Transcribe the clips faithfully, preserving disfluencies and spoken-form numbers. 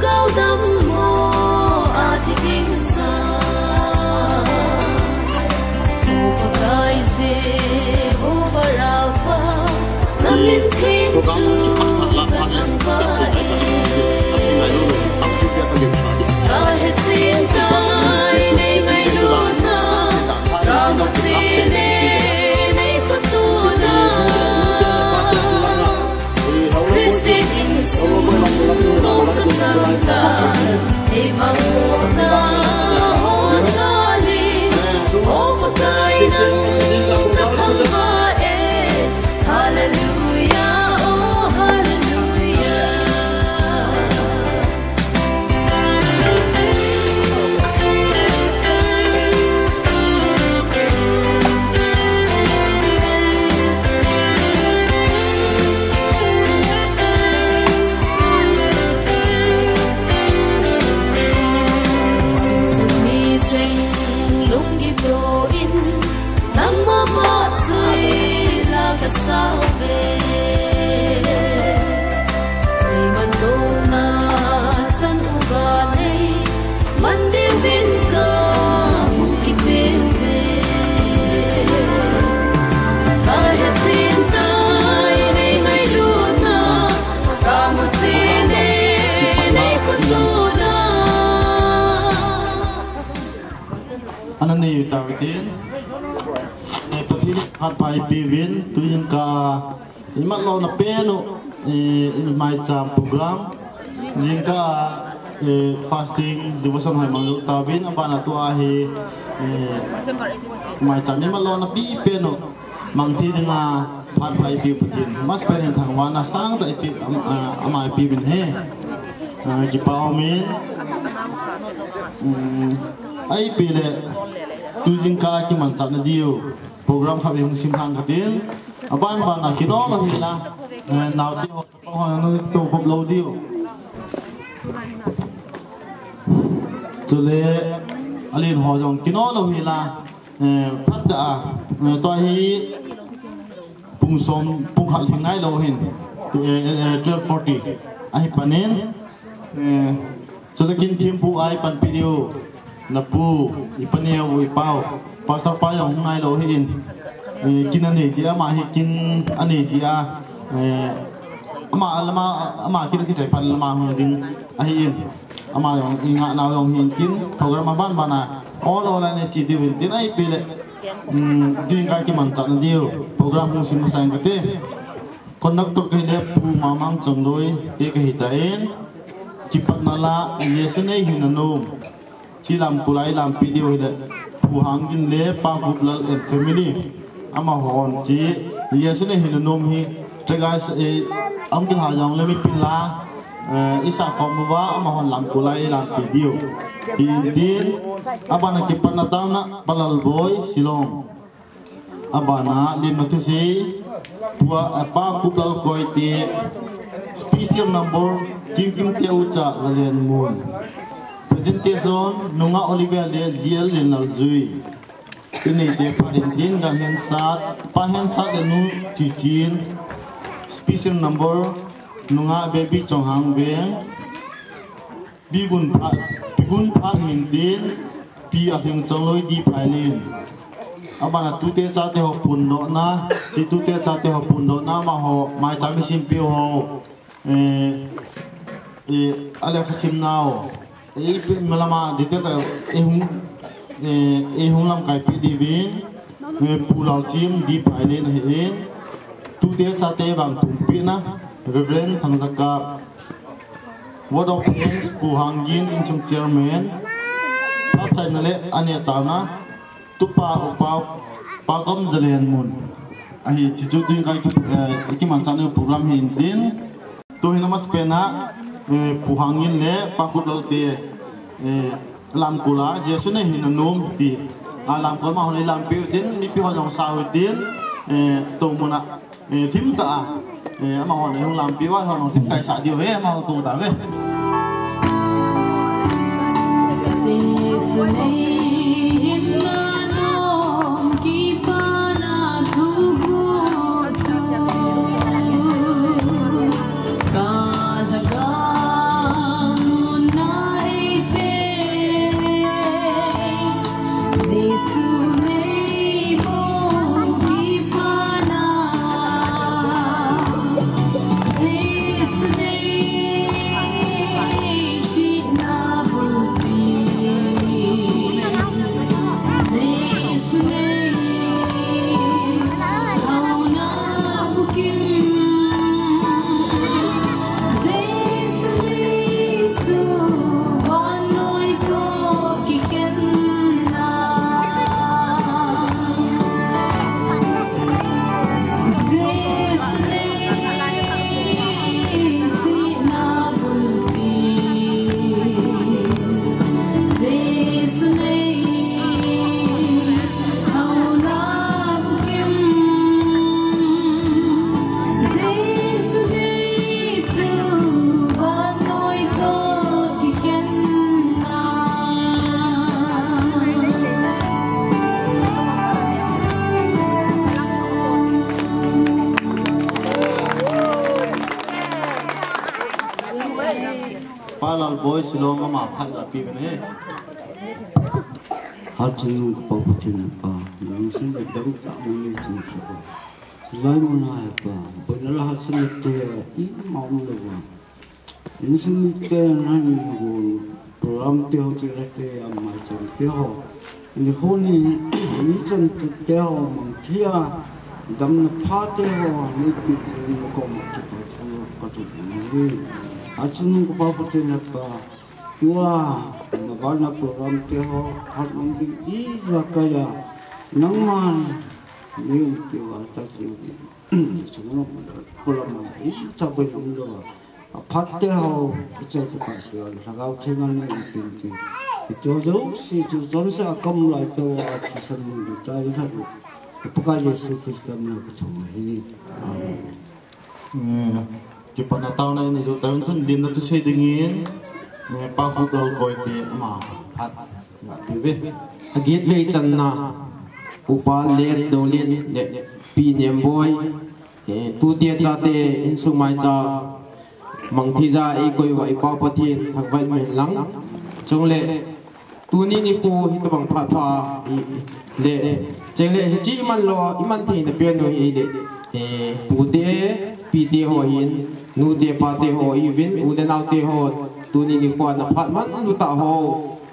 Kaudam mo athi ding sa. O Pakai Jehovah Rapha, na min theng chu ka thangvah e. Ka hechin tai nei ngailutna, ka muchen e nei khotona. Christian insung nong kachang ta, ei mangmo ta ho sali, o Pakai nang ka thangvah e. Hallelujah, oh hallelujah. Sumsum mi cheng lunggim doh in, nangma ma choi la ka sau ve. Nei man dohna chan uva nei man diuvin ka hung kipe uve. Ka hechin tai nei ngailutna, ka muchen e nei khotona. Ana nei u tautin. Nei Pathen phat pha eipeh uvin, tujingkah imat louna pen u, eh, maicham program. Jingkah, eh, fasting devotion hoi mang u tauvin, abana tua hi, eh, maicham imat louna pi pen u mang thei dinga phat pha eipeh u Pathen. Masapen in thangvahna sangtah eipeh, am-, ah, ama eipeh uvin ahi. Ah, kipa umin. Um, ahipeh le, tujingkah kimanchahna diu program khat hung sim lhang katin. Aban bana kino lou hila, eh, naote ho, ho, no, to khop lou diu. Chule, alen ho jong kino lou hila, eh, phat a, eh, tua hi pung som, pung khat lhing nailou hin, eh, eh, twelve forty ahi panin, eh, chule kin thempu a eipanpi diu, na pu, ipa neo, ipa u, pastor pa jong hung nailou hin, eh, kin anei jeh a, ama hi kin anei jeh a, eh, ama lama, ama kin akichai phat lama hung ding ahin. Ama jong i ngah nau jong hin tin, program aban bana ol ol a nei che diu hin tin, ahipeh le, um, tujingkah kimanchahna diu program hung sim masa ing kate. Conductor kahi le Pu Mamang Chongloi te kahi tan, kipatna la Jesu nei hina nom, chi lamkol a eilampi diu hile Pu Hanggin le Pa Kuplal and family. Amahon chi, Jesu nei hina nom hi, Tregais, eh, Uncle Hajong le mipin la, eh, isa khom uva, amahon lamkol a eilampi diu. Hintin, abana kipatna taona, Pa Lalboi, Shillong. Abana, limna thusei, Pu, eh, Pa Kuplal Koite, special number, Kimkim te ucha, Zalen Mun. Presentation, Nunga Oliver le G L Linlaljui. Inei te pha ding tin, Gal Hensat, Pa Hensat le Nu Chichin, special number, Nunga Baby Chonghang Veng, Bigun Phat, Bigun Phat hin tin, Pi Alhing Chongloi Di Phailin. Abana tute chate ho phondohna, chi tute chate ho phondohna, amaho, maicham isimpiu ho. Eh, eh, alekha simnau. Eh, ipi malama detail ta, eh, hung, eh, eh, hung lamkaipi diuvin, eh, Pu Lalchim Di Phailin ahin. Tute chate vangthumpina, Reverend Thangjakap. Vote of Thanks, Pu Hanggin, insung chairman. Phatchaina le aneh taona. Tupa, upa, Pa Kom Zalen Mun. Ahi, chichu tuin kai ki, eh, kimanchahna program hi intin. Tuhin amasapen a, eh, Pu Hanggin le Pa Kuplal te, eh, lamkol a, Jesu nei hina nom ti. A lamkol amahon eilampiu tin, mipi hon jong sa u tin, eh, tua mun a. Eh, thim ta a. Eh, amahon hung lampi uva, hung thim kai sa diu ve, amaho kou ta ve. Pa Lalboi Shillong ama phat ga pe uvin ahi. Hachungnung kapa Pathen pa, nalungset le dang tah mai nei chun sa ko. Chulai mun a he pa, boina le hahsatna te ima um lou va. Insung mite nan gon program te ho, chule te amai cham te ho. Nikho ni, ni chan te ho mang thia, damna pha te ho, neipe jing na koma kipa thu ka thu na hi. Achungnung kapa Pathen pa, tua, na bana program te ho, hat mang ding ija kaya, nangman, nei umpi uva ta chu. Chungnung kapa ma, icha boina um lou va. Aphat te ho, kichai te pha seh, Lhagao Theng a nei umpi tin. Hiche jouse chu chonse a kam lai te ho, athisan mun ta i lhadu. Ka Pakai Jesu Christa min a ka thum ahi. Amen. Eh, kipana taona nei jou tauvin, tun limna thusei dingin, eh, Pa Huplalkoi te ama phat ga pe uve. Agit vei channa, Upa Letdolen le Pi Nemboi, eh, tute chate insung maicham mang thei ja eikoi uva i Pa Pathen thangvah in umhen lang. Chule tuni nikho hitobang phat pha i le, chule hiche iman lou, iman theina pen u hi le, eh, pute, pite ho hin, nute pate ho ihiuvin, u le nao te ho, tuni nikho a na phat man lou tah ho,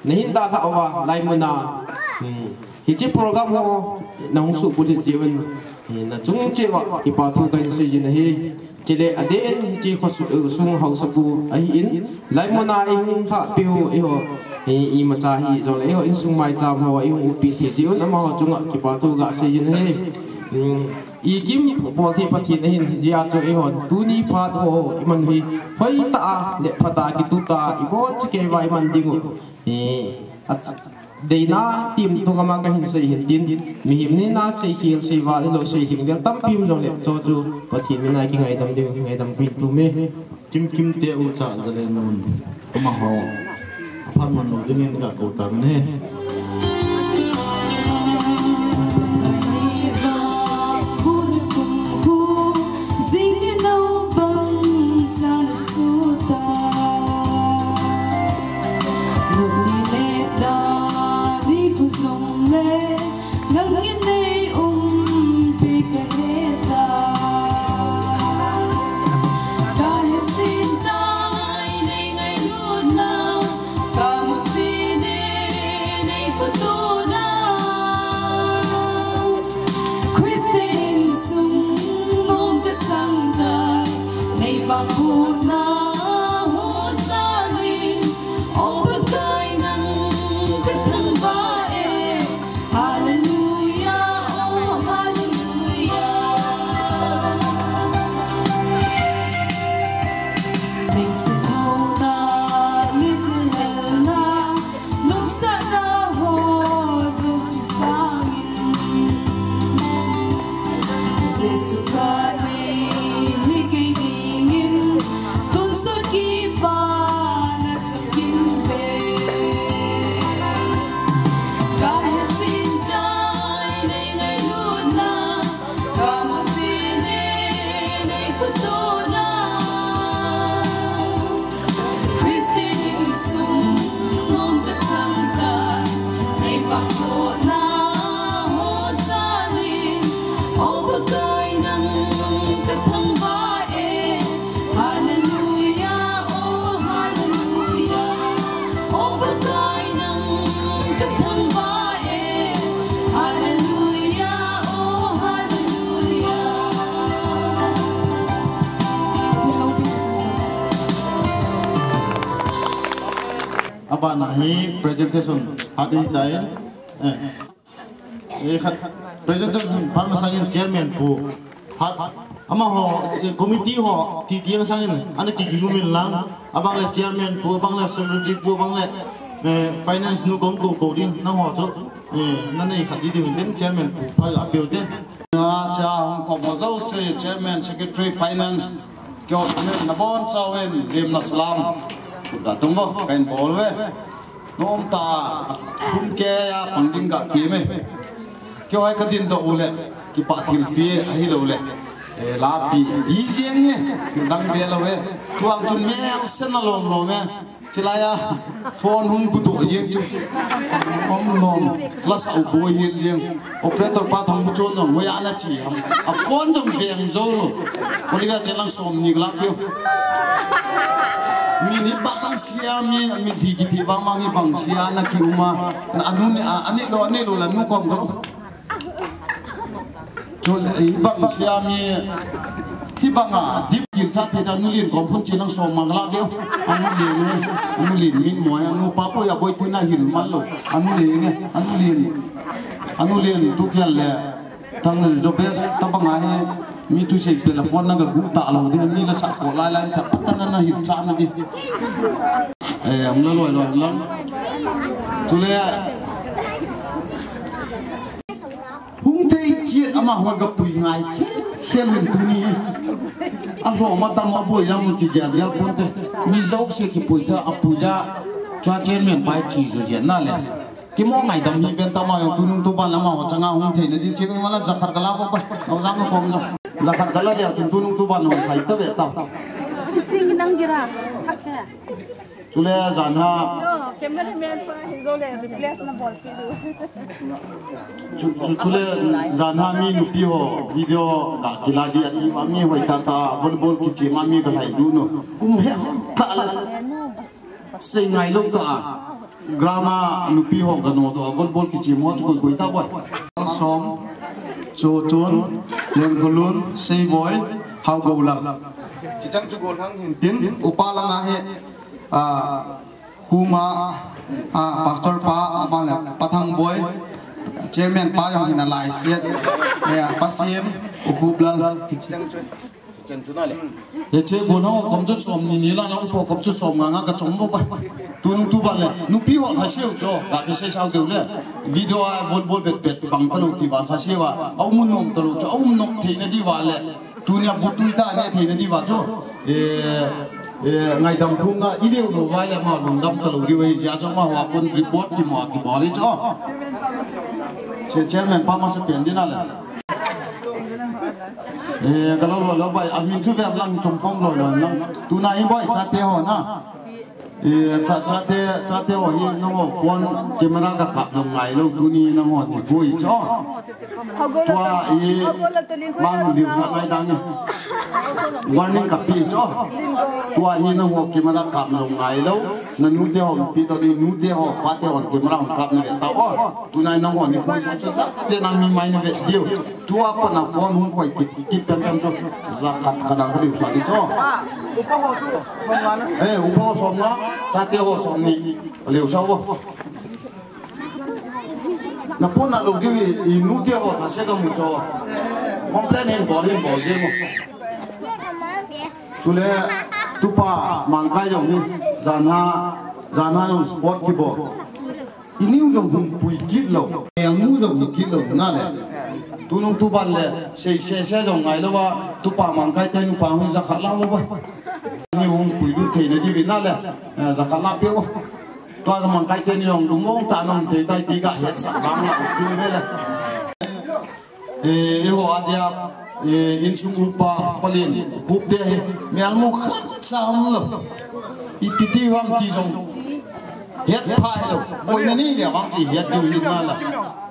na hin dalhah uva, lai mun a, hmm, hiche program ho, na hung suhbulhit jeh un, eh, na chung cheh uva, kipa thu kahin sei jin ahi. Chule adeh in hiche khosung, eh, sung haosapu ahin, lai mun a i hung lhahpeh u eiho, eh, imacha hijongle eiho insung maicham ho i hung upi thei jeh un amaho chunga kipa thu ga sei jin ahi. Hmm, i kimbol thei Pathen ahin, hijeh a chu eihon tuni phat ho i man u hi hoitah a le phat a kitup tah a i boncha kei uva i man ding u. Eh, a, deina tim tung ama kahin sei hin tin, mihem nina sei khel sei val hilou sei hing lel tampi um jongle, chu chu Pathen min a kingaidam ding, ngaidam kahin thum e. Kimkim te u cha Zalenmun, amaho aphat man lou dingin ga kou tauvin ahi. Hallelujah, oh hallelujah. Neisimhouna, nilhelna, nopsahna ho jouse sangin, Jesu Christa nei hikei dingin, tonsot kipana chang kimbe. Kahetsin tai nei ngailutna, kamuchine nei phatona. Christian insung nom kachang tai, nei vangbohna ho jalin, O Pakai nang kathangvah e. Hallelujah, oh hallelujah. O Pakai nang kathangvah e. Hallelujah, oh hallelujah. Abana hi presentation hadi tai. Eh. Eh, khat presentation phat masangin chairman pu. Phat, amaho, eh, committee ho, ti ti ang sangin, ana kiging umin lang, abang le chairman pu, abang le secretary pu, abang le, eh, finance nu kong kou kou ding, nangho chu, eh, nanei khat di di uvin tin chairman pu, phat apeu te. Nga cha hung khom ho jouse, chairman, secretary, finance, keiho nabonchauvin, limna salam, khut ga tung uvo, kahin bol uve. Nom tah a, khum keiya pang ding ga ti me. Keiho hi kadindoh u le, kipah thilpi ahilou le. Eh, lapi di jeng e, thil dang be lou e. Tuang chun mel sen a lom lom e. Chilai a phone hung kuto jeng chu. Om lom, la sa u boi hil jeng. Operator pa thang mu chon jong, hoiya na chi ham. A phone jong veng jou lou. Oliga chelang som ni lak pio. Mi ni bang sia mi, mi thi kiti bang mang ni bang sia na ki uma. Na anu ni, a, ani lo, ani lo la nu kom ka lou. Chule, eh, hibang sia mi, hibang a, dip gil sa thei da nu lien kom phun chin ang som mang la deu. Anu lien e, anu lien min mo e, anu pa po ya boi tu na hil man lou. Anu lien e, anu lien. Anu lien tu kial le. Tang le jo bes, tabang a he, mi tu sei pe la phone na ga gu ta lou de, mi la sa ko lai lai ta, ta na na hil cha na de. Eh, ang la loi loi lang. Chule, hung thei chiat amaho ga pui ngai, khel in tuni. A lhom a tam a boi lam ki gel gel pon te. Mi jouse kipui ta a puja. Chua chairman pai chi jo je na le. Kimo ngaidam hi ben tama jong tunung tuban amaho changa hung thei na din chi ben wala jakhat kala ko pa. Nau jang ko jong. Jakhat kala dia chun tunung tuban hung thei ta ve ta. Sing nang gira. Chule jan ha. Yo, cameraman pa, hi jo le, replace na bol ki du. Chu, chu, chule jan ha mi nupi ho video ga kila di ati ma mi hoi ta ta volleyball kichi ma mi ga lai du no. Um he ta la. Sei ngai lou ta a. Grama nupi ho ga no do a volleyball kichi mo chu koi koi ta boi. Som, Chochon, Lengkulun, Seiboi, Haogolal. Chichang chu gol hang hin tin, upa langa he. Ah, Huma, ah, Pastor pa, abang le, Pathang Boi, Chairman pa jong hin a lai siat, eh, Pasim, Ukublal, hichi. Chen tu na le. Ye che bon ho, kom chu som ni ni la, la upo kom chu som nga nga ka chom bo pa. Tunung tuban le, nupi ho lhaseu cho, la ke sei sao deu le. Video a bol bol bet bet, bang ta lou ti va lhaseu a, a um nom ta lou cho, a um nok thei na di va le. Tunia bu tui ta ne thei na di va cho. Eh, eh, ngaidam thum na i deu lou vai le ma lungdam ta lou di vai ja cho ma wa kon report ki mo ki bol i cho. Che chairman pa ma sa pen di na le. Eh, ka lou lou lou vai a min chu ve lang chom khom lou lou lang. Tuna hi boi chate ho na. Eh, cha, chate, chate ho hi nangho phone camera ka kap jong ngai lou tuni nangho ni boi cho. Tua hi mang liu sa ngai dang e. Warning ka pe cho. Tua hi nangho camera kap jong ngai lou. Na nu te ho pi to ni nu te ho pa te ho camera hung kap na ve ta o. Tunai nangho ni boi cho cha. Je nang mi mai na ve diu. Tua pa na phone hung khoi kit, kit pem pem cho. Jakhat ka dang liu sa di cho. Eh, upa ho som nga, chate ho som ni. Liu sa o. Na pon na lou di i nu te ho ta se ka mu cho. Complain hin bol hin bol je mo. Chule tupa Mangkai jong ni jan ha, jan ha jong sport ki bol. I niu jong hung pui kit lou. Yang nu jong hung kit lou na le. Tunung tuban le, sei, sei, sei jong ngai lou va, tupa Mangkai te nupa hung jakhat la lou va. Ni hung pui lut thei na di vi na le, eh, jakhat la pe va. Tua jong Mangkai te ni jong lu mong ta nong thei tai ti ga het sa bang la ki ve le. Eh, eiho a dia, eh, insung upa, palin, hup te hi, mial mu khat sa um lou. Ipi ti ham ti jong. Het pha hi lou. Boina nei le vang ti het diu hi na la.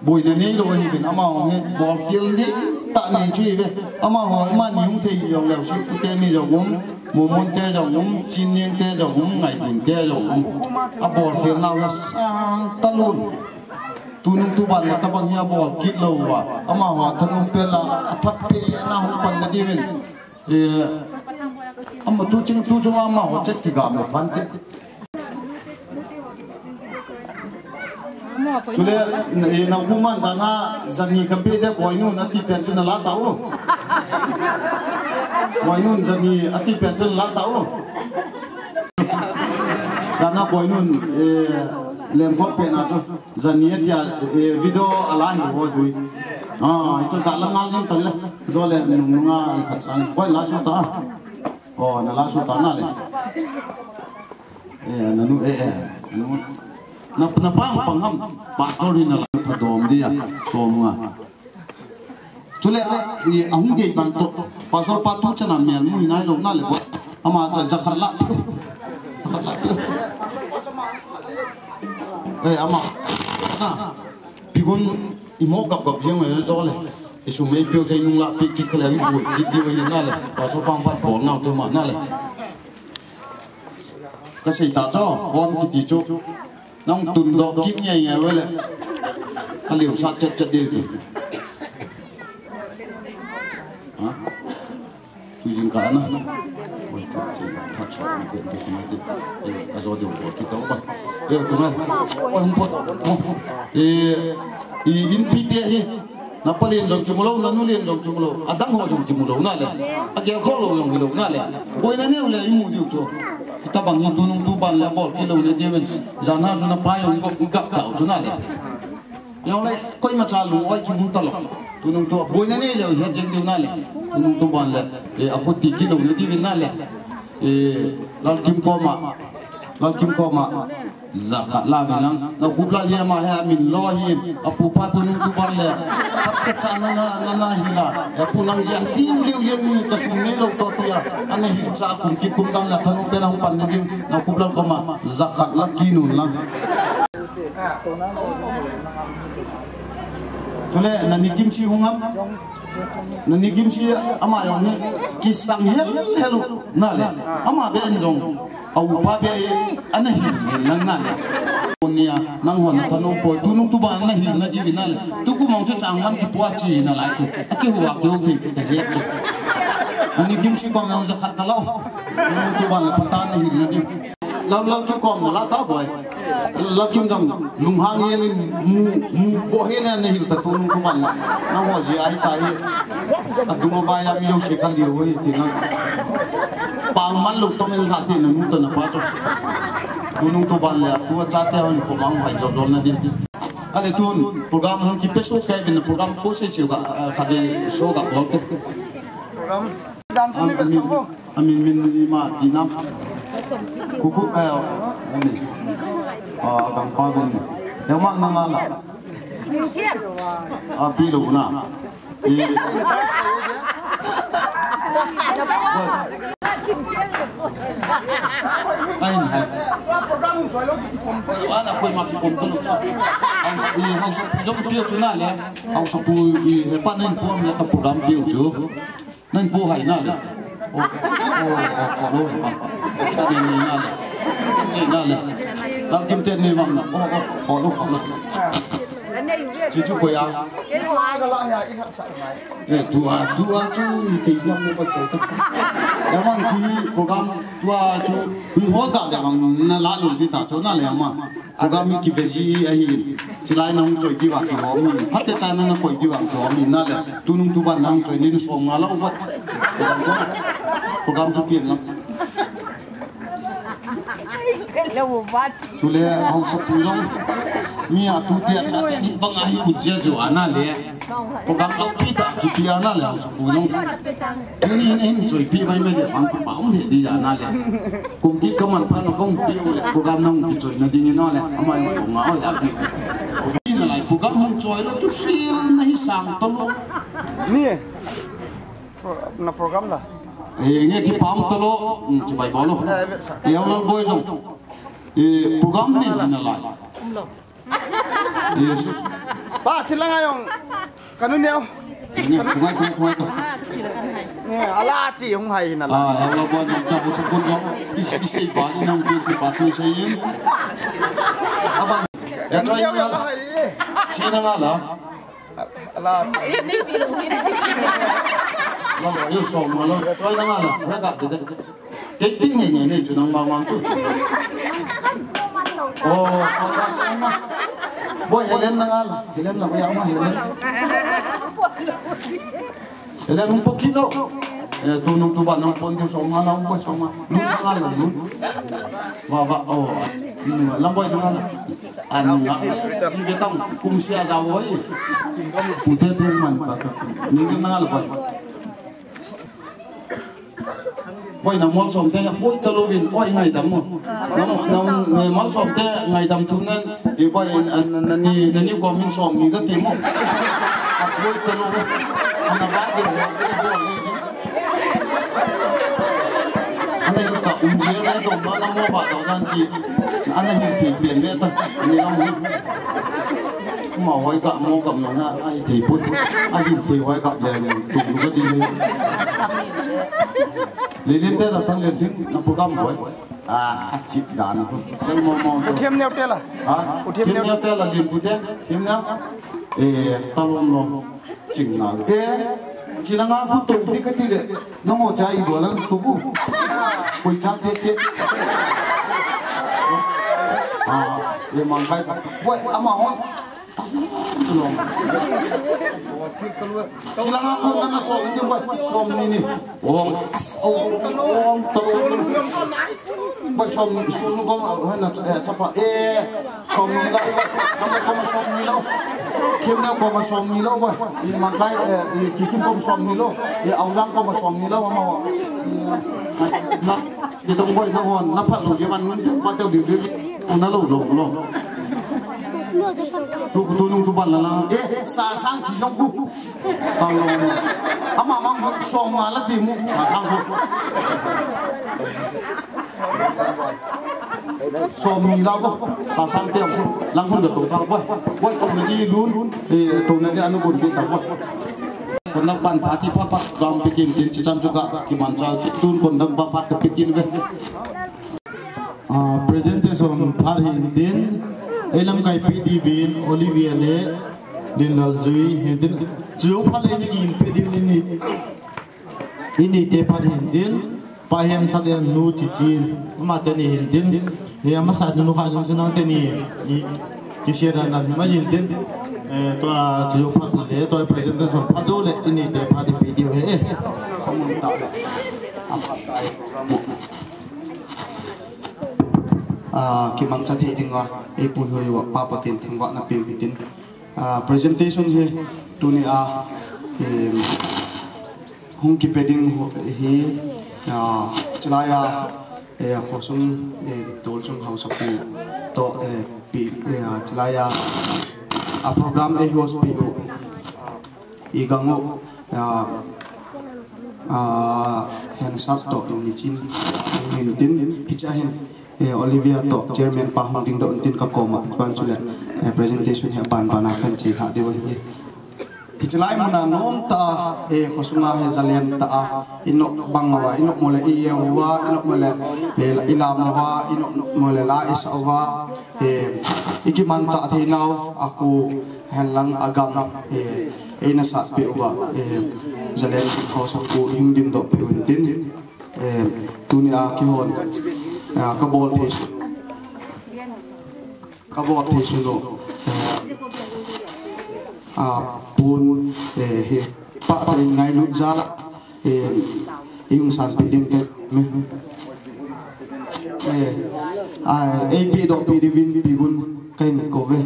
Boina nei lou hi bin amaho hi bol khel ni ta nei chu hi ve. Amaho ama ni hung thei jong leu si pu te ni jong um. Momon te jong um. Chin ning te jong um. Ngai din te jong um. A bol khel nau ya sang ta lun. Tunung tuban la tabang hi a bol kit lou va. Amaho a thanum pen la a phat pen a hung pan na diuvin. Eh, ama tu ching tu chung amaho chet ki gam lo pan te. Chule, eh, nang pu man jana, jani ka pe de boinu na ti pen chu na la ta u. Boinu jani a ti pen chu na la ta u. Jana boinu, eh, lem khop pen a chu. Jani atia, eh, video a la hi ho jui. Ah, hichu ka la ngal ning tan le. Jo le nung nunga khat sang. Koi la su ta. Oh, na la su ta na le. Eh, na nu, eh, eh. Na nu. Na, na pang pang ham. Pastor hin na la thadom dia. Som nga. Chule a, i, ahung gei ban to. Pastor pa tu chana mial mu hinai lo na le bo. Ama cha jakhat la. Jakhat la. Eh, ama. Na. Pigun imo gap gap jeng le jo le. Isu mei piu jai nung la pi kit le i bu kit di we na le. Pastor pa pa bol na te ma na le. Ka sei ta cho, phone kiti chu. Nang tun doh kit ngai ngai ve le. Ka liu sa chet chet di tu. Ha? Tu jing ka na. Oi, tu jing ka cha ni ke ke ma ti. Eh, a jo de ko kit ba. Eh, tu ma. Oi, hum pot. Eh, i in pi te hi. Na pa lien jong kimu lo, na nu lien jong kimu lo, adang ho jong kimu lo na le. A gel kho lo jong hi lo na le. Boina neu le i mu diu chu. Hitabang hi tunung tuban le bol kilo ne diu in. Jan a chu na pa jong i gap tau chu na le. Jong le koima cha lung oi kimu ta lo. Tunung tu boina nei le hi jeng diu na le. Tunung tuban le. E a khuti kilo ne diu in na le. E Lalkim koma. Lalkim koma. Jakhat la vin lang. Na kup la hi ama hi a min lo hi. A pu pa tunung tuban le. Khat ka cha na na na na hi la. A pu nang jia hi liu jeng ni ka sum ni lo to tia. Ana hi cha kum ki kum dang la thanung pe nang pan ni ding. Na kup la koma. Jakhat la ki nun lang. Chule na ni kim si hung am. Na ni kim si ama jong ni ki sang hel hel na le. Ama be en jong. A upa be ana hil hil na na le. Konia nang hon thanom poi tunung tuban na hil na di na le. Tukum ang chu chang man ki pua chi na lai tu. A ki hua ki hu ki chu ka he chu. Ani kim si ko nang jakhat ka lo. Tunung tuban le patan na hil na di. Lau lau ki kom na la ta boi. Lau kim jong lunghang yen mu mu bo he na na hil ta tunung tuban na. Na ho ji ai ta hi. A duma ba ya mi yo se ka liu hi ti na. Pang man lo to men la ti na nu to na pa to. Tunung tuban le, tu a cha te hon ko bang hai jo don na din. Ale tun, program hung ki peso ke vin program ko se se ga, eh, ka de so ga bol te. Program dan se ni ka so. Amin, min, min, ma, dinam. Kuku, eh, amin. Ah, bang pa vin. Yang ma na na la. Ah, pi lo na. Ain hai. Ana koi ma ki pom to lo. Ang sa di hau sa pu jong pi chu na le. Hau sa pu i he pa nen pu am le ka program pi chu. Nan pu hai na le. O, o, o, kho lo pa. Sa ni ni na le. Ni na le. Lam kim te ni mam na. O, o, kho lo, kho lo. Chi chu ko ya. Eh, tua, tua chu ni te ya mo pa chu. Ya mang chi program tua chu. Hui hol ta ya mang na la lo di ta chu na le ma. Program mi ki veji ahi. Chilai na hung choi diu va ki ho mi. Phat te cha na na koi diu va ki ho mi na le. Tunung tuban na hung choi ni som nga la u va. Program ko. Program chu pian la. Chule hausa pu jong. Mi a tu te a cha te ni bang ahi u je jo ana le. Program lo pi ta ki pi ana le hausa pu jong. Ni ni ni choi pi mai me le bang ki pa um he di ana le. Kum ki ka man pha na kong pi u le program nang ki choi na ding na le, ama jong so nga oi la pi u. Ni na lai program hung choi lo chu hil na hi sang to lo. Ni e. Pro-, na program la. Eh, nge ki pam to lo, hmm, chu bai bol lo. Eh, eh, eh. Yau lal boy jong. Eh, program ni na lai. Yes. Pa, chilang ayong. Kanu neo. Ni, kumai, kumai, kumai to. Ni, ala chi hung hai na la. Ah, yau lal boy jong, ta ko sa kun jong. Is, is, is, ba, ni nang pi, pi, pa, tu sa yin. Aban. Ya choi ni ya. Si na nga la. Ala. Lo, yo so ma lo. Choi na nga la. Na ka de de. Ke pi nge nge ne chu nang ma ma chu. Oh, so ma so ma. Boy Helen na nga la. Helen la ya ma Helen. Helen un poquito. Eh, tunung tuban nang pon diu so ma la un boy so ma. Lu na nga la lu. Wa wa oh. Lam boy na nga la. Anu nga, si betang kum sia ja woi. Pute tu man ta ta. Ni nga na la bai. Woi na mol som te, woi ta lo vin, oi ngai dam mo. Na, na, na mol som te ngai dam tu nen, i bai na, na, na ni, na ni ko min som ni ka ti mo. A woi ta lo. Ana ba de. Ka um je na dong na mo ba dong nan ti. Ana hin ti pen le ta. Ani lam ni. Ma hoi ka mo kam na na ai ti pu. A hin ti hoi ka le ni tu ka di le. Lilin te la tang le sing na program boy. A, a chit dan ko. Sel mo mo. Uthem neo tela. Ha? Uthem neo tela lin pute. Them neo. Eh, talom lo. Ching na. Eh, chilanga ku to ni ka ti le. Nongo chai do lan to ku. Koi cha te te. Ah, ye mang kai ta. Boy, ama hon. Chilanga ko nana som ni, boy, som ni ni. Ong as, ong, ong, tolong, tolong. Boy, som ni, som ni ko, hana, eh, chapa, eh, som ni lo, boy. Nana ko ma som ni lo. Kim na ko ma som ni lo, boy. I Mangkai, eh, i Kikim ko ma som ni lo. I Aujang ko ma som ni lo, ama. Na, di tong boy, na hon, na phat lo, je man, pa teo di, di. Una lo lo lo. Tu tu nung tu ban la la. Eh, sa sang chi jong ku. Tang lo. Ama mang song ma la ti mu sa sang ku. Som ni la ko. Sa sang te ku. Lang kun to ta boy. Boy to ni lun. Eh, to na ni anu kun ta boy. Kon na pan party pa pa gam pikin tin chi chan chu ka ki man cha tun kon na pa pa ka pikin ve. Ah, presentation phat hintin, ei lamkai P D bin, Olivia le Linlaljui hintin, chiu phat le ni kin P D bin ni, ini te phat hintin, pa hem sa le nu chi chin, ama te ni hintin, he ama sa nu kha nu chin ang te ni, ni, ki sia dan dan ma hintin, eh, to a chiu phat le, to a presentation phat do le, ini te phat di P D he, eh. Kamun ta le, apa tai program. Ah, kimangcha thei dinga, ei puihoi uva, Pa Pathen thangvahna peuhitin. Ah, presentation hi, tuni a, em, hung kipe ding ho-, hi, ah, chulai a, eh, khosung, eh, tolchung haosapu, to, eh, pi, eh, chulai a, a program ei host pi u. I gang u, ah, ah, hensat to in ni chin hintin, hicha hin, eh, Olivia to chairman pa hung ding do tin ka koma, pan chule, eh, presentation hi ban ban a kan che kha de wa hi. Hichelai muna nom ta, eh, khosunga he zalen ta a, inok bang wa, inok mole i ye wa, inok mole, eh, ilam wa, inok mole la isa wa, eh, ikimancha thei nau, aku, Henlang agam, eh, eina satpeh uva, eh, zalen haosapu hung dingdoh peh uvin tin, eh, tunia kihon, eh, kabol thei su, kabol thei sunu, eh, ah, pun, eh, hi, pa, pa ngailut jal a, Eh, i hung sanpeh ding ka, eh, ah, eipehdoh peh diuvin pehgun kahin kouve.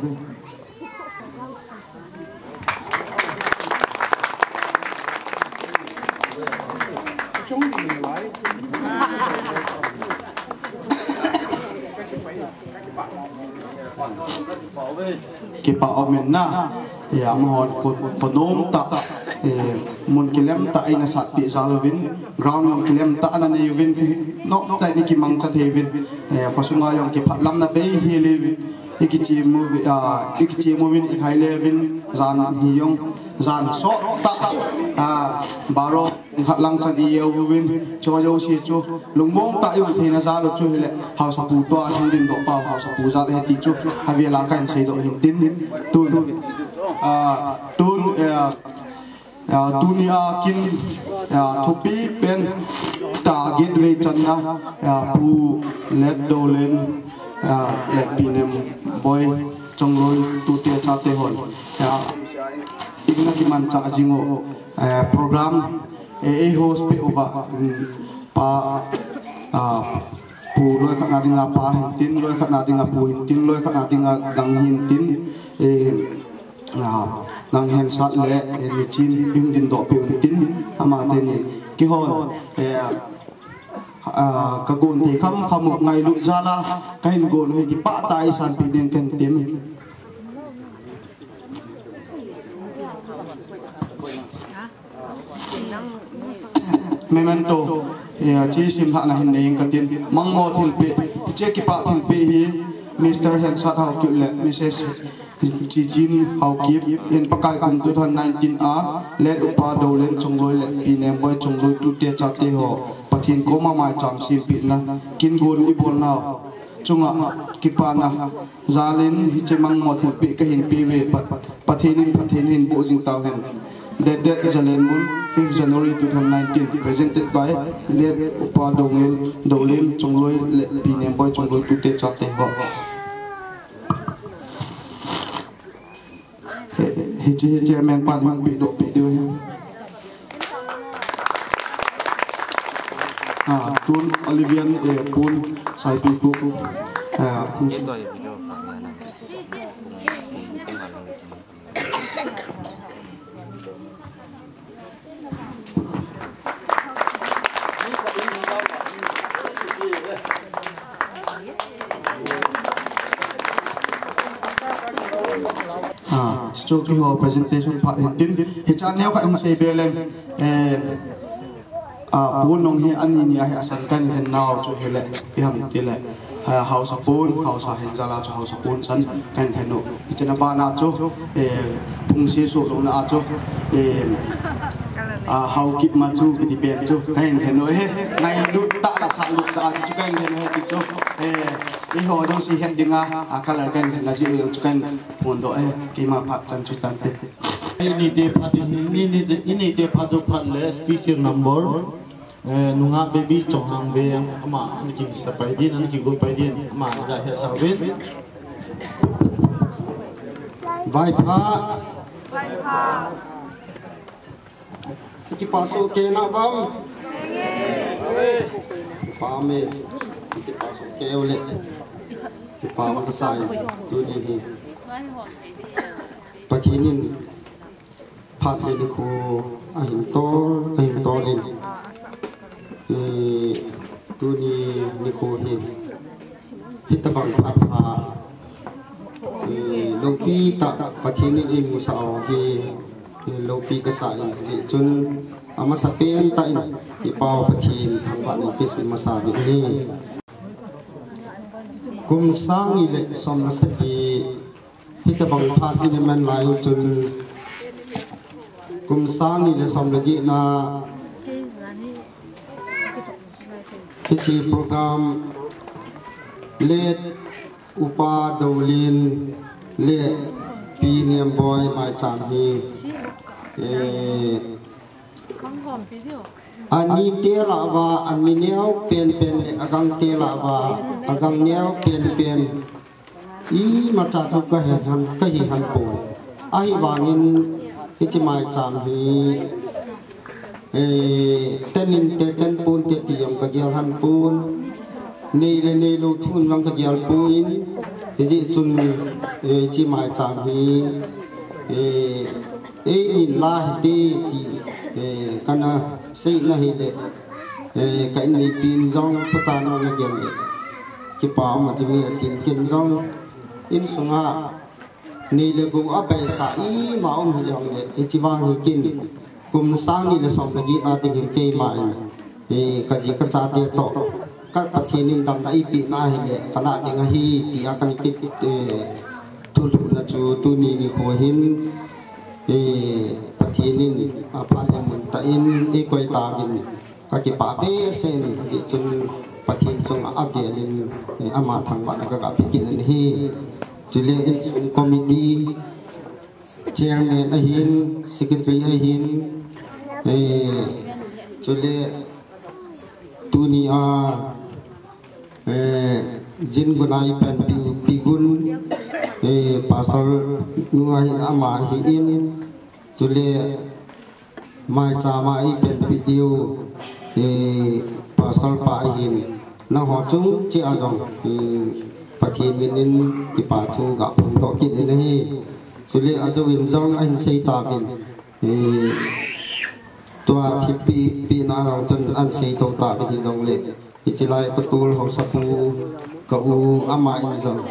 Kipah umin na, eh, amahon kho, khonom tah, eh, mun kilem tah eina satpeh jal uvin, ground jong kilem tah ana nei uvin, nomtah in ikimangcha thei uvin, eh, khosunga jong kiphatlamna bei hel uvin, ikichem u, ah, ikichem uvin, ilhai le uvin, jan hi jong, jan sot tah, ah, baro Khat lang chan i eu uvin, chu jouse chu, lungmong tah i um theina jal u chu hile, haosapu tua hung dingdoh pau, haosapu jal ahi ti chu, avela kahin seidoh hin tin, tun, ah, tun, eh, ah, tunia kin, ah, thupi pen, ta gateway channa, ah, Pu Letdolen, ah, le Pi Nemboi, Chongloi, tute chate hon, ah, in na kimanchah jing u, eh, program, Eh, ei host peh uva, um, pa, ah, pu loi khat na dinga pa hin tin, loi khat na dinga pu hin tin, loi khat na dinga gang hin tin, eh, ah, gang hensat le, eh, nichin, i hung dingdoh peh un tin, ama teni, kihon, eh, ah, ka gon thei kham kham u ngailut jal a, kahin gon u hi kipah tah a i sanpeh ding kahin tem. Memento, Eh, chi sim lhahna hin nei ing katin, Mangmo thilpeh, hiche kipah thilpeh hi Mister Hensat Haokip le Missus Chichin Haokip in Pakai kum two thousand nineteen a Late Upa Dolen Chongloi le Pi Nemboi Chongloi tute chate ho Pathen koma maicham sempehna kin gon ibolnau chunga kipana jalin hiche Mangmo thilpeh kahin peuve. Pat-, Pathen in phatthei nahin boh jing tauhen. Dated Jalenmun, fifth January two thousand nineteen. Presented by Late Upa Dongel, Dolen Chongloi le Pi Nemboi Chongloi tute chate ho. Hi, hiche hi chairman pan hung pehdoh peh diu ahi. Ah, tun Olivian, eh, Pun Saipikhup, ah, Ah, hiche keiho presentation phat hin tin, hiche a neo khat hung seibe leng, eh, ah, Pun nung hi ani ni ahi, asan kahin lhen nau chu hile, ipi ham tile, ah, Haosa Pun, Haosa hin jal a chu Haosa Pun san kahin lhen u. Hiche na bana chu, eh, Pungsi suh lou na a chu, eh, ah, Haokip ma chu kiti pen chu kahin lhen u ahi. Ngailut tah, lasah lut tah a chu, chu kahin lhen u ahi ti chu, eh, eiho jouse het dinga, ah, color kahin lhen na jeh u chu kahin phondoh e, keima phat chan chu tante. Inite phat, inite, inite phat chu phat le special number. Eh, nungah Baby Chonghang Veng, ama ana kisa pai din, ana kigo pai din, ama ana hetsah uvin. Vaipha. Kipah soh kei na bam. Kipah me. Kipah soh kei u le. Kipah ma kasa e. Tuni hi Pathen in phat le nikho ahin tol, ahin tol in. Eh, tuni nikho hi hitabang phat pha, eh, loupi tah Pathen in eimusah u hi, eh, loupi kasa in, hijeh chun amasapen tah in i Pau Pathen thangvahna in peh masa uvin ahi. Kum sang ni le som le sagi hitabang phat in i man lai u chun, kum sang ni le som le get na hiche program Late Upa Dolen le Pi Nemboi maicham hi, eh, ani te lah uva, ani neo penpen le agang te lah uva, agang neo penpen imacha chu kahi han, kahi han pon. Ahivangin hiche maicham hi, eh, ten inte ten ponte ti jong kagel han pon. Nei le neilou thu jong kagel pon. Hijeh chun, eh, hiche maicham hi, eh, eini lah hite ti, eh, kana seina hile, eh, ka inneipi in jong phatah in ana gel le, kipa um a chunga tin ken jong insunga nei le gou abeisa ima um hijongle, hiche vang hi ken kum sang ni le som le get na ding hin keima in, eh, kaji kachate toh, ka Pathen in damna eipeh na hile, kana ding ahi, tia kana ki, eh, thulhuhna chu tuni nikho hin, eh, Pathen in aphat le mun tah in eikoi tauvin, kakipah behseh in, hijeh chun Pathen chunga avel in, eh, ama thangvahna kaga pe kit in ahi. Chule insung committee chairman ahin, secretary ahin, eh, chule tuni a, eh, jin gun a ipanpi u, pi gun, eh, pastor nu ahin ama ahin, chule maicham a ipanpi diu, eh, pastor pa ahin, nangho chung cheh a jong, eh, Pathen min in kipa thu ga phongdoh kit in ahi. Chule ajouvin jong ahin sei tauvin, eh, tua thilpeh, pehna jong chun ahin sei thou tauvin hijongle, hiche lai ka tul haosapu ka u ama in jong,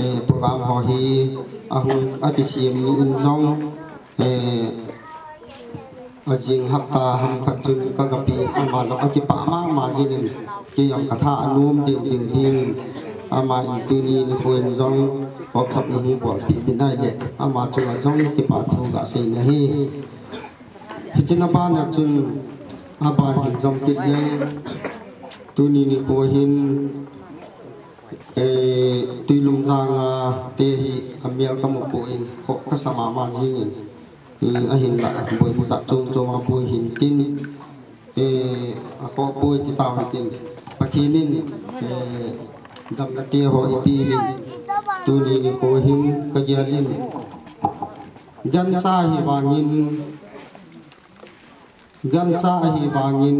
eh, program ho hi ahung akisem ni in jong, eh, Ajing hapta ham khat chun ka gapi, ama jong akipah mama jingin, kei jong ka tha anom deu deu dingin, ama in tuni nikho in jong WhatsApp in hung bolpeh uvin ahile, ama chunga jong kipa thu gasei nahi. Hichun abana chun, aban hin jom kit leng, tuni nikho hin, eh, Tuilum janga te hi amel kamu poi, kho kasa mama jingin, eh, ahinla, boina jat chom chom aboi hin tin, eh, akhoh poi ti tau hin tin, Pathen in, eh, damna te ho eipeh hin, tuni nikho hin kagel in, gancha ahi vangin, gancha ahi vangin,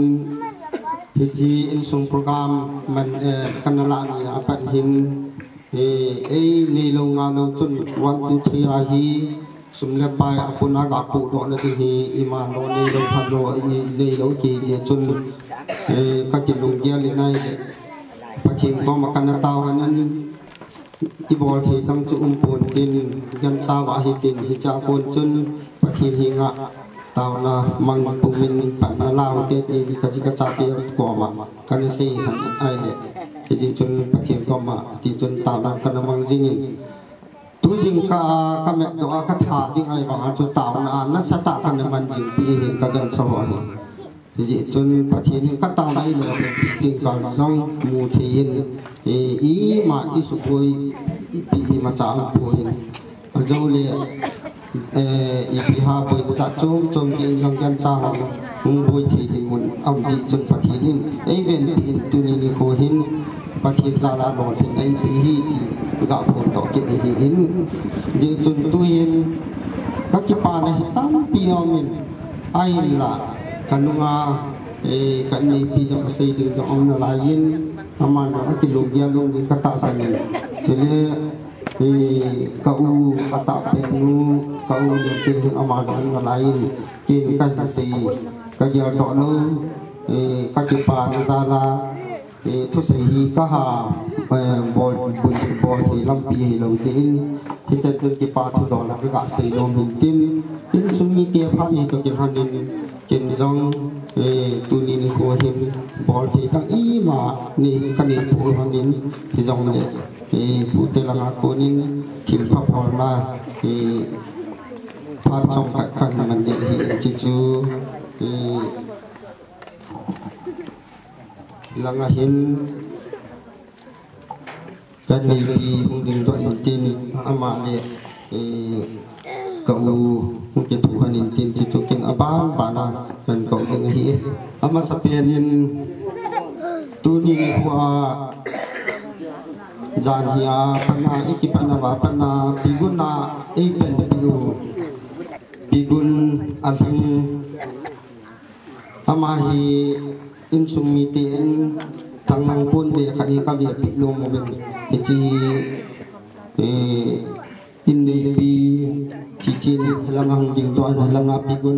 hiche insung program man, eh, kana lah ni apat hin, eh, ei neilou ngailou chun one two three ahi, sum le pai apuna gapohdoh na ding hi, ima lou neilou phalou, i neilou kei jeh chun, eh, kakilunggel in ahile, Pathen koma kana tao hon in, ibol thei dang chu umpon tin, gancha va hitin, hichea kon chun Pathen henga taona mang pumin pan nalau te tin, kaji kachate koma kana sei hon ahile, hijeh chun Pathen koma tichun taona kana mang jingin, tujingkah a kametdoh a katha ding ahi vanga chu taona a nasatah kana man jingpi hin kagancha ho hi. Hijeh chun Pathen in kataona eilolhinpi ding kal jong mu thei in, eh, ima isuboi ipi imacha aumpoi in, ajole, eh, ipi ham boina jat chom chom jeh in jong gancha ho hung boi thei ding mun aum jeh chun Pathen in eivenpi in tuni nikho hin Pathen jal a lolhinna eipeh hi ti gaphondoh kit ahin, hijeh chun tuhin kakipana hi tampi aumin, ahinla kanunga, eh, ka inneipi jong asei ding jong aum nalaiyin, aman jong akilunggel lou ding katahsan in, chule, eh, ka u atahpenu, ka u Lentil hi ama jong aum nalaiyin, ken kahin sei, kageldoh lou, eh, kakipana jal a, eh, thusei hi kaha, eh, bol, bol, bol thei lampi hilou jeh in, hichan chun kipa thudol a kagasei nom hin tin, insung mite phat hi toh kilhonin, ken jong, eh, tuni nikho hin bol thei dang ima nei, kanei poi honin, hijongle, eh, pute langa konin thilpha bolna, eh, phat chomkhat kahin man ding ahi in, chuchu, eh, langa hin kaneipi hung dingdoh in tin, ama le, eh, ka u hung kithohon in tin, chuchu ken aban ban a kahin kou ding ahi. Amasapen in tuni nikho a jan hi a pat a, ikipat nauva pat a Pigun a eipanpiu, Pigun Alhing, ama hi insung miten Thangnang ponve khat hi kavepeh nom uvin, hiche, eh, inneipi, chuchen hilanga hung dingdoh in, hilanga Pigun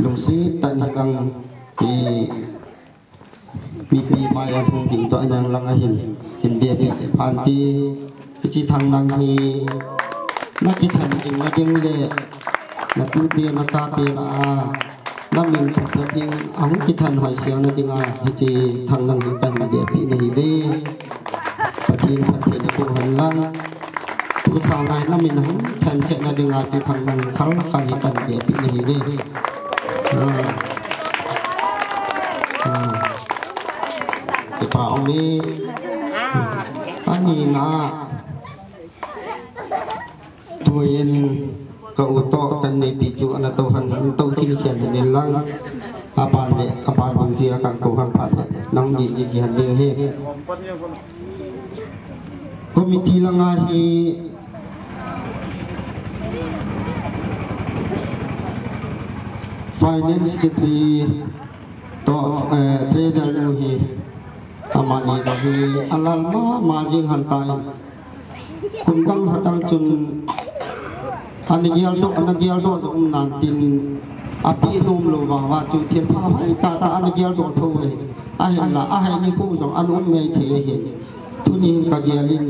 lungset tah in hilang, eh, mipi mai a hung dingdoh in, hilanga hin, hin vepeh phante. Hiche Thangnang hi nakithan jing nading le natute nachate lah a namin thupeh ding, ahung kithan hoisel nading a hiche Thangnang hi kahin vepeh nahiuve. Pathen phatthei naboh hen lang. Tusanga namin ahung than cheh nading a hiche Thangnang khalkhal hi kahin vepeh nahiuve. Ah. Ah. Kipa um e. Anina. Tuin ka u toh ka inneipi chu ana tou hen, ana tou khin khin hen lang. Aban le, aban bung jia kakou hen phat le, nang di di ji hen ding ahi. Committee langa hi Finance Secretary toh, eh, Treasurer nu hi, amani jong hi alal mama jing hen tan. Kum dang lha dang chun ana geldoh, ana geldoh jong um nan tin, apeh nom lou vang uva chu thilpha hoi tah tah ana geldoh thou ahi. Ahinla, ahai nikho jong ana um mei thei ahin. Tuni hin kagel in,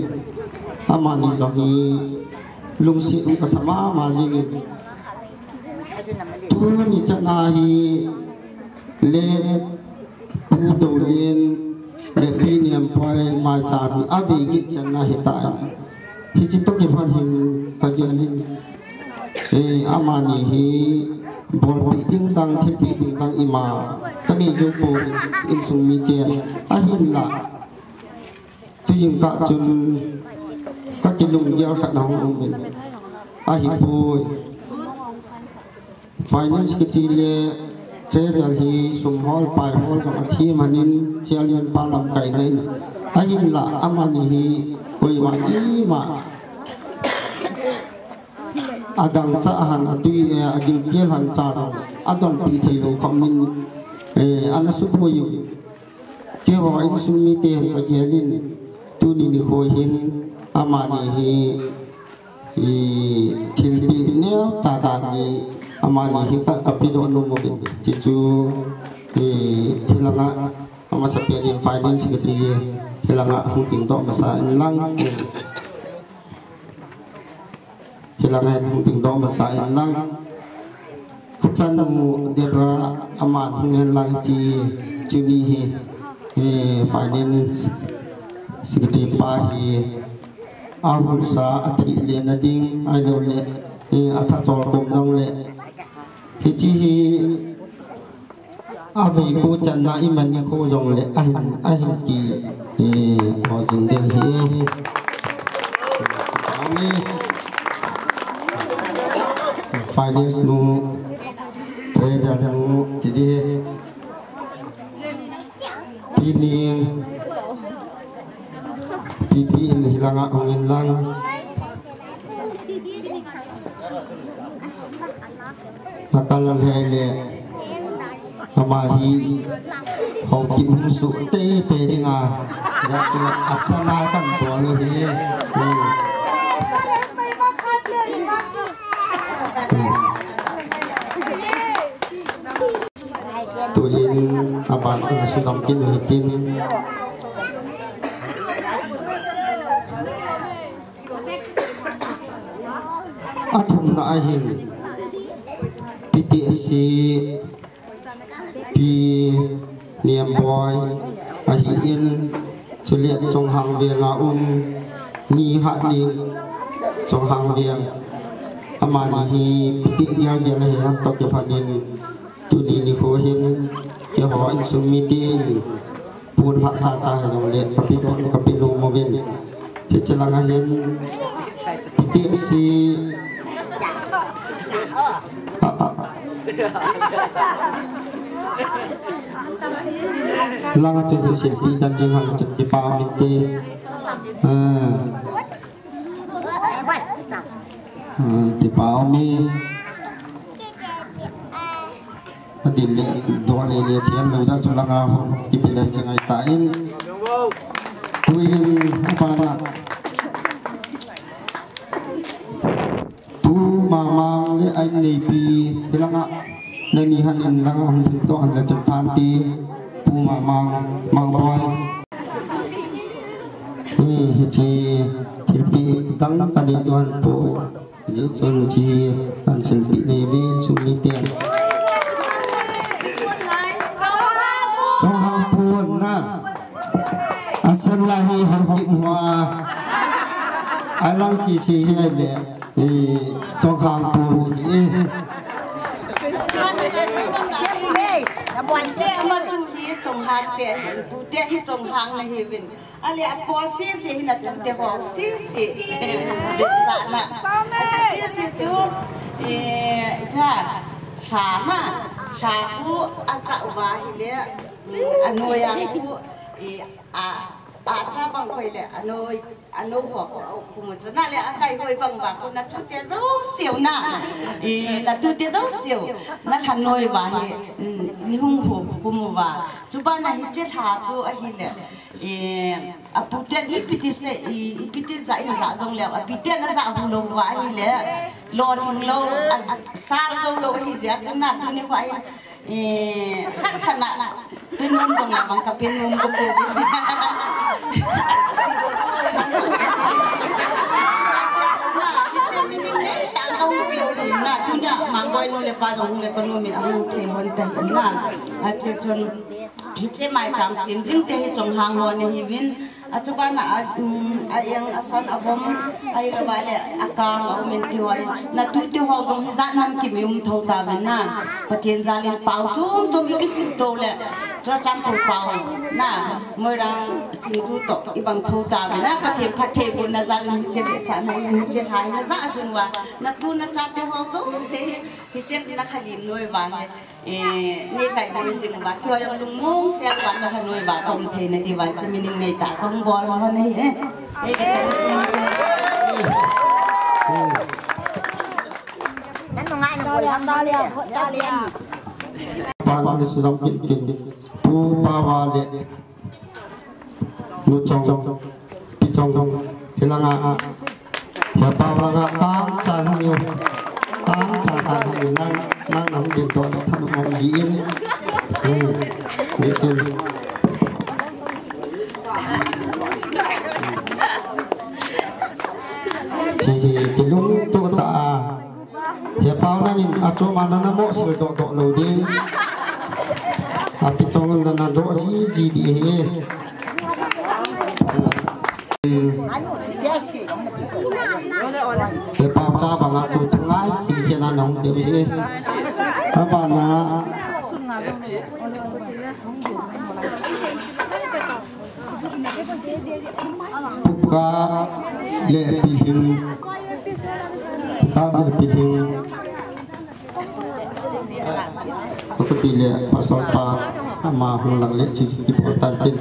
amani jong hi lungset um kasa mama jing in. Thu Tuni chana hi le Pu Tolin le Pi Niamboi maicham hi avei git channa hitan. Hiche toh kiphan hin kagelin. Eh, amani hi bolpi ding dang, thilpi ding dang ima kanei jou pon insung miten ahinla. Tujingkah chun kakilunggel khat ahung umin. Ahipoi. Finance Secretary le Treasurer hi sum hol pai hol jong athem ahin chairman pa lamkaina in. Ahinla amani hi koima ima adang cha ahin atui, eh, agilkel han cha jong adonpi thei lou khom in, eh, ana suboi u. Keiho insung miten kagelin tuni nikho hin amani hi, i, thilpeh neo chacha ni amani hi ka, kapedoh nom uvin. Chuchu, i, hilanga amasapen in Finance Secretary hilanga hung dingdoh masa in lang. Hilanga hung dingdoh masa in lang. Kachanu Deborah aman hung hen lang hiche, chuni hi, eh, Finance Secretary pa hi ahusa athi lena ding, ahilou le, eh, atha chol kom jong le. Hiche hi Avei ko channa iman nikho jong le ahin, ahin ki, eh, ho jing ding ahi. Ami. Finance nu, Treasurer nu, ti ding ahi. Pi Ning, Pi Pi in hilanga hung in lang. Akal a lhai le ama hi Haokip hung suh teitei dinga, ja chu asana kan bol u hi. Hmm. Tuin aban in sujam kin u hitin. Athumna ahin Pi Tehsi, Pi Niamboi ahin, chule Chonghang Veng a um, Nihat Ning, Chonghang Veng, amani hi Pi Teh Niang Niang ahi, ham toh kiphanin, tuni nikho hin, keiho insung miten, Pon hah cha cha hi jong le, kape nom, kape nom uvin. Hiche langa hin, Pi Tehsi. Langa chun hin silpi dan jing hal chun kipa um inte. Ah. Hmm, kipa um e. Adin le, don le le, thian lo ja chu langa ho, kipe dan chingai tan. Tuin, apana. Pu Mamang le a inneipi, hilanga, nani han in langa hung ding toh han le chun phan ti, Pu Mamang, Mangboi. Hi, hiche, thilpi dang kanei joh poi. Hijeh chun hiche, kan silpi nei uvin, sum miten. Chonghang pon na. Asan la hi Haokip hua. Alang sisi hi le. Hi, Chonghang pon hi. Te ama chu hi Chonghang te, pu te hi Chonghang na hi uvin. Ale apol sisi hi natute ho sisi. Besa na. Achu sisi chu, eh, ka, sa na, sa khu asa uva hile, mm, anoiya khu, eh, a, acha bang khu hile, anoi, ano ho khu, khu mu chana le akai hoi bang uva khu natute jouse u na. Eh, natute jouse u. Na lhanoi uva hi, mm, ni hung ho khu mu uva. Chuban a hiche lha chu ahile. Eh, apu ten ipi ti se, i, ipi ti ja in ja jong leu, api ten aja hu lou uva ahile, lolhing lou, a, a, sar jou lou ahi jeh chun na tuni uva hi, eh, khat khat na, pe nom jong le bang kape nom ko ko. Acha na, hiche meaning nei ta ka hu piu na, tuni a Mangboi nu Pa jong hung le kanu min ahung thei hon ta hi na. Ache chun hiche maicham sem jing te hi chonghang ho nahiuvin. Achuban a, um, a eng a san a vom, ahilou vale a kang a um in ti ho. Natu te ho jong hijat nam kimin um tho tauvin na. Pathen jalin pao chom chom i kisim to le. Churachandpur pao na. Moirang singju to i bang tho tauvin na. Pathen phattheibohna jalin hiche behsehna hiche lhaina jal jing uva. Natu nacha te ho jouse hi hiche na khalim noi uva hi. Eh, nei kaibol jing uva, keiho jong lungmong sel uva, nakha noi uva, kaum theina diuva, hiche meaning neitah kahung bol uva ahi, eh. Eh, Pan ni sujam kin tin, pu pa vale. Nu chong, pi chong, hilanga, hepa langa, tang chan hung u. Tang chan chan hung u, nang, nang nang din to, thanop mong ji in. Hmm, ni chin. Chi hi, kilungto tah a. Hepa nangin achom a nana mo sil doh doh lou ding. Api chong nana doh ji ji ding ahi. Hepa cha banga chu thungai khin khin a nahung ding ahi. Abana. Puka le Pilhing. Puka le Pilhing. Puka ti le Pastor pa ama hung lang le chi ki bol tan tin.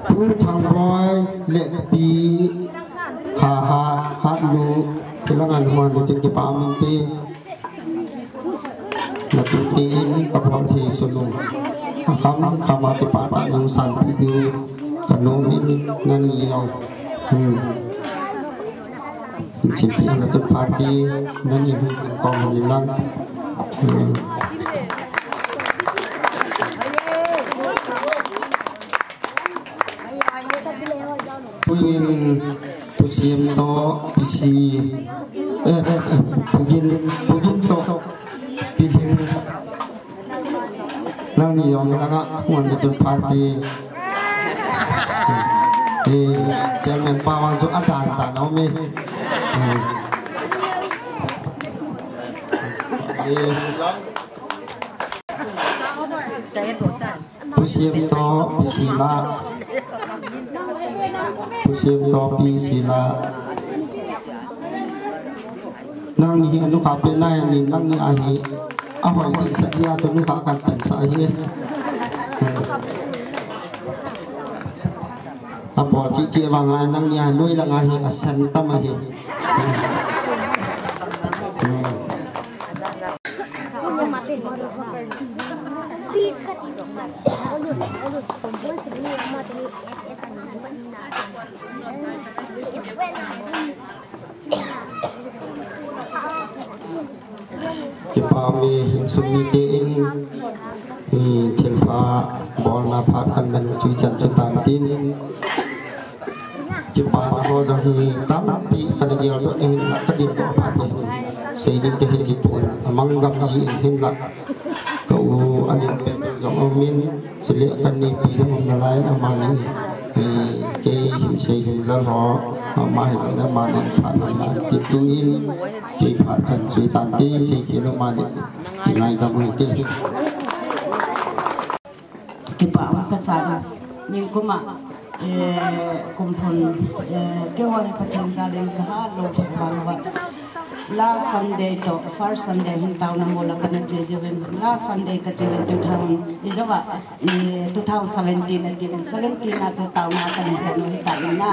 Pu Thangboi le Pi Ha Ha Hatlu kilang an huan le chin kipa min te. Natute in kabol thei sunu. Akham kham a kipah tah in sanpeh diu kanom in nangni jong. Hmm. Chinpi ana chun phat te nangni hung kom ni lang. Hmm. Puin, Pusim to, Pisi, eh, eh, eh, Pugin, Pugin to, Pilhing. Nangni jong langa, huan ni chun phat te. Eh, Chairman pa vang chu adan dan a um e. Eh. Eh. Pusim to, Pisi la. Pusim to, Pisi la. Nangni hi anukha pen nai ni, nangni ahi. Ahoi ti sa dia chu nukha kan pen sa ahi. Abol chi chi vang a nangni a noi lang ahi asan tam ahi. Hmm. Kipa mi hin sum mite in, hi thilpha bolna phat kan man u chu chan chu tan tin. Kipana ho jong hi tampi kana gel doh in, ka din doh phat in. Sei ding kahe ji pon, amang gam ji in hinla. Ka u alim pen jong um in, chule ka nepi jong um nalai in amani. Eh, kei hin sei hin lal ho, ama hi jong amani phat in la ti tu in, kei phat chan chu tan te, sei kei lo mani, ki ngaidam u hite. Kipa um ka cha e. Ningkum a, eh, kum lhun, eh, keiho hi Pathen jal in ka hat lou lheh vang uva. Last Sunday to, first Sunday hin taona mol a kana che jiuvin. Last Sunday ka che uvin two thousand, ijou va, eh, two thousand seventeen a tin, seventeen a chu taona kana het u hita in na.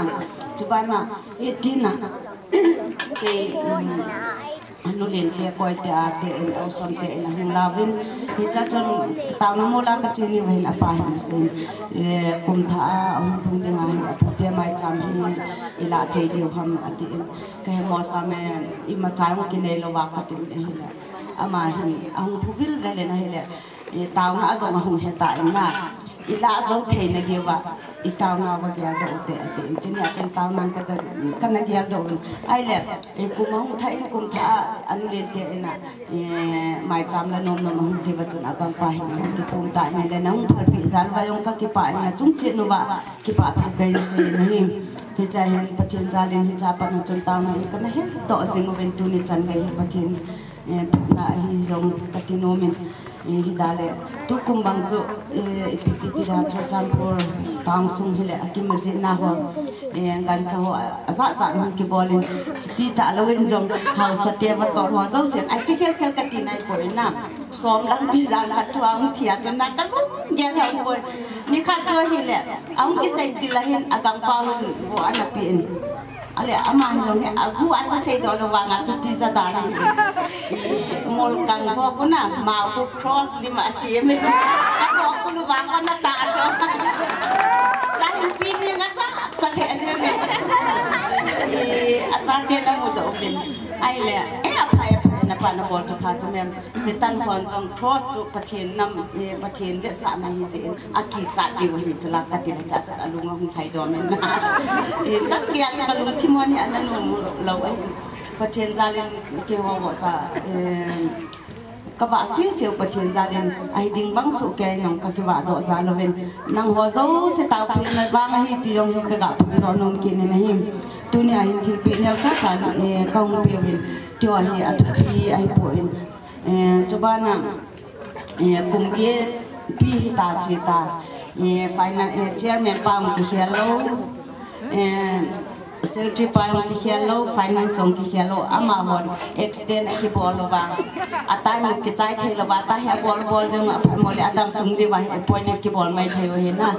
Chuban a, eighteen a, kei, um, Anu len te, koi te, a te in, auson te in ahung lauvin. Hicha chun taona mol a ka che ni uva hin apa hin asei in. Eh, kum thah a hung lhung ding ahi, apu te maicham hi i la thei diu ham ati in. Ka he mo sa me, imacha hung kinei lou va ka ti in ahile. Ama hin, ahung phu vil vil in ahile. Eh, taona a jong ahung he ta in na. Ilah jou theina diuva, itaona va geldoh u te, ati in. Chuni a chun taona ka, ka, kana geldoh un. Ahile, eh, kum ahung thah in, kum thah a, anu lente in a, eh, maicham la nom nom ahung ti uva chun agangpa hin ahung kithum tan ahile, nahung phalpeh jal uva jong kakipah in, nachung chet uva kipah thu kahin sei ahi. Hiche a hin Pathen jal in hiche a pat a chun taona in kana hetdoh jing uvin, tuni chan gei hi Pathen, eh, phatna ahi jong kati nom in, eh, hidale. Tukum bang chu, eh, ipi ti ti da Churachandpur town sung hile, akima jeh na ho, eh, gancha ho, a, ajat jat hung kibol in, chuti tah lou in jong, haosa te va tol ho jousen, ai, chi khel khel kati nai poi na. Som lang pi jan khat thu ahung thi a chun na kalung gel hung poi. Nikhat chu hile, ahung kisei til a hin, agangpa hon vo ana pe in. Ale, ama hi jong hi, agu a chu seidoh lou vang a chu tija dan ahi. I, mol kang ho khu na, ma khu cross lim a asem e. Agu khu lou vang khu na ta chu. Cha hin pi ni nga cha, cha le a jeng e. I, acha te na mudoh uvin. Ahile, eh, apha, apha, napa nabol chu pha chu mem. Satan hon jong cross chu Pathen nam, eh, Pathen vetsahna ahi jeh in, akichat diu ahi chula kati le cha cha alung ahung lhai dom in. Eh, chan gei a chu kalungthim hon hi ana nom lou ahi. Pathen jal in keiho vo cha, eh, kavah sese u Pathen jal in ahi ding bang soh kei nong kakivah doh jal uvin. Nangho jouse taopeh mai vang ahi ti jong hi kaga phongdoh nom kit in ahi. Tuni a hin thilpeh neo cha cha, eh, kahung pe uvin. Tiho hi athupi ahipoi. Eh, chubana, eh, kum get pi hita chita, eh, finance, eh, chairman pa hung kikhel lou, eh, secretary pa hung kikhel lou, finance hung kikhel lou, amahon extend akibol louva, a time kichai thei louva, tahi abol bol jong aphat mo le adam sung diuva hi appoint akibol mai thei u ahi na,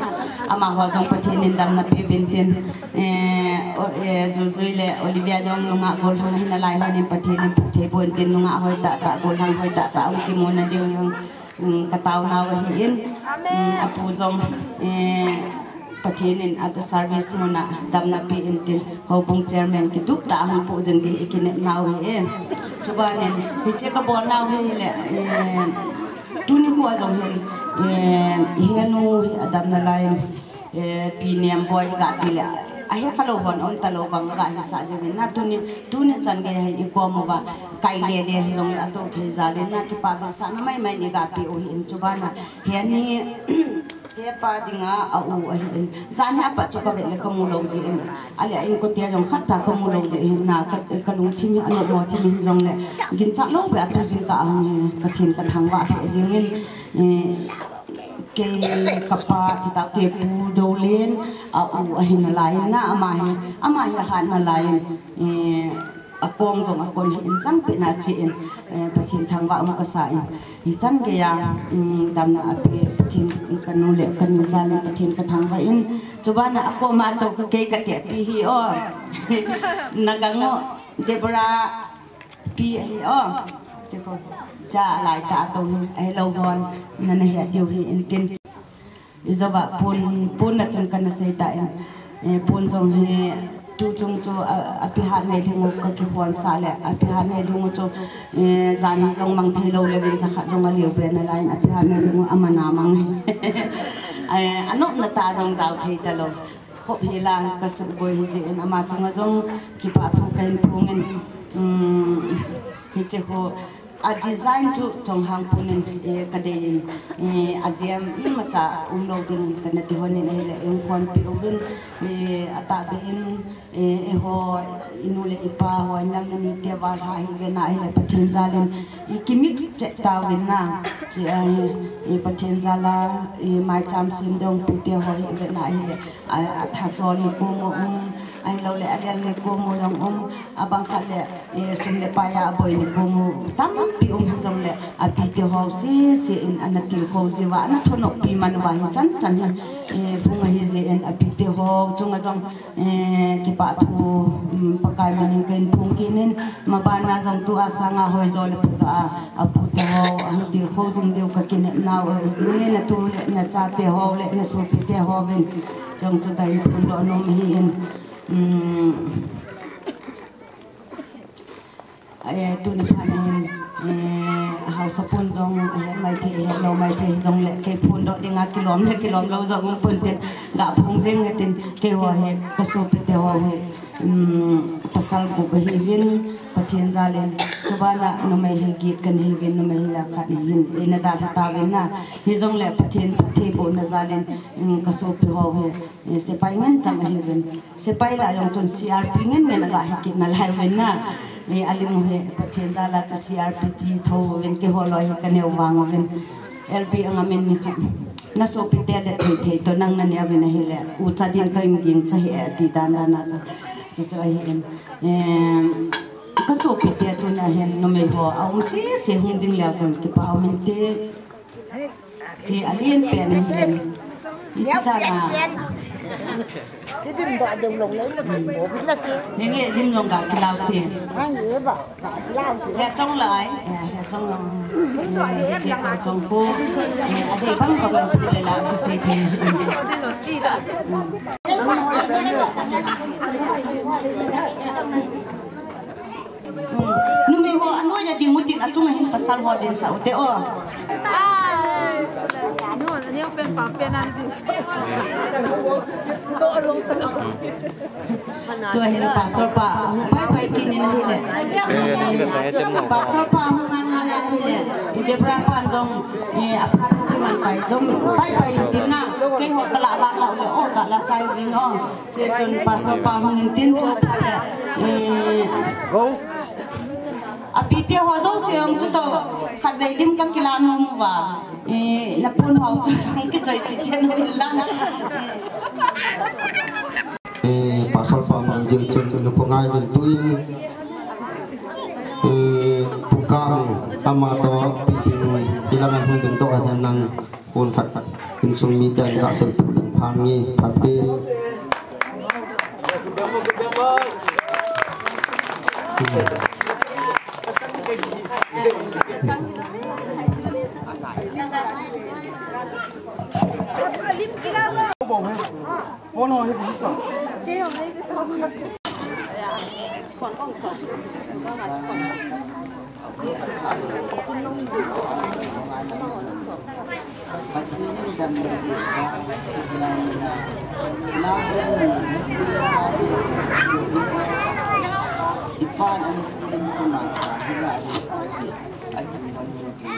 amaho jong Pathen in damna pe uvin tin. Eh, o, eh, Jujui le Olivia jong nungah gollhang ahi nalai hon in Pathen in phatthei boh in tin, nungah hoi tah tah, gollhang hoi tah tah, hung kimu na diu jong, um, ka taona u ahi in. Um, apu jong, eh, Pathen in ata service mun a damna pe in tin, houbung chairman kidup tah a hung pu jing ding i kinepna u ahi e. Chuban in, hiche ka bolna u ahile, eh, tuni khu a jong hin, eh, henu hi adam nalai in, eh, Pi Nemboi i ga ti le, ahe kha lou hon um talou bang ga hisah jeh in na tuni, tuni chan gei hi i kom uva, kai le le hi jong le ato thei jal in na kipa vetsahna mai mai in i ga pe u ahi in chuban a, heni, hepa dinga a u ahi in. Jan hi apat chu ka vet le ka mu lou jeh in. Ale a inko te jong khat cha ka mu lou jeh in na ka, ka lungthim hi a nopmo thim hi jong le. Ginchat lou beh a tu jingkah a hung hi Pathen ka thangvah lheh jing in, eh, Kei kapa titah te Pu Dolen a u ahi nalai in na ama hi, ama hi ahat nalai in, eh, akong jong akon hi in jangpeh na che in, eh, Pathen thangvah um kasa in. Hichan gei a, um, damna ape Pathen kanu le kani jal in Pathen ka thangvah in. Chuban a akoma toh kei ka tehpi hi o. Na gang u Deborah Pi ahi o. Cheko. Cha lai tah a toh hi, ahilou hon, nana het diu ahi in tin. Ijou va pon, pon na chun kana sei tan. Eh, pon jong hi, tu chung chu, a, api hat nei lhing u ka kihon sah le, api hat nei lhing u chu, eh, jan hi jong mang thei lou le, vin jakhat jong aliu be nalai in, api hat nei lhing u amana mang. Eh, anopna tah jong jao thei talou. Khop hi la ka suboi hi jeh in ama chunga jong kipah thu kahin phong in, um, hiche khu a design chu chonghang pon in, eh, ka dei in, eh, ajem imacha umlou ding in kana ti hon in ahile, eh, hung khonpi uvin, eh, atahbeh in, eh, eiho, inu le ipa ho, inlam ini te val ha hi vena ahile Pathen jal in, i kimix chet tauvin na, chi ahi, eh, Pathen jal a, eh, maicham sem dong pute ho hi vena ahile, A, atha chol nikum u um, ahilou le alel nikum u jong um, abang khat le, eh, sum le pai a aboi nikum u tampi um hijong le, api te ho sese in ana tilkhou jiu va, ana thonoppi man uva hichan chan hi, eh, lhung ahi jeh in api te ho chunga jong, eh, kipah thu, um, Pakai min in kahin phong kit in, maban a jong tua sanga hoijo le phajo a, apu te ho, ahung tilkhou jing diu ka kinepna u ahi jeh in, natu le nachate ho le nasopi te ho vin. Chong chu kahin phondoh nom ahi in, um, eh, tuni phat a hin, Eh, hausapun jong, ahet maithei, ahet lou maithei jongle, kei phondoh dinga kilom le kilom lou jong um pon tin, ga phong jeng e tin, keiho hi, kasopite ho hi, um, pasal gup ahiuvin, Pathen jalin, chubana numei hi giet kana hiuvin, numei hi la khat ahin, eina dalha tauvin na, hijongle Pathen phattheibohna jalin, um, kasopi ho hi, eh, sepai ngen chang ahiuvin. Sepai lah jong chun C R P ngen ngen aga hi kit nalai uvin na. Eh, alim u hi Pathen jal a chu C R P chi tho uvin keiho loi hi kaneo vang uvin. L B anga min ni khat. Nasopite le thei thei toh nang naneo uvin ahile. Ucha din kahin ging cha hi e ati dan dan a chu. Chu chu ahin. Em, kasopite tuna hin numei ho aum sese hung ding leu chun kipa um inte. Ti alen pen ahi. Iti dan a. Idim da deu long le na bai mo bin la ti. Henge lim long ga kilau ti. Henge ba. Kilau ti. He chong lai. He chong long. He chong ko. He ade bang bang tu le la ki sei ti. Numei ho anoi a ding utin achunga hin pasal ho dinsah ute o. Tua hin pastor pa, pai pai kinin ahile. Pastor pa hung ngan ngan ahile. Debra pan jong, eh, aphan kiman pai jong, pai pai tin na. Keiho kala ba la o, kala chai ving o. Chuchun pastor pa hung in tin chu phat le. Eh, apite ho jouse jong chutoh khatvei lim kakila nom uva. Eh, napun ho chu kichoi chi chen uvin lang. Eh, pastor pa hung in chun nukhongai vin tuin. Eh, pukang ama toh pihin ilang an hung ding toh ahitan nang. Pon khat insung mite in kasei phat nge phat te. Phone ho hi. Pathen in damna pia, Pathen in a, naote ni, ipan ani siem chama, hila ati hon ni chu.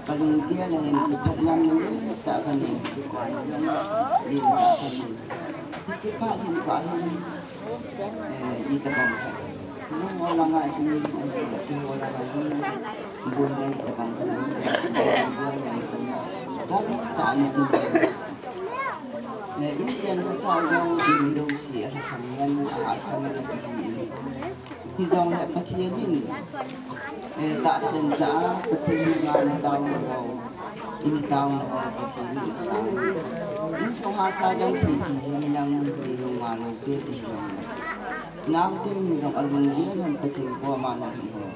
Kalung dia la hin, iphat lam ni, ta kani, ipan lam ni, ta kani. Isi pa hin ka hin, Eh, itobang khat. Nangho langa hi, ahilouleh keiho langa hi, boina itobang khat. Boina itobang khat. Tamtah ana um. Eh, inchen khosa jong, in jouse, alhasam ngen, alhasam ngen akihi in. Hijongle Pathen in, eh, tahsan tah a, Pathen in ngatna taona ho. Ini taona ho Pathen in asang. Insung hahsa dang thei thei hen lang, nilung ngalou te te jong. Naote in jong alung len hen Pathen koma nalhun ho.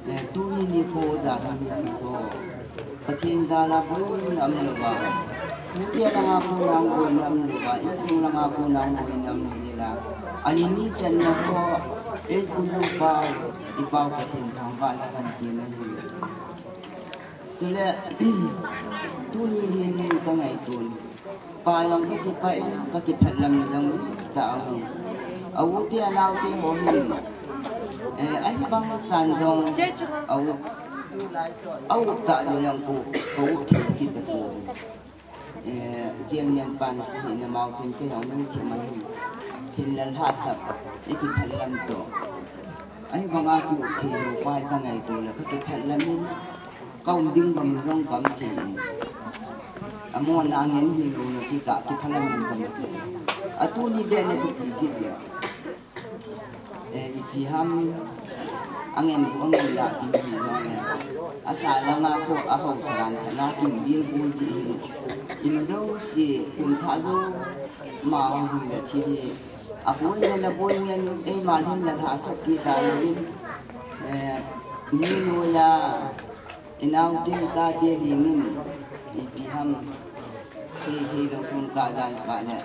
Eh, tuni nikho, jani nikho. Pathen jal a boina umlou va. Nute langa kona boina umlou va. Insung langa kona boina umlou va. Ani ni channa ho. Eipui lou pau. Ipau Pathen thangvahna kahin pe nahi. Chule, tuni hin kangaito in. Pa jong kakipah in, kakiphatlam jong tah aum. A u te a nao te ho hin. Eh, ahivang chan jong, a u, a u tah le jong ko, ko thei kit tapoi. Eh, Jem Nian pan sa hi na mau tin kei jong mi thim ahin. Thin lal ha sap, ikiphatlam to. Ahivang a kiu thei lou pa hi kangaito le kakiphatlam in. Ka um ding bang in jong ka um thei in. Amona ngen hilou na kikah kiphalam in ka um thei. Atuni beh le bupi kit le. Eh, ipi ham angen bu angen la ki hi jong le. Asa langa ko aho saran kana kin bil bul ji hin. Ima jouse kum thah jou ma hung hi le thi hi. Aboi ngen aboi ngen eima lhin la lhasat ti ta lovin. Eh, mi noiya. Inaote, ichate dingin, ipi ham, sei thei lou sun ka jan ka le.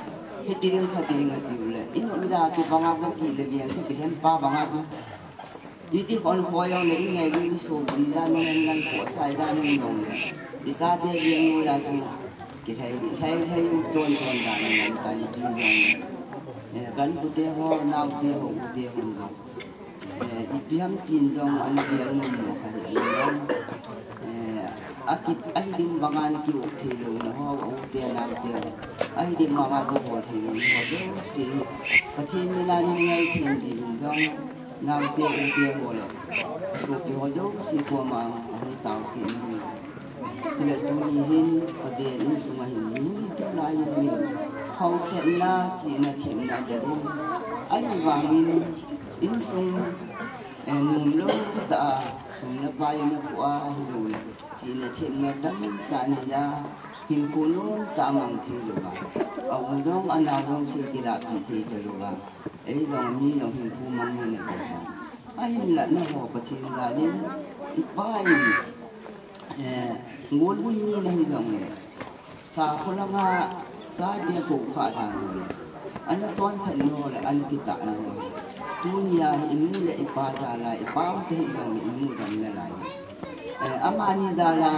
Hiti ding, khati ding atiu le. Inu mi da kibanga ka ki le lian ka kilhem pa banga chu. Iti khon khoi jong le, i ngailut i sopi dan, i ngen dan, khohsai dan in jong le, i chate ding noiya chu kilhai, lhai, lhai u chon chon dan in lam tan ipi jong le. Eh, kan pute ho, naote ho, ute ho jong. Eh, ipi ham tin jong an gel nom mo kha hi jong. Eh, aki, ahi ding banga na kiu thei lou na ho, ute naote ho. Ahi ding banga kibol thei lou na ho, jouse hi Pathen mina nei ngaithem ding in jong. Naote ute ho le sopi ho jouse koma ahung tao kit in ahi. Chule tuni hin ka ven insunga hin mi tulai in min haosetna, chihna, themna del in, ahivangin insung, eh, nom lou tah a, sum le pai in apoh a ahilou le, chihna themna tamtah nei a, hinkho nom tah a mang thei lou a, a u jong a nao jong sei kilahpeh thei talou a. Ei jong mi jong hinkho mang ngen ahi tan. Ahinla nangho Pathen jal in, i pa in, eh, ngol bun mi nahi jong le, sakho langa chate kho kha dan ho le, ana chonphat nau le, ana kitah nau. Tunia hi i nu le i pa jal a, i pa um te hi jong le i mu dam nalai. Eh, amani jal a,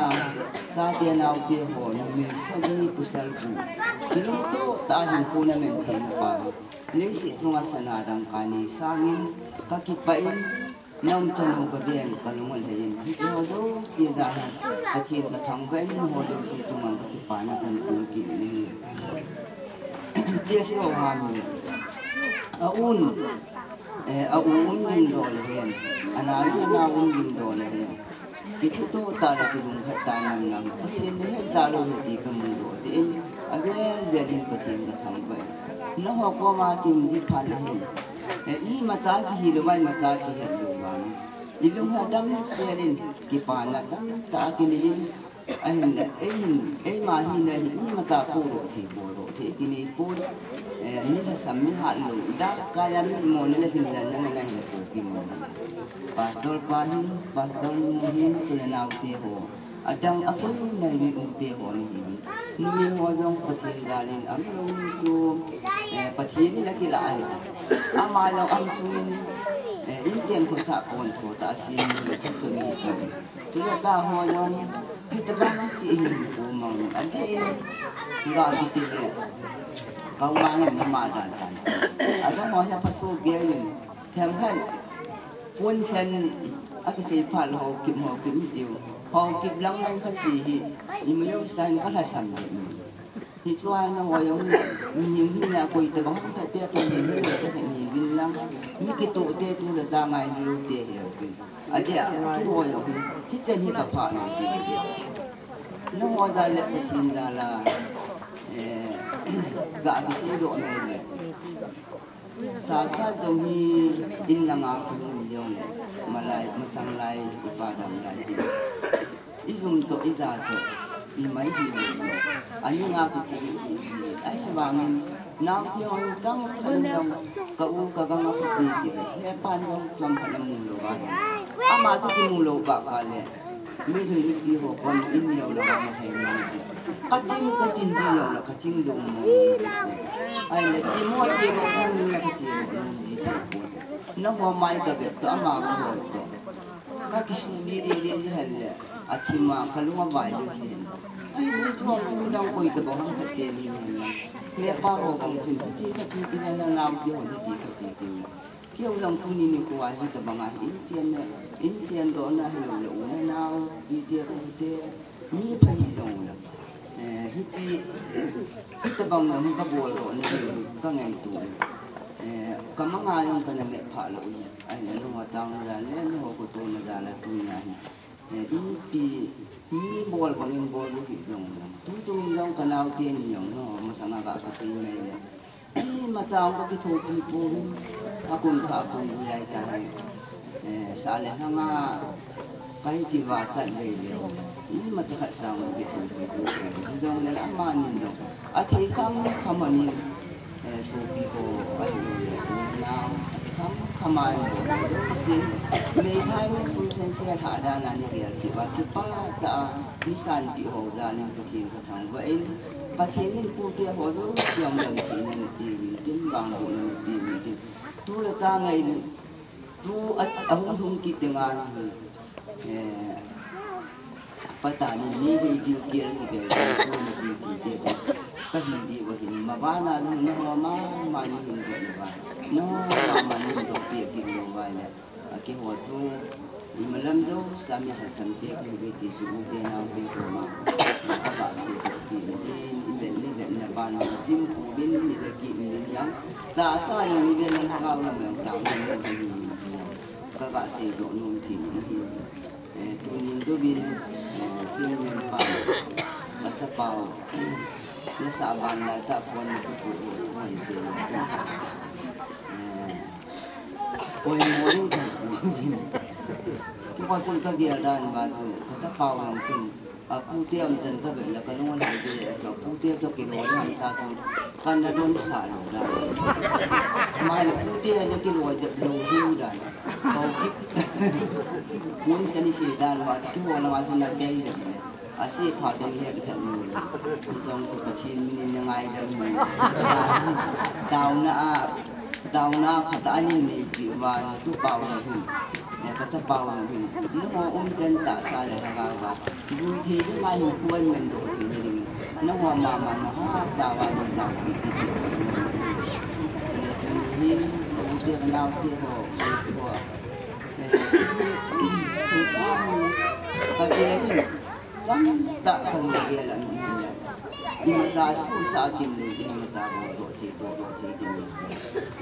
chate naote ho, numei sagi pasal gup, kilungto tah a hinkho na man thei na pa. Leiset chunga sana dangka nei sangin, ka kipah in, na umchan u ka ven, ka lung alhai in. Hiche ho jouse jal a, Pathen ka thangvah in, nangho jouse chunga ka kipana kahin phong kit in ahi. Tia sei ho ham le. A un, eh, a u um ding dol ahen. A nao, a nao um ding dol ahen. Kithuto tah le kilungkhat tah nam nam. Pathen nahet jal u ahi ti kamu doh jeh in, avel vel in Pathen kathangvah in. Nangho koma kium ji phat le hin, eh, imacha kihi lou va, imacha kihet lou vang, ilung hi adam sel in, kipana tamtah kinei in, ahinla, eihin, eima hina hin, imacha podoh thei, boldoh thei kinei pon, eh, mi lhasam, mi hat lou, dakkaiya mitmo na le hinlel na, na hin po kimo. Pastor pa hin, pastor nu hin, chule naote ho. Adang akoina uvin ute ho nahiuvin. Numei ho jong Pathen jal in aum lou ni chu, eh, Pathen in akilah ahi ta. Ama jong aum sungin, eh, inchen khosah pon tho tah a sem ni khat chu ni chu. Chule ta ho jong, hitobang cheh hin pu mang. Adeh in, ga kiti le, ka u ma ngen na ma dan tan. Adang ho hi aphaso gel in, Themkhat, pon sen, akisei phat le Haokip, Haokip tiu. Haokip lang lang khat si hi, imajouse in kalhasam jeng in. Hichu a nangho jong hi, mihem hina koi tabang khat te, Pathen hilou te khat hiuvin lang. Mi kitoh te, tu le ja ngailou te hilou te. Adeh a, keiho jong hi, hichan hi kaphah lou te. Nangho jal le Pathen jal a, eh, ga kisei doh mai le. Sasa jong hi in langa kihung jong le, malai, machang lai, ipa dam lai ti. Ijum toh, ija toh, imai hi le toh. Ani nga kiti le, ahivangin, naote hon chang khat in jong, ka u ka gang a kiti ti le, hepan jong chomkhat na mu lou va hin. Ama toh kimu lou kah kah le. Meitei nupi ho kon in neo la na thei mang ti. Kaching, kaching ji jong la kaching jong mo. Ahile chi mo chi mo jong ni la kachi mo jong ji thei pon. Nangho mai kavet toh ama kahol toh. Kakisui deh deh ji hel le. Athi ma kalung avai lou ji hen. Ahile chu chu dang koi tabang ham khat te ni hen la. Hepa ho bang chu kati kati ti na na nao ti ho ni ti kati ti. Keu jong tuni nikho a hitabang a inchen na, inchen doh na hilou le u le nao, pite pute, mi pha hijong le. Eh, hiti, hitabang jong kabol doh na hilou, kangaito. Eh, kamang a jong kana me pha lou. Ahile nangho taona jal le, nangho kitohna jal a tunia hi. Eh, ipi, mi bol bang in bol lou hijong le. Tu chung in jong kanao teni jong, nangho masanga ga kasei mai le. Imacha jong kakithopi pouvin, akum thah akum gui ahi tai. Eh, sa le hanga, kahi ti vachat vei leu le. Imacha khat cha jong kakithopi pouvin. Hijongle amanin jong. Athei kham kham anin, eh, sopi ho, ahilou le, unau, athei kham kham ahin bol. Meithai nu sum sensel hah dan a nigel kit uva, kipah tah a, nisanpeh ho jal in Pathen kathangvah in, Pathen in pute ho jouse jong damtheina napeh uvin tin, vangbohna napeh uvin tin. Tu le cha ngailut, tu a, ahung lhung Kiti ngan hi, eh, patan in mi hi diu kial ki ke, ko na ti ti te chu. Ka hi di wa hin, ma ba na lu na ho ma, ma ni hin ke ni ba. No, ma, ma ni hin do ti ki lo ba le. A ki ho chu, i ma lam do, sa mi ha sam te ka hi be ti chu u te na u te ko ma. Ka ba se ko ki ni hin, i be ni be na ba na chim ku bin ni be ki ni yang. Ta sa yang ni be na ha ga u na me ta ni ni ni. Ka ga seidoh nom kit na hi. Eh, tunin dovin, eh, Chinmian pa, ka chapa u, na sa ban lai ta phone na ka pu u, phone che u. Eh, koi mo ring ka pu u. Koi kun ka gel dan ba chu, ka chapa u lang chun, a pu te um chan ka vet le ka lung a lai ve a chu, pu te chu kilo ring ta chu, kan na don sa lo dan. Mai le pu te na kilo jep lo hiu dan. Kau kit. Mun sani si dan ma chu kiho langa chu na kei le. A si pha dong het het nu le. Ni jong chu Pathen min in na ngaidam nu. Taona a, taona phat a anin nei pi ma tu pau lo hin. Ne ka cha pau lo hin. Nu ho um chen ta sa le ka ga ba. Ju thi ni ma hin kuan men do thi ni ding. Na ho ma ma na ha ta wa ni ta pi ti ti. Chule tu ni hin, u te nau te ho, su ti ho. Eh, chu pa ni, ka ke ni, chang ta ka ni ke la ni le. Imacha su sa kim ni ke, imacha bo do thei, do do thei ke ni ke.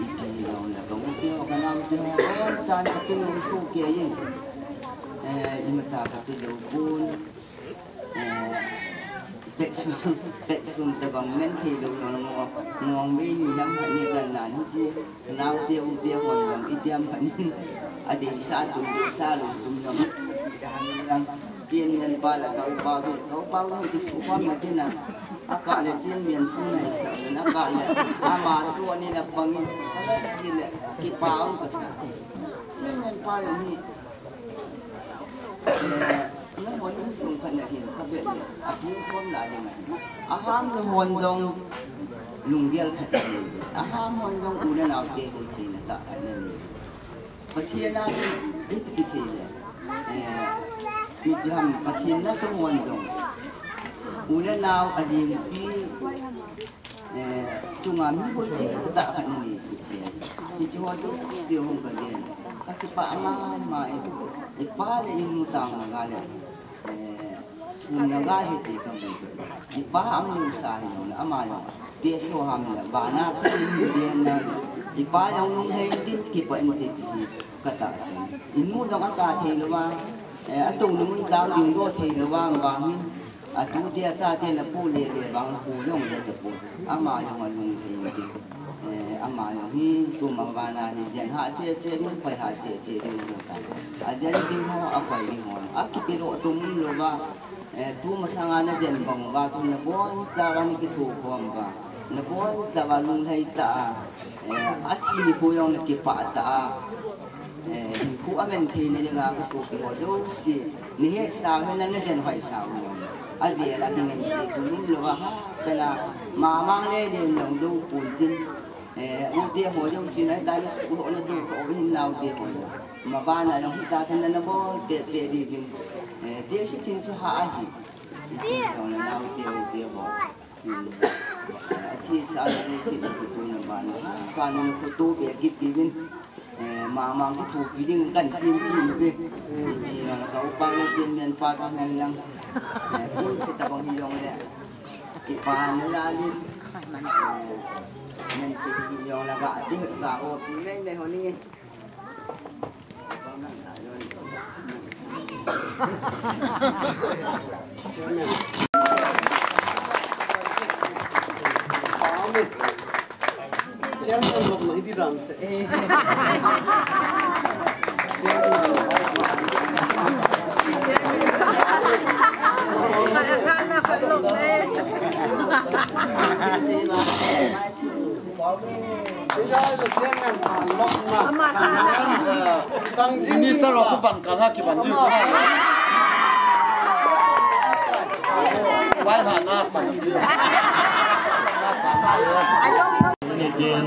I ti lo na ka u te ho, ka nau te ho, ka wan chan ka ti lo su ke yin. Eh, imacha ka ti lo kun. Eh, pet sum, pet sum tabang men thei lo jong ngo, ngong mei ni ham ha ni kan na ni chi, nau te u te hon jong i tiam ha ni, a dei sa tum, dei sa lo tum jong, lang, Chinmian pa la ka upa ve, ka upa ve ki su pa ma ti na, a ka le Chinmian pu na i sa, na ka le, a ma tu ni la pang, sa le ki le, ki pa u ka sa. Chinmian pa ni, Eh, nangho insung khat na hin ka vet le, a pi khom na ding ahi. A ham le hon dong lunggel khat na nei. A ham hon dong u le nau te hoi theina tah khat na nei. Pathen a hin, i ti ki thei le. Eh, i pi ham Pathen na to hon dong. U le nau a ling pi Eh, chunga mi hoi te ka tah khat na nei su te. Hiche ho jouse hung ka gen. Ka kipah mama in. I pa le i nu taona ga le. Eh, thumna ga hi te ka mu te. I pa am nu sa hi jong le ama jong. Te so ham le. Ba na pe ni gen na le. I pa jong nung hei tin kipah in te ti hi ka tahsan. I nu jong a cha thei lou va. Eh, a tou na mun chang ding lou thei lou va. Bang hin. A tute a chate na pu le le bang pu jong le ta pu. Ama jong a lung thei in ti. Eh, ama jong hi tu ma ba na hi jen ha che che ding, khoi ha che che ding lo ta. A jen ding ho, a khoi ding ho. A kipe lo tum lou va. Eh, tu masanga na jen bang va tu na bon cha va ni kithu khom va. Na bon cha va lung lhai ta. Eh, a thi ni pu jong na kipah ta. Eh, hinkho a men thei na dinga ka sopi ho jouse. Ni he sa hen na jen hoi sa u. A ve la ding en si tu lum lo va ha. Pela ma mang le le nong do pun tin. Eh, u te ho jong chi na ta le su ho na do ho hin nau te ho. Ma ba na jong ta tan na bol pe pe di ding. Eh, te si tin su ha a hi. I ti ho na nau te u te ho. Tin, eh, a thi sa na ni si na ku tu na ba na. Ha, ka ni na ku tu be ki ti vin. Eh, ma ma ki thu pi ding kan tin pi ni be. Ni pi na ka u pa na chen men pa ta men lang. Eh, kun si ta bang hi long le. Ki pa na la ni. Eh, men ti hi long la ga ti ga o pi men me ho ni. Minister of Ban Kanga ki ban diu. Wai ha na sa. Ni tin.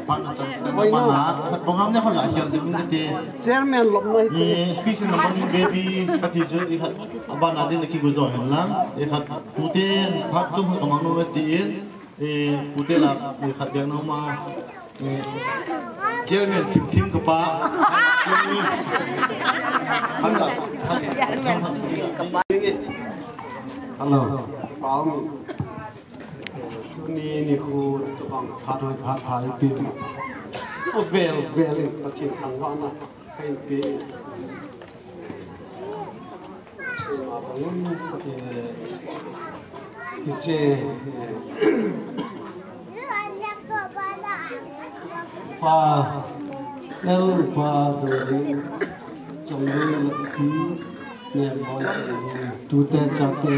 Pan a chang chang pan a khat program ne khat la hial jing min te. Chairman lop noi te. Ni special na morning baby kati chu i khat abana din ki guzo hen lang. I khat puten phat chum ka mang no ti in. E pute la i khat de no ma. E chairman thim thim ka pa. Hello. Pau. Tuni nikho tobang phat hoi phat pha ipi. O vel vel in Pathen thangvahna ka in pe. Sema bangin, eh, hiche, eh, pa, el pa, bangin, chong le, pi, ne, mo, tute, chate,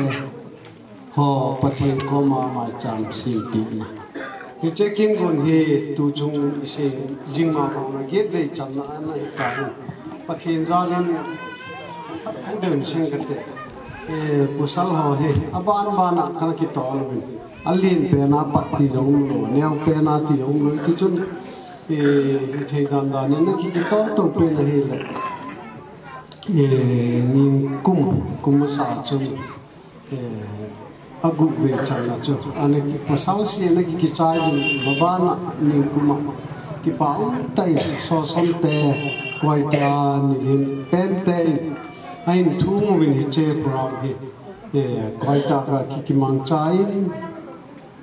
ho Pathen koma maicham sempeh na. Hiche kin gon hi tu chung i sei jing ma bang na get vei chamna ana hi ta hin. Pathen jal in a den sing kate. E, pasal ho hi aban ban a kana kitol uvin. Alen pen a pat ti jong lo, neo pen a ti jong lo ti chun. E, thei dan dan in na ki, kitol to pen a hi le. E, nin kum, kum sa chun. Eh, agup vei channa chu. Ana ki pasal si ana ki kichai jin babana nikuma. Kipa um tai so som te koi te a ni lin pen te in. A in thum uvin hiche program hi. Eh, koi ta ka ki kimang chai in.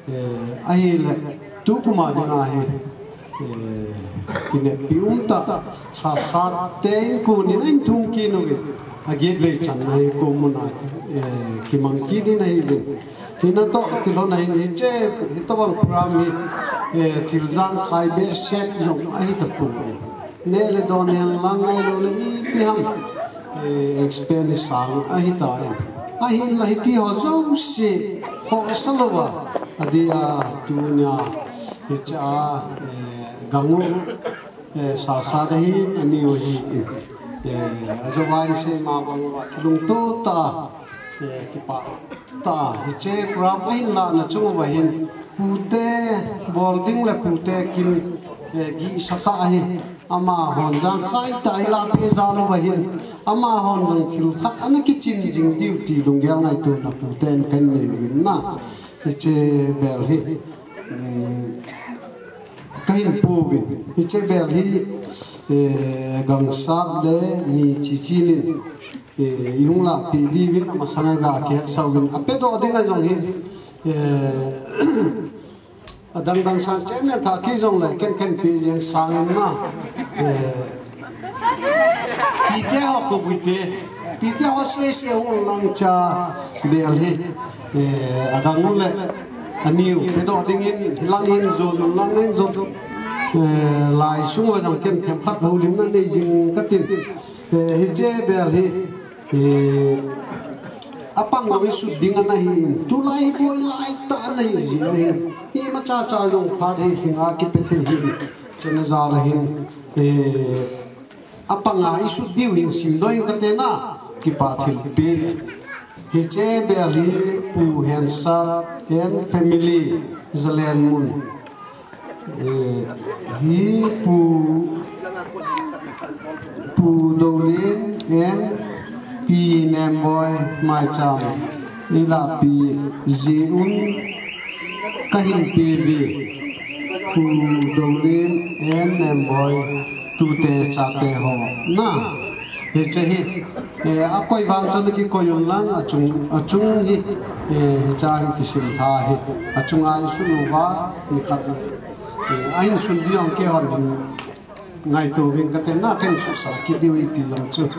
Eh, ahile tukuma dinga hi. Eh, kinepi um ta, sa sa te in kunin a in thum kit uvin. A get vei channa hi ko muna, eh, kimang kit in ahi uvin. Hina to, kilhon a hin hiche, hitobang program hi, eh, thil jang khai behseh jong ahi tapon. Ne le don hen lang ngai lo le ipi ham, eh, expense sang ahi ta in. Ahin la hiti ho jong si, ho sa lo va. Adia, tunia, hicha, eh, gangu. Eh, sa sa da hin, ani u hi, eh, ajo vai se ma bang va kilungto ta, eh, kipa ta, hiche program ahin la na chung va hin, pute, bol ding le pute kin, eh, gi sa ta hi, ama hon jang khai ta hi la pe ja lo va hin, ama hon jang thil khat ana kichin jing diu ti lunggel ngaito na pute en pen nei vin na, hiche bel hi, mm, Ka hin pu vin. Hiche bel hi, eh, gangsat le ni chichi nin, eh, i hung lahpi diuvin amasang a ga kihet sau vin. Ape doh ding a jong hin, eh, adang dang sang chen nen tha ki jong le ken ken pi jeng sang in ma. Eh, Pite ho ko buite. Pite ho se se ho lang cha bel hi. Eh, adang le. Aniu, pe doh ding in, lang in zon, lang in zon. Eh, lai sung a jong ken themkhat houlimna nei jing katin. Eh, hiche bel hi. Eh, apang lo i sut ding ana hi. Tulai boi lai ta ana hi ji ahi. Imacha cha jong phat hi hinga kipe thei hi. Chena jal a hin. Eh, Apanga i sut diu hin simdoh in kate na, kipa thilpeh. Hiche bel hi Pu Hensat and family Zalenmun. Eh, hi Pu, Pu Dolen and Pi Nemboi Maicham. Ilahpi ji un. Ka hin pe ve, Pu Dolen and Nemboi, tute chate ho. Na, hiche hi, eh, akoi vang chun kikoi un lang, achung, achung hi, eh, hicha hin kisim tha hi, achunga i sun uva, ni khat, eh, ahin sun diu ang keihon hin. Ngaito vin kate na ken susa kit diu iti jong chu.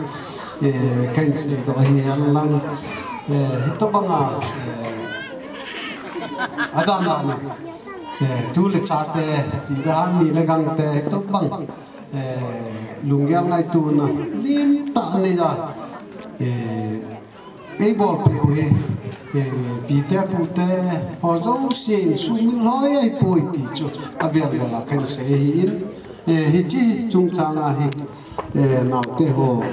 Eh, ken seidoh hi alang. Eh, hitobanga, eh, adan dan. Eh, tu le chate, ti dan ni le gangte, hitobang. Eh, lunggel ngaitona, lim tah nei a. Eh, Ei bolpeh u hi, eh, pite pute, ho jouse in sumil hoi ahipoi ti chu, abel bel a kahin sei ahin, eh, hiche chungchang a hi, eh, naote ho,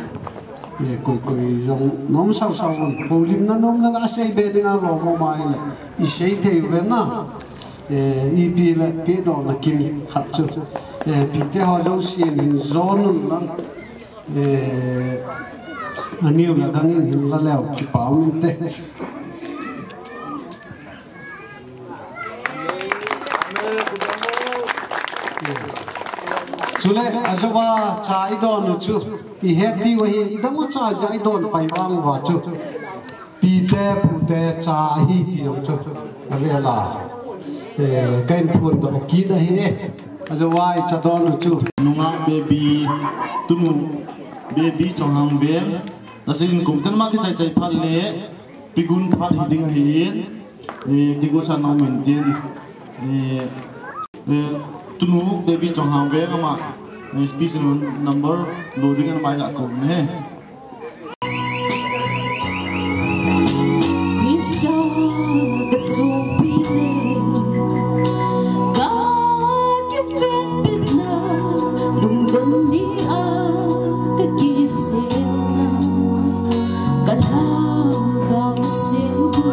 eh, koi koi jong nom sao sao un, houlimna nomna ga sei be ding a lom um ahile, i sei thei uve na. Eh, ipi le pehdohna kin khat chu, eh, pite ho jousen hin jon un lang, eh, aniu le dang in hin la leu kipa um inte. Chule, ajouva cha idon u chu, ihet diu ahi, idang uva cha ja idon pai vang uva chu, pite, pute cha ahi ti jong chu, avel a, eh, kahin phondoh kit ahi. Ajouva icha don u chu, nungah baby, tunu baby Chonghang Veng, nasin kum ten ma kichai chai phat le, pigun phat hiding ahin, eh, kigo san nau min tin, eh, eh, tunu baby Chonghang Veng ama, eh, special number lo ding in ama ga kou ne. Krista ka sopite, ka kivetpina, lungdon ni a ka kiselna, ka lhagao sel gu,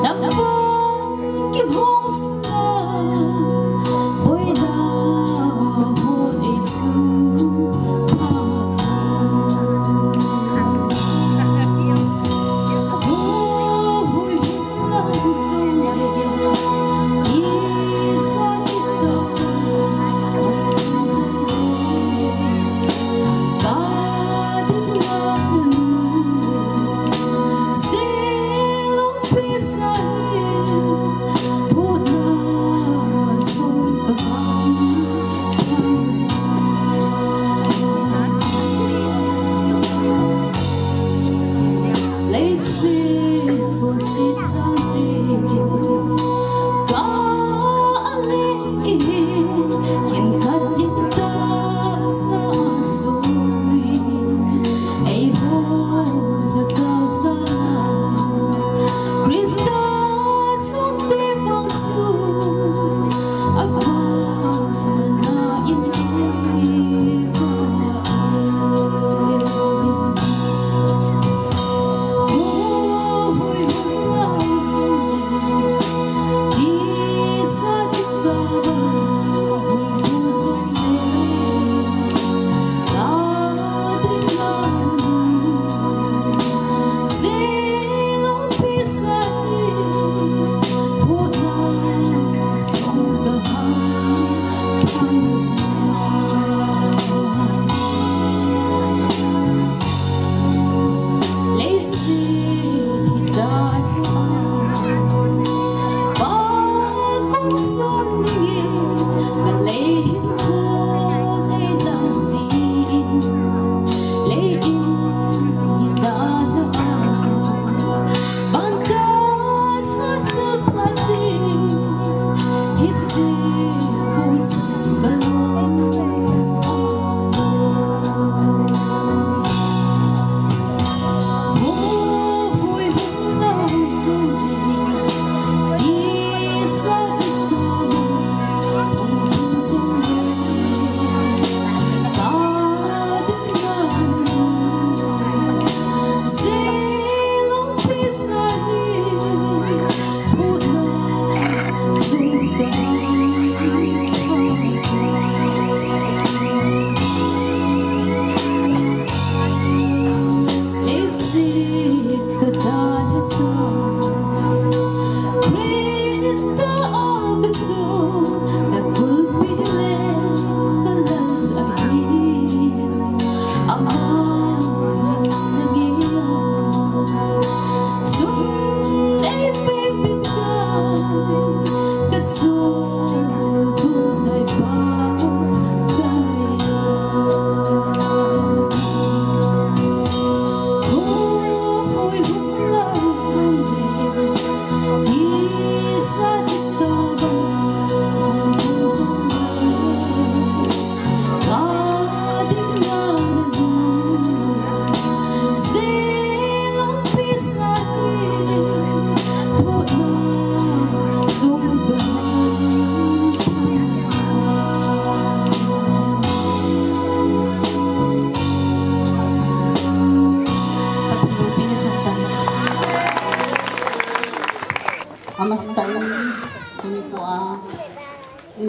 na vang kihong sunga, boina ho ei chu pha.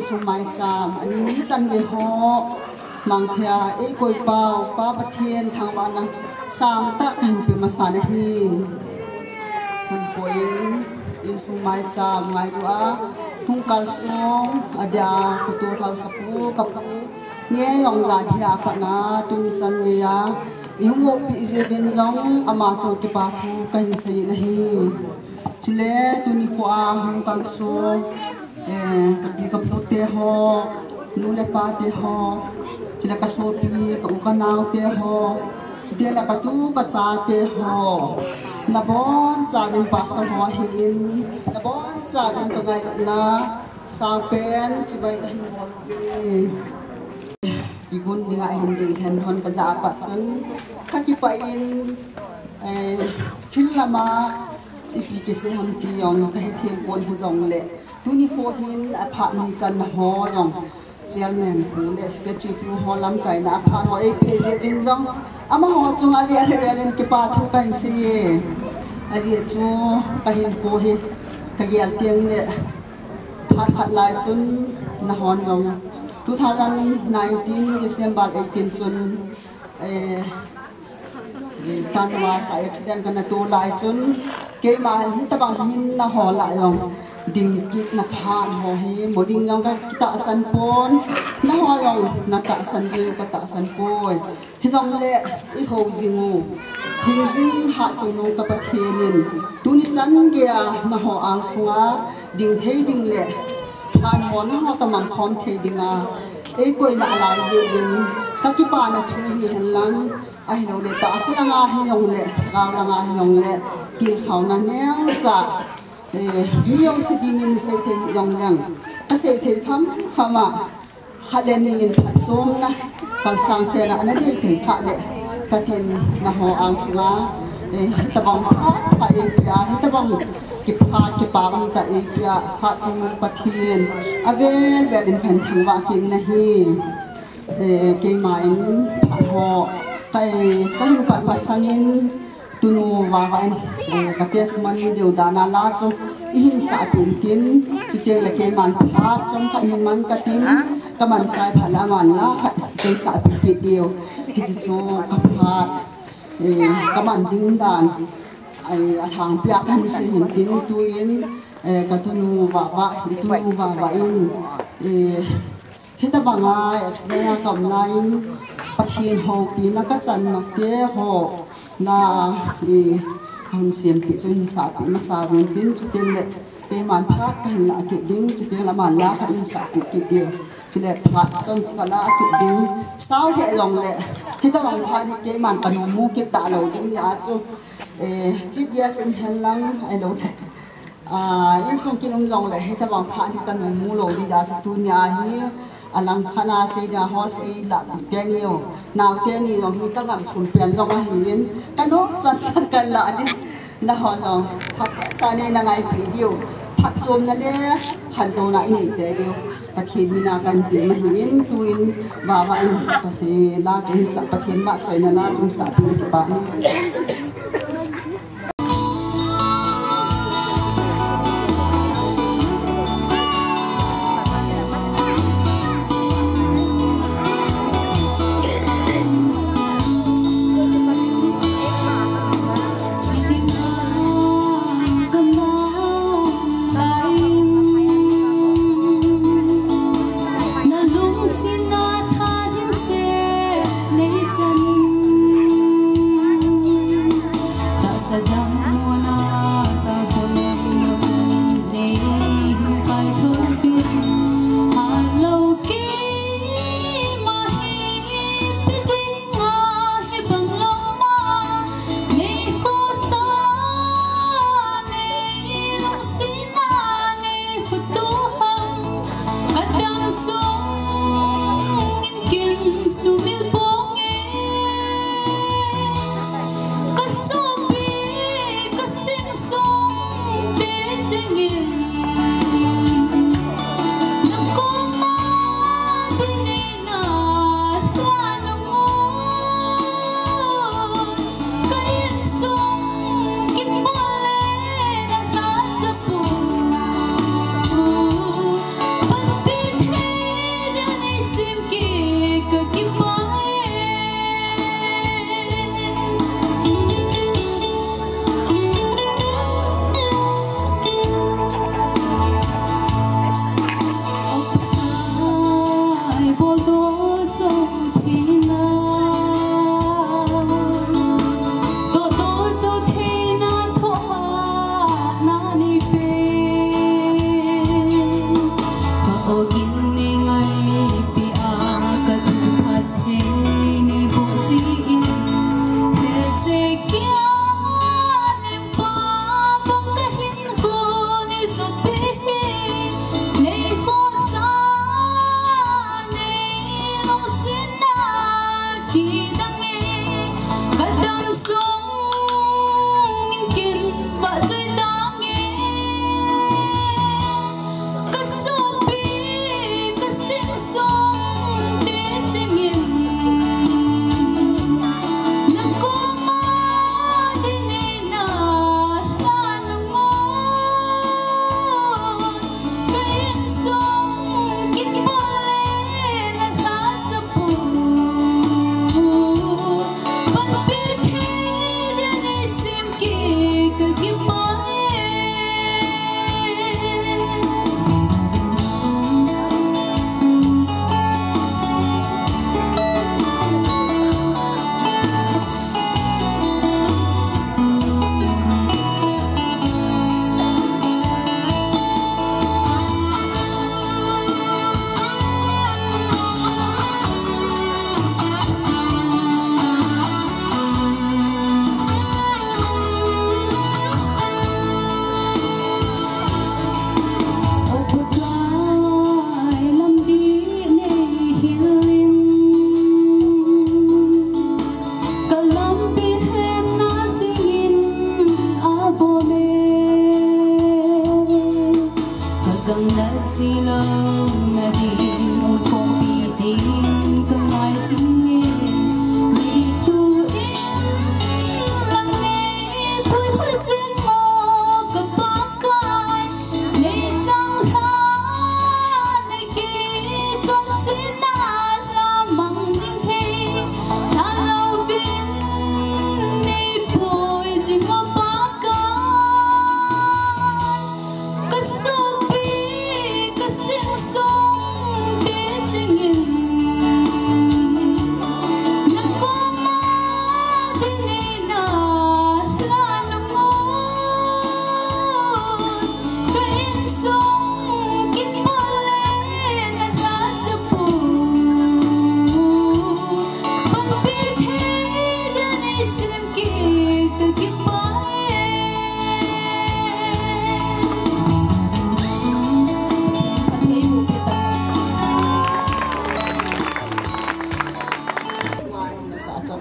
Insung maicham, ani ni chan gei ho, mangthia eikoi pau, Pa Pathen thangvahna sangtah kahin pe masa nahi. Tun poi in, insung maicham ngailu a, hung kalsong, adia, ka tu haosapu, ka pu, nge jong la hia patna, tuni chan gei a, ihung opi jeh uvin jong, ama chu kipa thu kahin sei nahi. Chule, tuni kho a, hung kalsong, Eh, ka pi ka pu te ho, nu le pa te ho, chule ka sopi, ka u ka nao te ho, chule ka tu ka cha te ho. Nabonchauvin pastor ho ahin, nabonchauvin ka ngailutna, sangpen, chibai kahin bol uve. Igun dinga hin ding hen hon ka ja a pat chun, ka kipah in, eh, field lama, ipi kisei ham ti jong, ka hethem pon hijongle. Tuni kho hin aphat ni channa ho jong, chairman pu le secretary pu ho lamkaina aphat ho eipeh jeh uvin jong, amaho chunga vel vel in kipa thu kahin sei e. Ajeh chu kahinkho hi kagel teng le phat khat lai chun nahon jong two thousand nineteen December eighteen chun, eh, Tanvasa accident kana to lai chun, keima hin hitabang hin naho lah jong ding kit na phat ho hi, mo ding jong ka kitahsan pon, naho jong natahsan diu katahsan poi. Hijongle, ihou jing u, hing jing hah chungnung ka Pathen in, tuni chan gei a naho angsunga ding thei ding le, phat ho naho tamang khom thei dinga eikoi nalai jeh uvin, ka kipana thu hi henlang, ahilou le tahsa langa hijongle, gao langa hijongle, tilkhouna neocha, eh, mi jouse dingin sei thei hijongleng, ka sei thei kham kham a, khat le ni in phatchomna, kalsang sena ana dei thei kha le, katin naho angsunga, eh, hitabang phat pha eipia, hitabang kiphat kipa umtah eipia, hah chungnung Pathen, avel vel in kahin thangvah kit nahi. Eh, keima in phat ho, kai, kahin pat masangin, tunu Vava in, eh, ka testimony deu dan a la chu, ihin sahpeh intin, chuteng le keiman phat chomkhat hin man katin, kaman chai phat le aman la khat, kei sahpeh kit diu, hiche chu ka phat, eh, kaman ding dan, ai, alhangpi a kahin sei hintin, tuin, eh, ka tunu Vava, i tunu Vava in, eh, hitabanga accident a ka um laiyin, Pathen houpina kachanna te ho, na, eh, kahung sempeh chu hin sahpeh masa uvin tin, chuteng le, keiman phat kahin lah kit ding, chuteng le aman la khat hin sahpeh kit ding. Chule phat chomkhat lah kit ding. Sao lheh jongle, hitabang phat hi keiman kanu mu kit talou ding nia chu, eh, chitia chun henlang, ahilou le, ah, insung kin um jongle, hitabang phat hi kanu mu lou ding nia chu tunia hi, alangkhat a sei dinga ho sei lahpeh teniu, nao teni jong hi kagam sum pen jong ahin, kanom chan chan kalah ding, nahon jong phatechan neina ngaipeh diu, phatchomna le khantouna inei tei diu, Pathen mina kahin tem ahin, tuin Vava in Pathen la chunga, Pathen vahchoina la chunga, Pathen kipah in.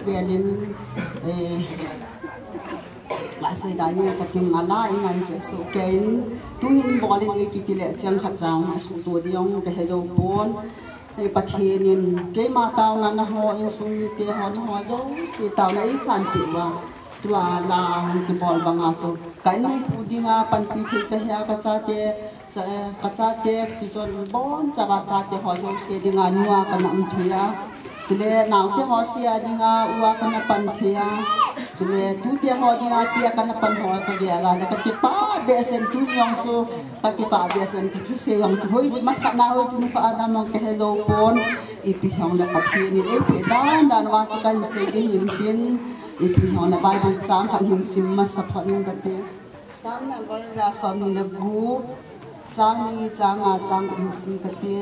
Velin, eh, la sei da ye ka ting ala in an che so kein, tu hin bol in e kiti le chang khat jang a su to di ong ka he jo pon. Ei Pathen in keima tauna na ho, insung mite ho, na ho jouse tauna ei sanpeh uva, tua la hung kibol banga chu ka inneipui dinga panpi thei ka hi a, ka chate, cha-, ka chate tichun bonchauva chate ho jouse dinga nua kana um thei a. Chule naote ho sea dinga ua kana pan thei a. Chule tute ho dinga pia kana pan ho ka gel a, le ka kipah behseh in tuni jong chu, ka kipah behseh in ka thusei jong chu hoiche masat na, hoiche nukha a dam jong ka he jo pon. Ipi hijong le Pathen in eipeh dan dan uva chu ka hin sei ding in tin, ipi hijong le Bible chang khat hin sim masa phot ing kate. Psalm number ja somni le gup, chang ni, chang nga, chang gup hin sim kate.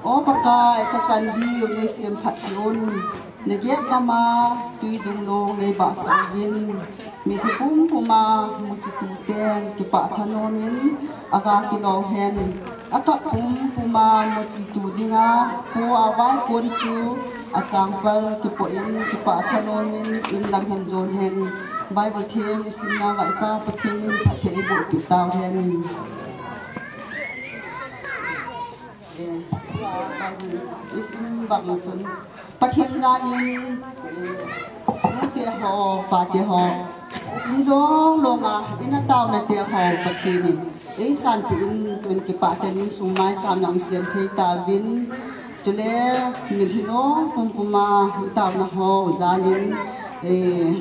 O Pakai, ka chan diu nei semphat peh un. Na gep gam a tui dung long nei bahsah uvin. Mitlhi pumpum a muchi tuten kipah thanom in aga kilou hen. Akap pumpum a muchi tu dinga pu a vaikon chu achangpal kipoh in kipah thanom in in lam hin jon hen. Bible theng i simna uva i Pa Pathen in phatthei eiboh peh tau hen. Eh, Bible i sim bang chun Pathen jal in, eh, nute ho, pate ho, ji long long a, ina tauna te ho, Pathen in ei sanpeh in tun kipah tah in insung maicham jong sem thei tauvin, chule mitlhi long pumpum a i tauna ho jal in, eh,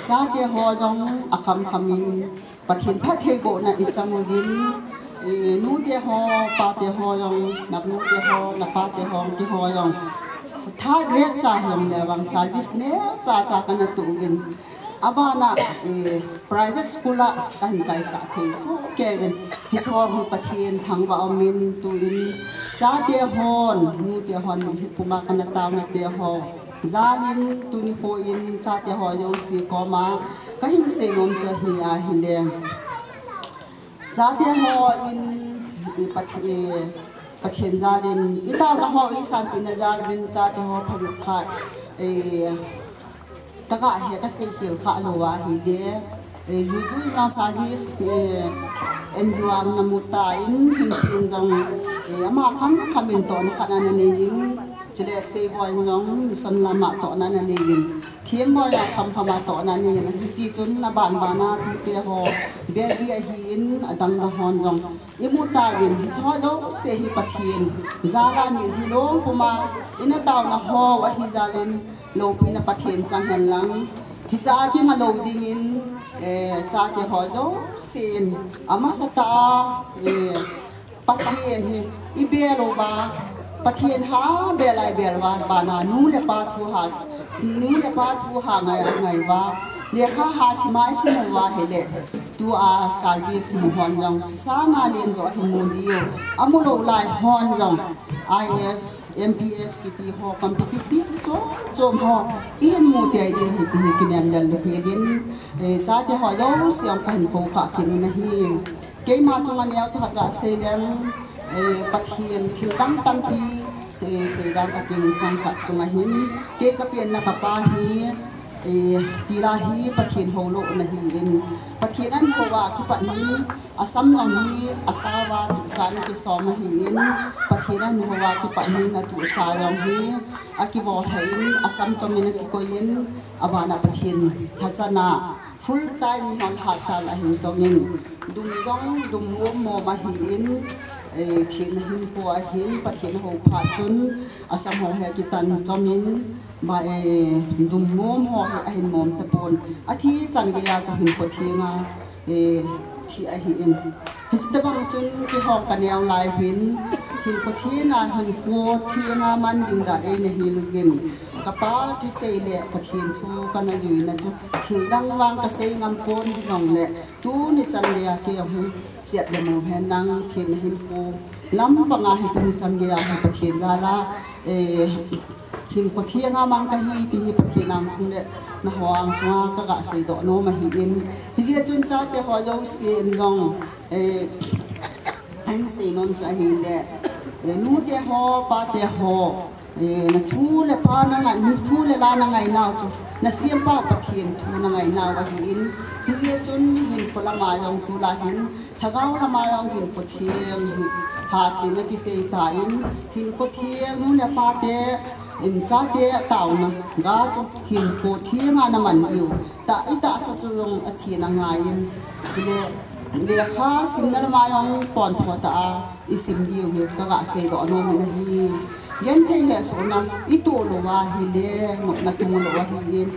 chate ho jong akham kham in, Pathen phattheibohna i chang uvin, eh, nute ho, pate ho jong, na nute ho, na pate ho, keiho jong, third grade cha hijong le vang service neocha cha kana toh uvin. Abana, eh, private school a kahin kaisah thei soh kei uvin. Hiche ho hi Pathen thangvah um in, tun chate hon, nute hon, mitlhi pum a kana tauna te ho jal in, tuni kho in chate ho jouse koma kahin seinom chu ahi ahile, chate ho in i Pathe-, Pathen jal in i tauna ho i sanpehna jal uvin chate ho phabep khat, eh, ka ga he ka seikhel kha lou ahile, eh, juijui na service, eh, N G O a na mu tan, hintin jong, eh, ama kham kham in tohna khat ana nei in, chule Seiboi jong mission lam a tohna ana nei in, Themboi jong kham kham a tohna ana nei in, hiti chun aban ban a tute ho, baby ahin, adang dang hon jong i mu tauvin, hiche ho jouse hi Pathen jal a mitlhi long pum a ina tauna ho ahi jal in, loupina Pathen chang hen lang, hiche a kinga lou ding in, eh, chate ho jousen, amasa tah a, eh, Pathen hi i bel uva, Pathen ha bel a i bel uva, bana nu le pa thu ha, nu le pa thu ha ngai a ngai uva, lekha ha sim a i sim uva ahile, tua service mu hon jong, chu sanga len jo ahin mu diu, amu lou lai hon jong, I A S, M P S kiti ho, competitive chom chom ho, i hin mu tei ding ahi ti hi kinem lel lou hi din, eh, chate ho jouse jong kahin kou kha kit u ahi. Keima chunga neocha khat ga sei leng, eh, Pathen thil dang tampi, eh, sei dang ka ting chang khat chunga hin, kei ka penna ka pa hi, eh, tila hi Pathen hou louna ahin, Pathen ahin hou a kipat hi, asam jong hi, asao a tuchan kisom ahin, Pathen ahin hou a kipat hi, atucha jong hi, akivol lheh in, asam chom in akikoi in, abana Pathen lhachana, full time hon hatah a ahin tong in, dum jong dum mom mom ahin, eh, thina hinkho ahin, Pathen ahou phat chun, asam ho hi akitan chom in, ba, eh, dum mom ho hi ahin mom tapon. Athi chan geiya chu hinkho theng a, eh, thi ahin. Hiche tobang chun keiho ka neo lai uvin, hinkho theng a, hinkho theng a man ding dan eina hil uvin. Ka pa thusei le Pathen thu kana juina chu thil dang vang ka sei ngam pon hijongle, tuni chan geiya kei jong hi chet le mong hen lang thina hinkho lam panga hi tuni chan geiya hi Pathen jal a, eh, hinkho theng a mang kahi ti hi Pathen angsung le naho angsunga ka ga seidoh nom ahin. Hijeh chun chate ho jousen jong, eh, ahin seinom chu ahile, eh, nute ho, pate ho, Eh, na thu le pha na ngai, na thu le la na ngai nau chu, na siampa Pathen thu na ngai nau ahin, hijeh chun hinkho lama jong tulai hin, lhagao lama jong hinkho theng hi, hase na kisei tan, hinkho theng nu le pa te, in chate taona, ga chu hinkho theng a na man diu, ta i tahsa chu jong athi na ngai in, chule, lekha simna lama jong pontho tah a, i sim diu hi, ka ga seidoh nom in ahi. Genthei hehsohna, i toh lou a hile, nopna tung lou ahin.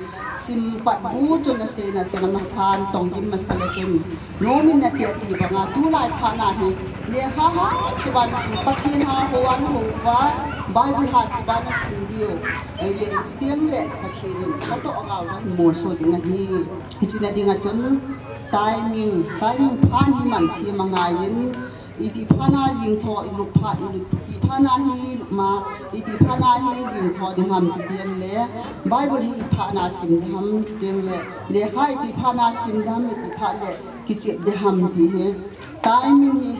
Sim pat bu chun a seina chun a masan, tong gim masa le chun. Nom in nate ati banga, tulai phat na hi. Lekha hahsa a na sim, Pathen ha ho a na ho uva, Bible hahsa a na sim diu. Ahile, chuteng le, Pathen in, ka toh a gao na hi molso ding ahi. Hiche na ding a chun, timing, timing phat hi man them angai in, Iti phat na jing tho i lup phat, iti phat na hi lup ma, iti phat na hi jing tho ding ham chuteng le, Bible hi i phat na sim ding ham chuteng le, lekha iti phat na sim ding ham, iti phat le kichep ding ham ti hi. Timing hi,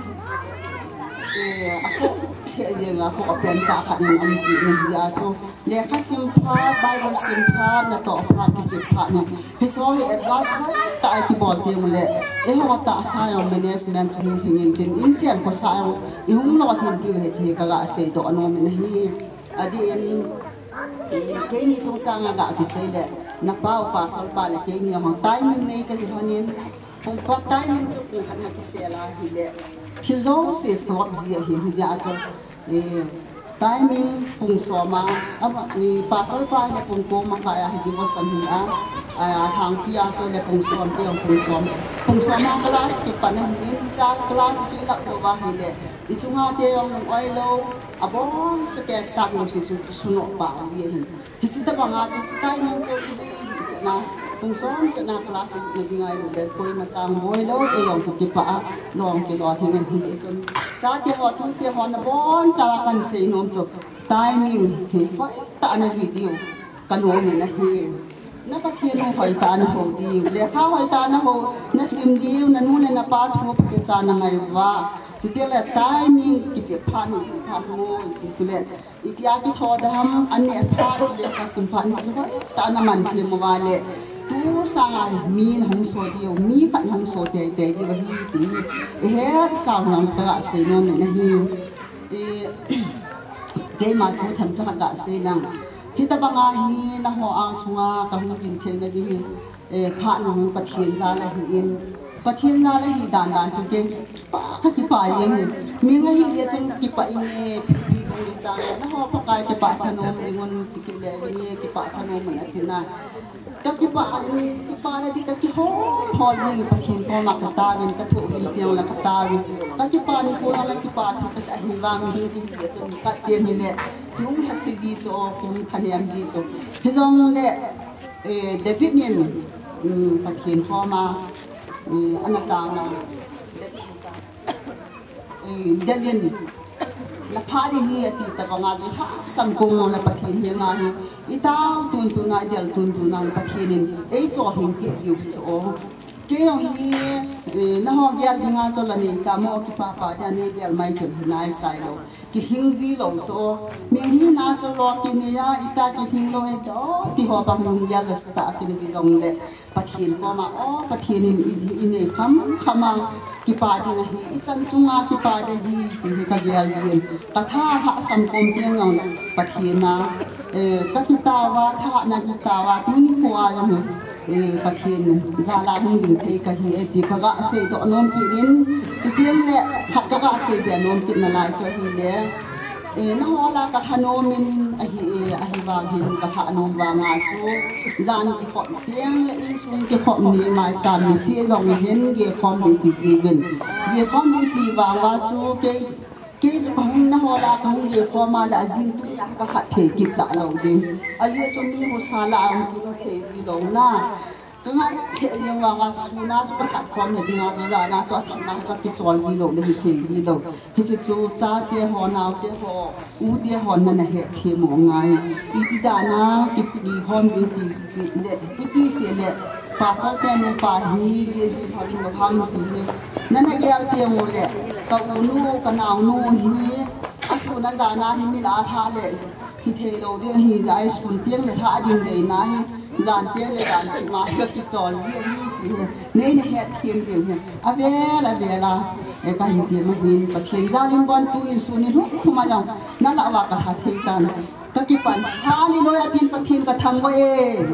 eh, a khoh, he jeng a khoh a pen tah khat in um ti ni hi a chu. Lekha sim phat, Bible sim phat, na toh phat, kichep phat na. Hiche hi adjust hoitah a kibol teng le, eiho tahsa jong management chu hung hing in tin, inchen khosa jong i hung lolhin diu ahi ti ka ga seidoh nom in ahi. Adeh in, eh, keini chungchang a ga kisei le, na pa u pastor pa le keini jong timing nei kahi lhonin, pung khat timing chu pung khat na kifel ahile, thil jouse flop ji ahi, hijeh a chu, eh, timing pung som a, ama, eh, pastor pa le pung ko makai a hi devotion hi a, a, hangpi a chu le pung som te jong pung som, pung som a class kipan ahi, hiche class chu i lah lou va ahile, i chunga te jong oi lou, abon chauva staff jouse chu sunoh pa ahi. Hiche tabang a chu, hiche timing chu i jui i dih sena, pung som sena class i dih na ding ahi le, koima chang boi lou, ei jong kipah a, long kilolhing in hile chun. Chate ho, tute ho, na boncha kahin sei nom chu, timing hi hoitah a na hi diu, ka nom in ahi. Na Pathen u hoitah a na ho diu, lekha hoitah a na ho, na sim diu, na nu le na pa thu Pathen cha na ngai uva. Chuteng le timing kichep phat ni, phat mo, ti chule, Itia kitho dam, an neh phat le ka sim phat ni chu hoitah a na man them uva le. Tu sanga mi na hung so diu, mi khat na hung so teitei diu ahi ti hi. I hetsau nang ka ga sei nom in ahi. I, keima thu themcha khat ga sei lang. Hitabang a hi na ho ang sunga ka hung ding thei na ding hi. Eh, phat nung Pathen jal ahi in, Pathen jal ahi dan dan chu kei pa ka kipah jeng e. Mi nga hi le chun kipah inge, pi pi bu ni chang, na ho Pakai kipah thanom ding un ti kit le, inge kipah thanom un ati na. Ka kipah in, kipah le di ka kihol hol jeng Pathen koma ka taovin, ka thoh gim teng le ka taovin. Ka kipah ni ko le kipah thu ka sa hi vang hi hi le chun ka teng hi le. Kihung lhase ji chu, kihung thanem ji chu. Hijong le, Eh, David in, um, Pathen koma, eh, ana tao na. Eh, Delin, na phat ding ahi ati tabang a chu lhasam kong na Pathen henga hi. I tao tun tun a, i del tun tun a, Pathen in ei chohhing kit jiu chu o. Kei jong hi, eh, na ho gel ding a chu la nei ta mo, kipah pah ding a nei gel mai keu hi nai sai lou. Kilhing ji lou chu. Mi hina chu lo kinei a, ita kilhing lou e to, ti ho bang lunggel le sa ta kinei jong le. Pathen koma, o, Pathen in i, i nei kham kham a, kipah ding ahi, i chan chunga kipah ding ahi, ti hi ka gel jin. Ka tha lhasam kom teng jong le, Pathen a, eh, ka kitao a, tha na kitao a, tuni khoa jong le. Eh, Pathen jal a hung ding thei kahi e ti ka ga seidoh nom kit in, chuteng le khat ka ga seibe nom kit nalai chu ahile, eh, na ho la ka lhanom in ahi e, ahivang hin ka lhanom vang a chu, jan kikhom teng le insung kikhom ni maicham ni se jong hin gei khom ding ti jiuvin. Gei khom ding ti vang a chu kei Kei chu kahung na ho la kahung gei khom a le ajing tuni a ka khat thei kit ta lou ding. Ajeh chu mi husa la a hung kilo thei ji lou na. Ka ngai thei jeng vang a sun a chu ka khat khom na ding a ka ga na chu athi na ka kichol ji lou le hi thei ji lou. Hiche chu chate ho, naote ho, ute ho na na hethem u ngai. Iti dan a ki, ki khom ding ti chi le, iti se le, Pastor te nupa hi, G C Pharin Maham ti hi. Nana gel teng u le, ka unu, ka naonu hi, asun ajan a hi mi la tha le, Hithei lou ding ahi, jeh a sun teng le lha ding deina hi, jan teng le jan thim a ka kichol ji ahi ti hi, nei na het them ding hi. Avel, avel a, e, ka hin ti ma hin, Pathen jal in bon tu in sun in hum hum a jong, na lah uva ka lha thei tan. Ka kipah, Hallelujah tin Pathen ka thangvah e.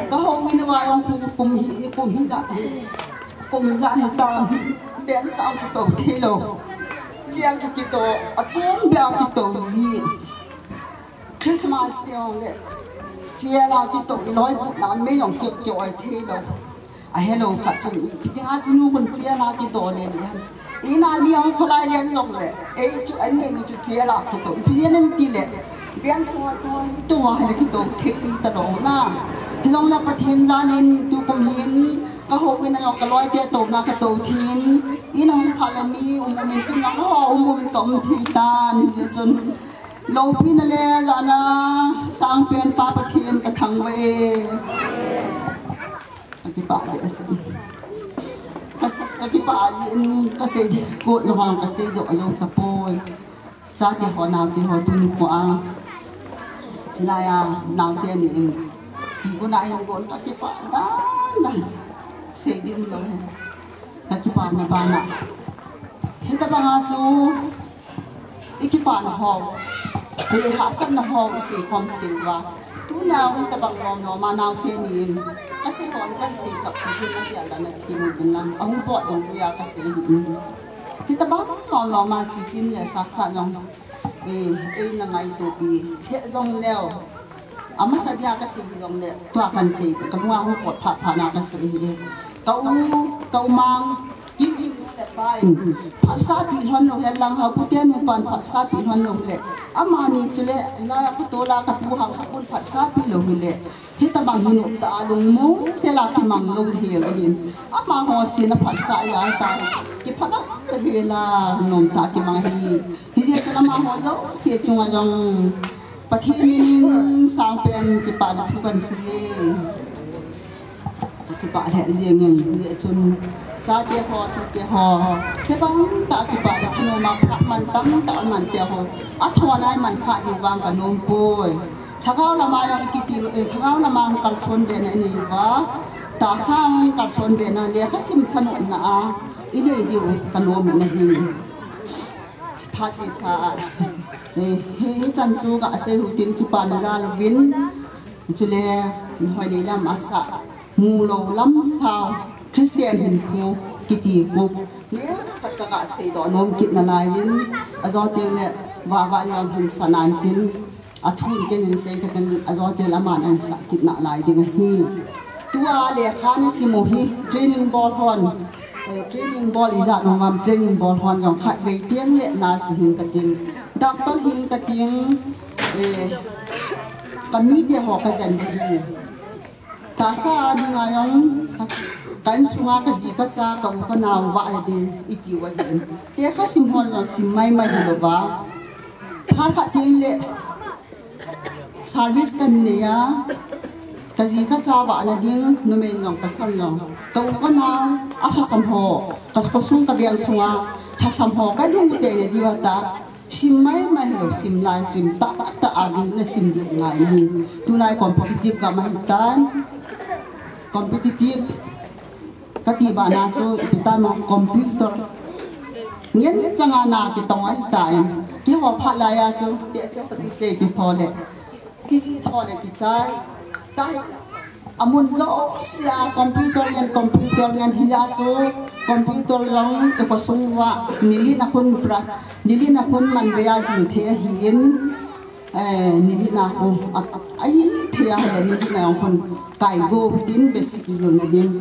Ka hou in uva jong kum, kum hi, kum hi jat hi. Kum hi jat hi tam, ben sang kito thei lou. Chiang kito, achom bia kito ji. Christmas te jong le, chiang a kito i loi put na me jong kio kio ai thei lou. Ahelou khat chun ipi dinga chinu khun chiang a kito le le han. Ina mi jong kholai len jong le, ei chu an nei mi chu chiang a kito. Ipi dinga nem ti le, bian sunga chu i to a hele kito thei ta lou na. Hilong le Pathen jal in tukum hin, ka hou in a jong ka loi te to na ka to thin. Ina hung pha le mi um um in tum na ho um um in ka um thei tan. Hijeh chun, loupina le jana, sangpen pa Pathen ka thangvah e. Ka kipah le asa. Ka sa-, ka kipah le in ka sei di ko lo hang ka sei doh a jong tapoi. Chate ho naote ho tuni ko a. Chilai a naote ni in. Pi ko na in ko ka kipah dan dan. Sei di um lou he. Ka kipah na bana. Hitabang a chu. I kipana ho, i le hahsatna ho, i sei khom thei uva. Tuna hung tabang lom lom a naote ni in, ka sei khom ka sei sap chi din a pial dan a thi mu bin lang, a hung pot dong uva ka sei hi in. Hi tabang lom lom a chi chin le sak sa jong, e, e na ngaito pi, he jong leo. Amasa dia ka sei jong le, tua kan sei, ka lunga hung pot phat phat na ka sei hi. Ka u, ka u mang, Kim in le pa in, phatsah pi lhon lou he lang hau, pute nupan phatsah pi lhon lou le. Amani chule, la ka to la ka pu hausa pun phatsah pi lou le. Hitabang hi nuta lungmong sela kimang lou hel ahin. Amaho sina phatsah ya ta. Kiphalam ka hela nom ta kimang hi. Hijeh chun amaho jouse chunga jong Pathen minin sangpen kipana thu kan sei e. Ka kipah lheh jeng in, hijeh chun chate ho, tute ho, kibang tah a kipah le thanom a phat man tam tah a man te ho, a thon a i man kha diu vang ka nom poi. Lhagao lama jong i kiti lou, eh, lhagao lama jong kalson be na i nei uva, tahsa jong kalson be na, lekha sim thanopna a i nei diu ka nom in ahi. Phat chesa a, eh, hi, hichan chu ka sei u tin kipana jal uvin, chule, hoi le lam a sa. Mu lou lam sao, Christian hinkho kiti khu. Neokhat ka ga seidoh nom kit nalai in, ajo teng le, vava jong hin sa nan tin, a thu in ken hin sei kha teng, ajo teng le aman ahin sah kit nalai ding ahi. Tua lekha na sim u hi, training bol hon, eh, training bol ijat nom am, training bol hon jong khatvei teng le nurse hing kating, doctor hing kating, eh, ka mite ho ka jen ding hi. Tahsa dinga jong, ka insunga ka ji ka cha, ka u ka nao vah le ding, i tiu ahin. Lekha sim hon jong sim maimai hilouva. Phat khat teng le, service kan nei a, ka ji ka cha vahna ding, numei jong pasal jong. Ka u ka nao, a lhasam ho, ka khosung ka veng sunga, lhasam ho, ka lhung tei le diu ata. Sim maimai hilou, sim lai, sim tah tah a ding na sim diu ngai hi. Tulai competitive gam ahitan. Competitive. Kati bana chu, ipi ti ma computer. Ngen changa na kitong ahitan. Kihou phat lai a chu, ti a chu kati sei kitho le. Iji tho le kichai. Tai. Amun jouse a computer ngen, computer ngen hia chu. Computer jong i khosung uva. Nili na khun pra. Nili na khun man be a jing the ahin. Eh, nili na khun. A, a, ahi the a le nili na jong khun. Kai go tin basic jil na ding.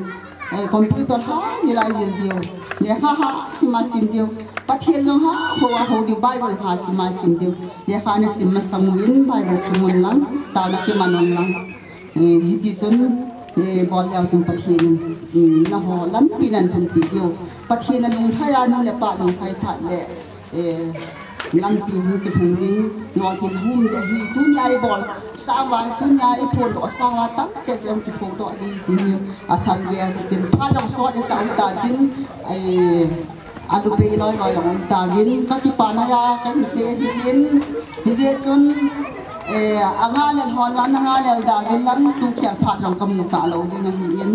Eh, computer ha jila jil diu. Lekha ha sima sim diu. Pathen jong ha ho a ho diu, Bible ha sima sim diu. Lekha na sim masang uvin, Bible sim un lang, taona kiman un lang. Eh, hiti chun, eh, bol leu chun Pathen in, mm, na ho lampi nan hun pi diu. Pathen a lungthai a, nu le pa lungthai phat le, eh, lampi hung kihung ding, lolhin hung le hi, tunia i bol, sangva, tunia i phondoh, sangva tam, che che hung kiphodoh ding, ti hi, a thang ge, tin, pha long so de sa ta tin, eh, a lu pe loi loi long ta vin, ka kipana ya, ka hin sei hi in, hijeh chun, Eh, a ngalel hon, a ngalel da vel lang tu kial phat jong ka mu ta lo ding ahi in.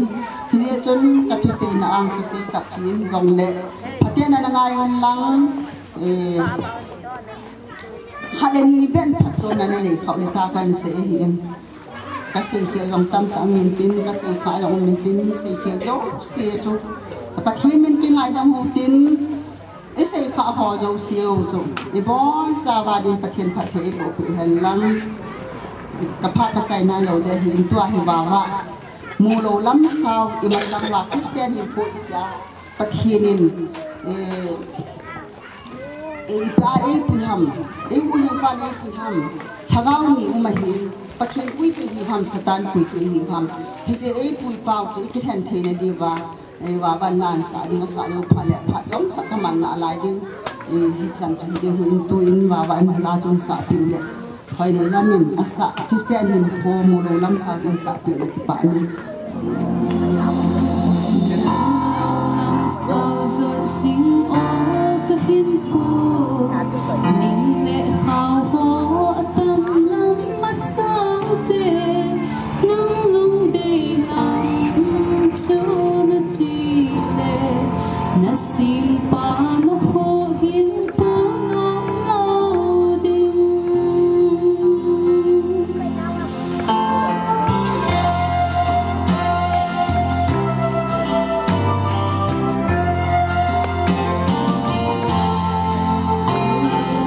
Hijeh chun ka thuseina ang ka sei chap chi in jong le. Pathen a na ngai un lang, eh, khat le ni ven phatchomna na nei khau le ta kan sei ahi in. Ka sei khel jong tam tam min tin, ka sei kha jong min tin, sei khel jouse chu Pathen min kingaidam u tin, i sei kha ho jouse u chu i bonchauva din Pathen phatthei eiboh peh u hen lang. Ka phat ka chai nai lou ding ahi in tua hi vava. Mu lou lam sao, i masang uva Christian hi poi tia Pathen in, eh, Ei pa, ei pu ham, ei u, ei pa, ei pu ham. Lhagao ni um ahi, Pathen pui chu hi ham, Satan pui chu hi ham. Hiche ei pui pau chu i kilhen theina diuva, ei vava in la sa ding, sa lou phat le phat chomcha ka man nalai ding. Ei hichan chu hi ding hi in tu in vava in la chomcha pi le. Hoilai lam in asah, Christian hinkho mu lou lam sao in sah peh le kipah in. Sao jot sing o ka hinkho, ning le khao ho atam lam asang ve, nang lungdei lam chu na chi le, na simpa na huhhing pu nom lou ding.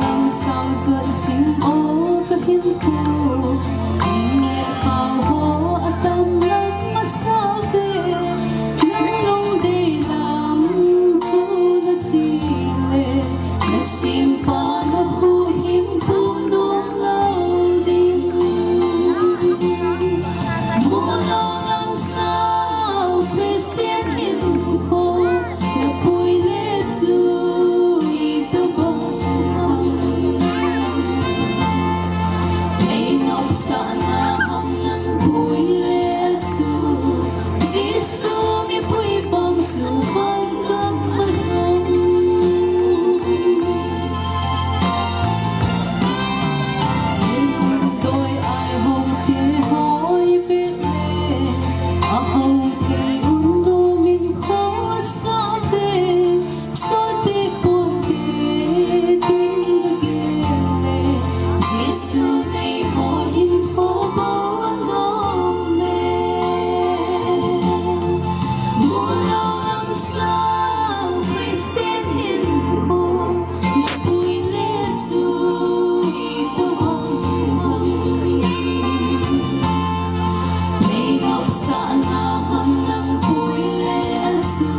Lam sao jot sing o ka hinkho, ning le khao ho atam lam asah ve, nang lungdei lam chu na chi le, na simpa na huhhing pu nom lou ding. Mu lou lam sao Christian hinkho, na pui le chu itobang ham. Ei nopsahna ham nang pui le chu, Jesu mipui bang chu bang gam ma ham. Doi ai ho te hoi ve le, a ho te un nu min kho sa ve. Sote ponte ting ka gel le, Jesu nei ho hinkho bou anom le. Mu lou lam sao Christian hinkho, na pui le chu itobang ham. Nei nopsahna ham nang pui le chu,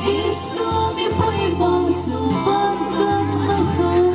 Jesu mipui bang chu bang gam ma ham.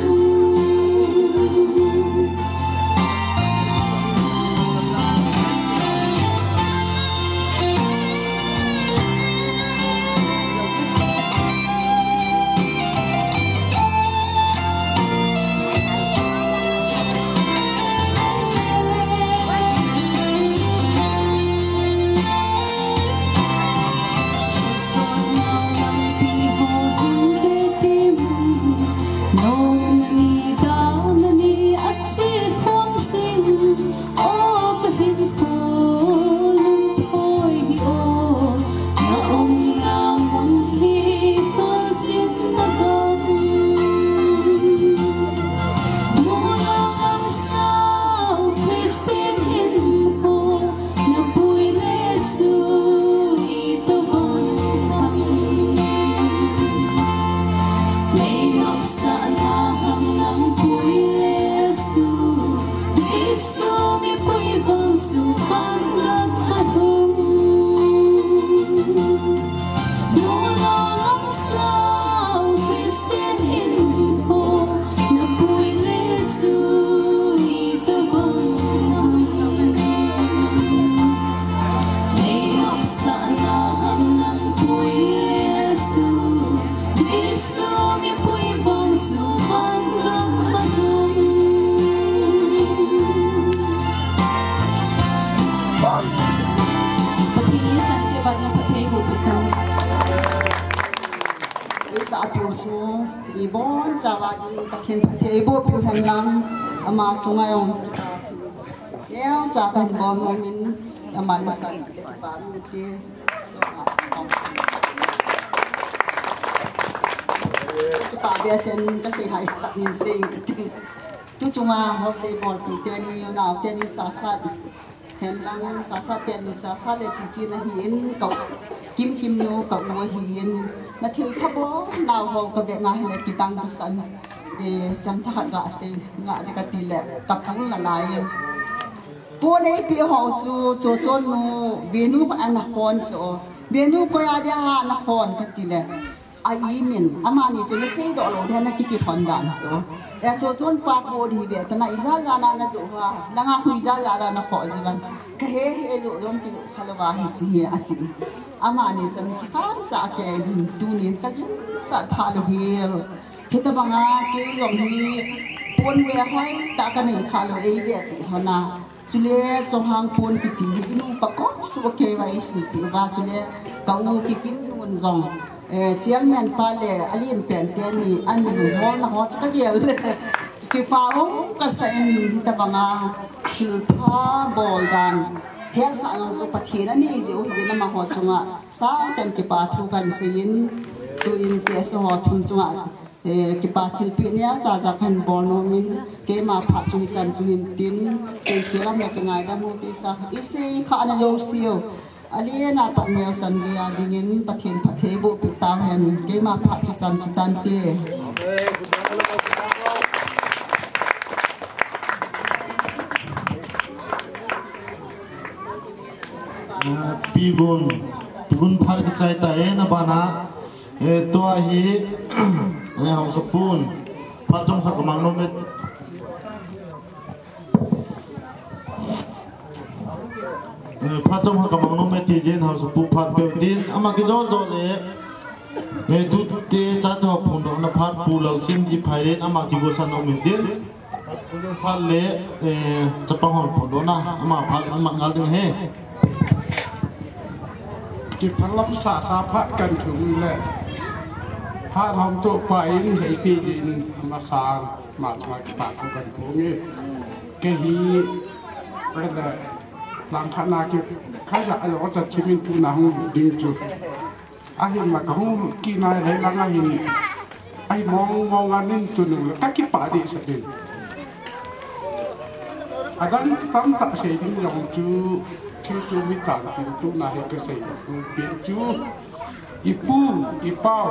Pathen phatthei boh peh hen lang, ama chunga jong Neocha kahin bol nom in, aman san, kipa min te. Kipa behseh in kasei hai, kamin sei kati. Tu chunga ho sei bolpi teni, nao teni sasa. Henlang sasa teni, sasa le chichi nahin, kau kim kim nu kau ahin. Na thil pha bol nau ho kave na hile kitang kasan. E, cham tha khat gasei, nga de kati le, kapul nalai in. Pu nei pi ho chu, chu chon nu, benu ana hon chu. Benu koi a dia ha na hon kati le. A imin, amani chu nasei doh lou dia nakiti hon dan chu. E chu chon pa pu di ve, tana ija ja na na ju ha, langa hu ija ja na na kho ju ban. Kahe he ju jong ki khalou va hi chi hi ati. Amani chu nakikhan cha ke din tunin kagin cha pha lou hi. Hitabanga kei jong hi pon ve hoi tah kanei khalou ei ve pi hona. Chule chonghang pon kiti hi inu pakop su kei va isi pi va chule ka u Kikim nun jong, eh, chairman pa le alen pen teni an hol na ho chu kagel le. Kipa um kasa in hitabanga thilpha bol dan. Hesa jong chu Pathen ani jeh u hi na ma ho chunga. Sangten kipa thu kahin seiyin tuin kei sa ho thum chunga. Eh, kipa thilpeh neocha cha kahin bol nom in, keima phat chu hichan chu hin tin, seikhelam le kangaidam u tisa, isei kha ana lou siu. Alen a pat neochan geiya dingin, Pathen phatthei boh peh tauhen, keima phat chu chan chu tante. Ah, Pigun, Pigun phat kichai ta e, na bana, eh, tua hi, eh, haosapu in, phat chomkhat kamang nom e. Eh, phat chomkhat kamang nom e, ti jin haosapu phat peu tin, ama kijol jol e, eh, tute, chate ho phondohna phat Pu Lalsimji Phailen, ama kigosan nom in tin. Phat le, eh, chapang hon phondohna, ama phat amat ngal ding ahi. Kiphalam sasa phat kahin thum le. Phat hom toh pa in heipi din ama sang, ama chunga kipa thu kahin thum e. Kei hi, le, lang khat na ki, khaja alo cha thimin tuna hung ding chu. Ahin ma kahung kit nai le lang ahin. Ahi mong mong anin tunu le kakipah dehset in. Adang tamtah sei ding jong chu thil chu mi tan tin tuna hi kasei ding pen chu. I pu, i pau,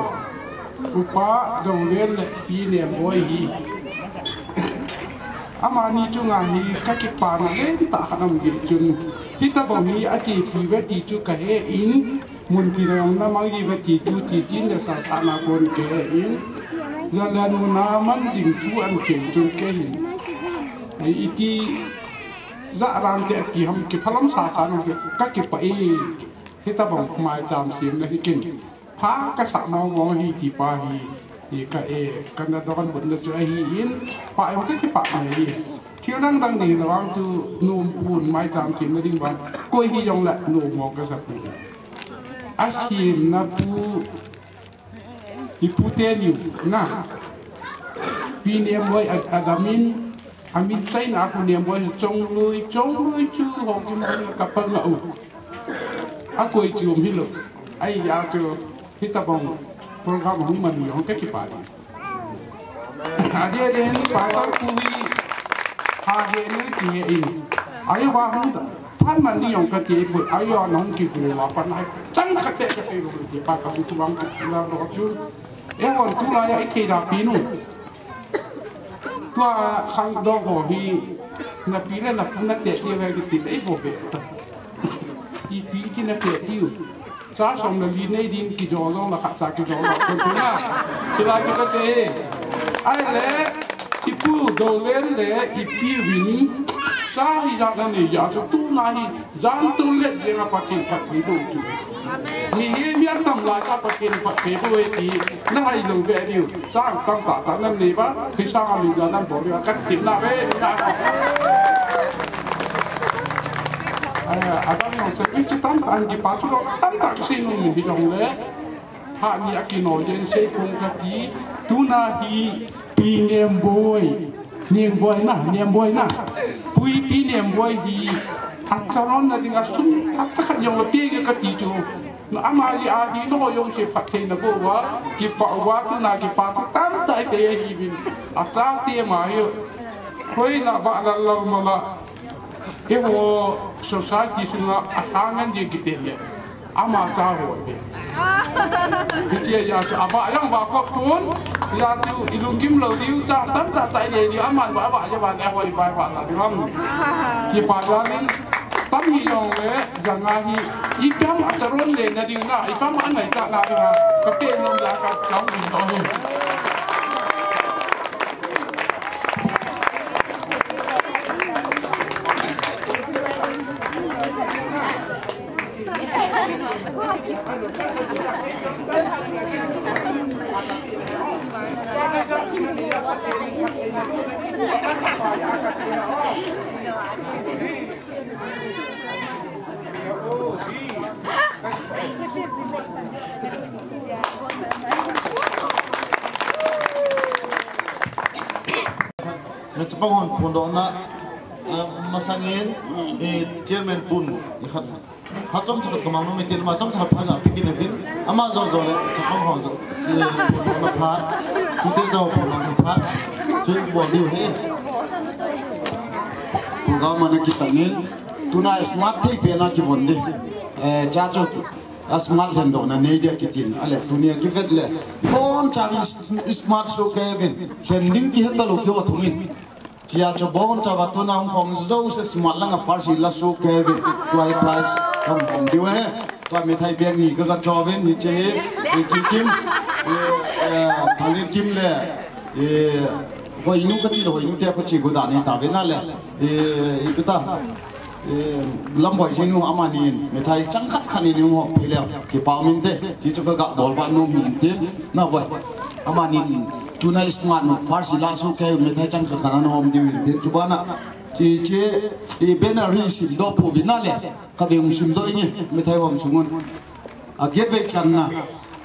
upa, Donglen le pi Nemboi hi. Amani chunga hi kakipana lentah khat aum jeh chun. Hitabang hi achepi uve ti chu kahe in. Mun tina jong namang ji uve ti chu, ti chin le sasa na kon kahe in. Jalen muna man ding thu ahin cheu chun kei hin. Ei iti ja ran te ti ham kiphalam sasa na kakipah e. Hitabang maicham semna hi kin. Pha kasah mong mong hi ti pa hi. Hi ka e, kana donbutna chu ahi in. Pa jong kakipah mai e. Thil dang dang ding le vang chu nom pon maicham semna ding vang. Koi hijong le nom mong kasa pon. Asemna pu, i pu teni u, na. Pi Nemboi a, adamin, amin chaina a pu Nemboi Chongloi, Chongloi chu Haokip a kapang a u. Akoi chu um hilou. Ahia chu hitabang program hung man u jong kakipah e. Adeh deh in pasal pu hi, ha he ni ti he in. Ayo ba hung ta. Phan man ni jong kati poi, ayo na hung kipu ma pan hai. Chang khat te kasei lou ti pa kahung chu bang la lou chu. Eihon tulai a ithei da pi nu. Tua khangdong ho hi, napi le napu nate ti ve kiti le eivo ve ta. Ipi ti nate tiu. Cha som le li nei din kijol jong le khat cha kijol jong kon tu na. Hilai chu kasei. Ahile, i pu Donglen le i pi Vin. Cha hijat nanei a chu tuna hi. Jan tun le jeng a Pathen phatthei boh chu. Mihem mi atam lai cha Pathen phatthei boh e ti. Nahai lou ve diu. Cha tamtah tah nanei ba. Hisang a mi jan nan bol diu. Katin na ve. Adang jong se. Min chu tamtah in kipa thu tamtah kisei nom in hijong le. Phat ni akinoi jeng sei pon kati, tuna hi Pi Nemboi, Nemboi na, Nemboi na. Pu Pi Nemboi hi, acharon na dinga sum thak thak khat jong le peh inge kati chu. Ama hi ahi no jong se phatthei nabol uva, kipah uva tuna kipah chu tamtah ipeh ahiuvin. Achate ma hi, hoina va lal lal mala. Eiho society sunga asangen ding kiti le. Ama cha ho ve. Hiche a chu ava jong va khop tun. Hia chu ilunggim lou diu cha tamtah tah inei diu aman va va ja va ne ho i bai va la diu am. Kipah jal in tam hi jong le janga hi ipi ham acharon le na diu na ipi ham angaichat na diu na kape nom ja ka chang din to hi. Na chapang hon phondohna, ah, masangin, eh, chairman pun, i khat. Phat chomcha khat ka mang nom in tin, ama chomcha khat phat ga pe kit in tin, ama jo jo le, chapang ho jo, chi, phondohna phat, tute jo phondohna phat, chu bol diu ahi. Program ana kitan in, tuna smart thei pen a kivon di. Eh, cha chu, a smart lhendohna nei dia kitin, ale, tunia kivet le, boncha in smart soh kei uvin, lhen ding kihe talou kiho thung in. Chia chu boncha va tuna hung khom jouse smart langa first hi la soh kei uvin. Tua hi prize hung khom diu ahi. Tua mithai bag ni ka ka cho uvin hiche hi. I Kikim. I, eh, Thalin Kim le. I, Hoinu kati le Hoinu te ko chi gu dan hi ta uvin ale. I, i kuta. Eh, Lamboi jinu amanin, mithai chang khat khat in hung hop pi leu, kipah um inte, chi chu ka ga bol va nom hi inte, na boi. Amanin, tuna smart no, first hi la soh kei, mithai chang khat khat ana hom diu inte, chu bana. Chi, chi, i banner hi simdoh pouvin ale, ka ve hung simdoh inge, mithai hom sungun. A get vei channa,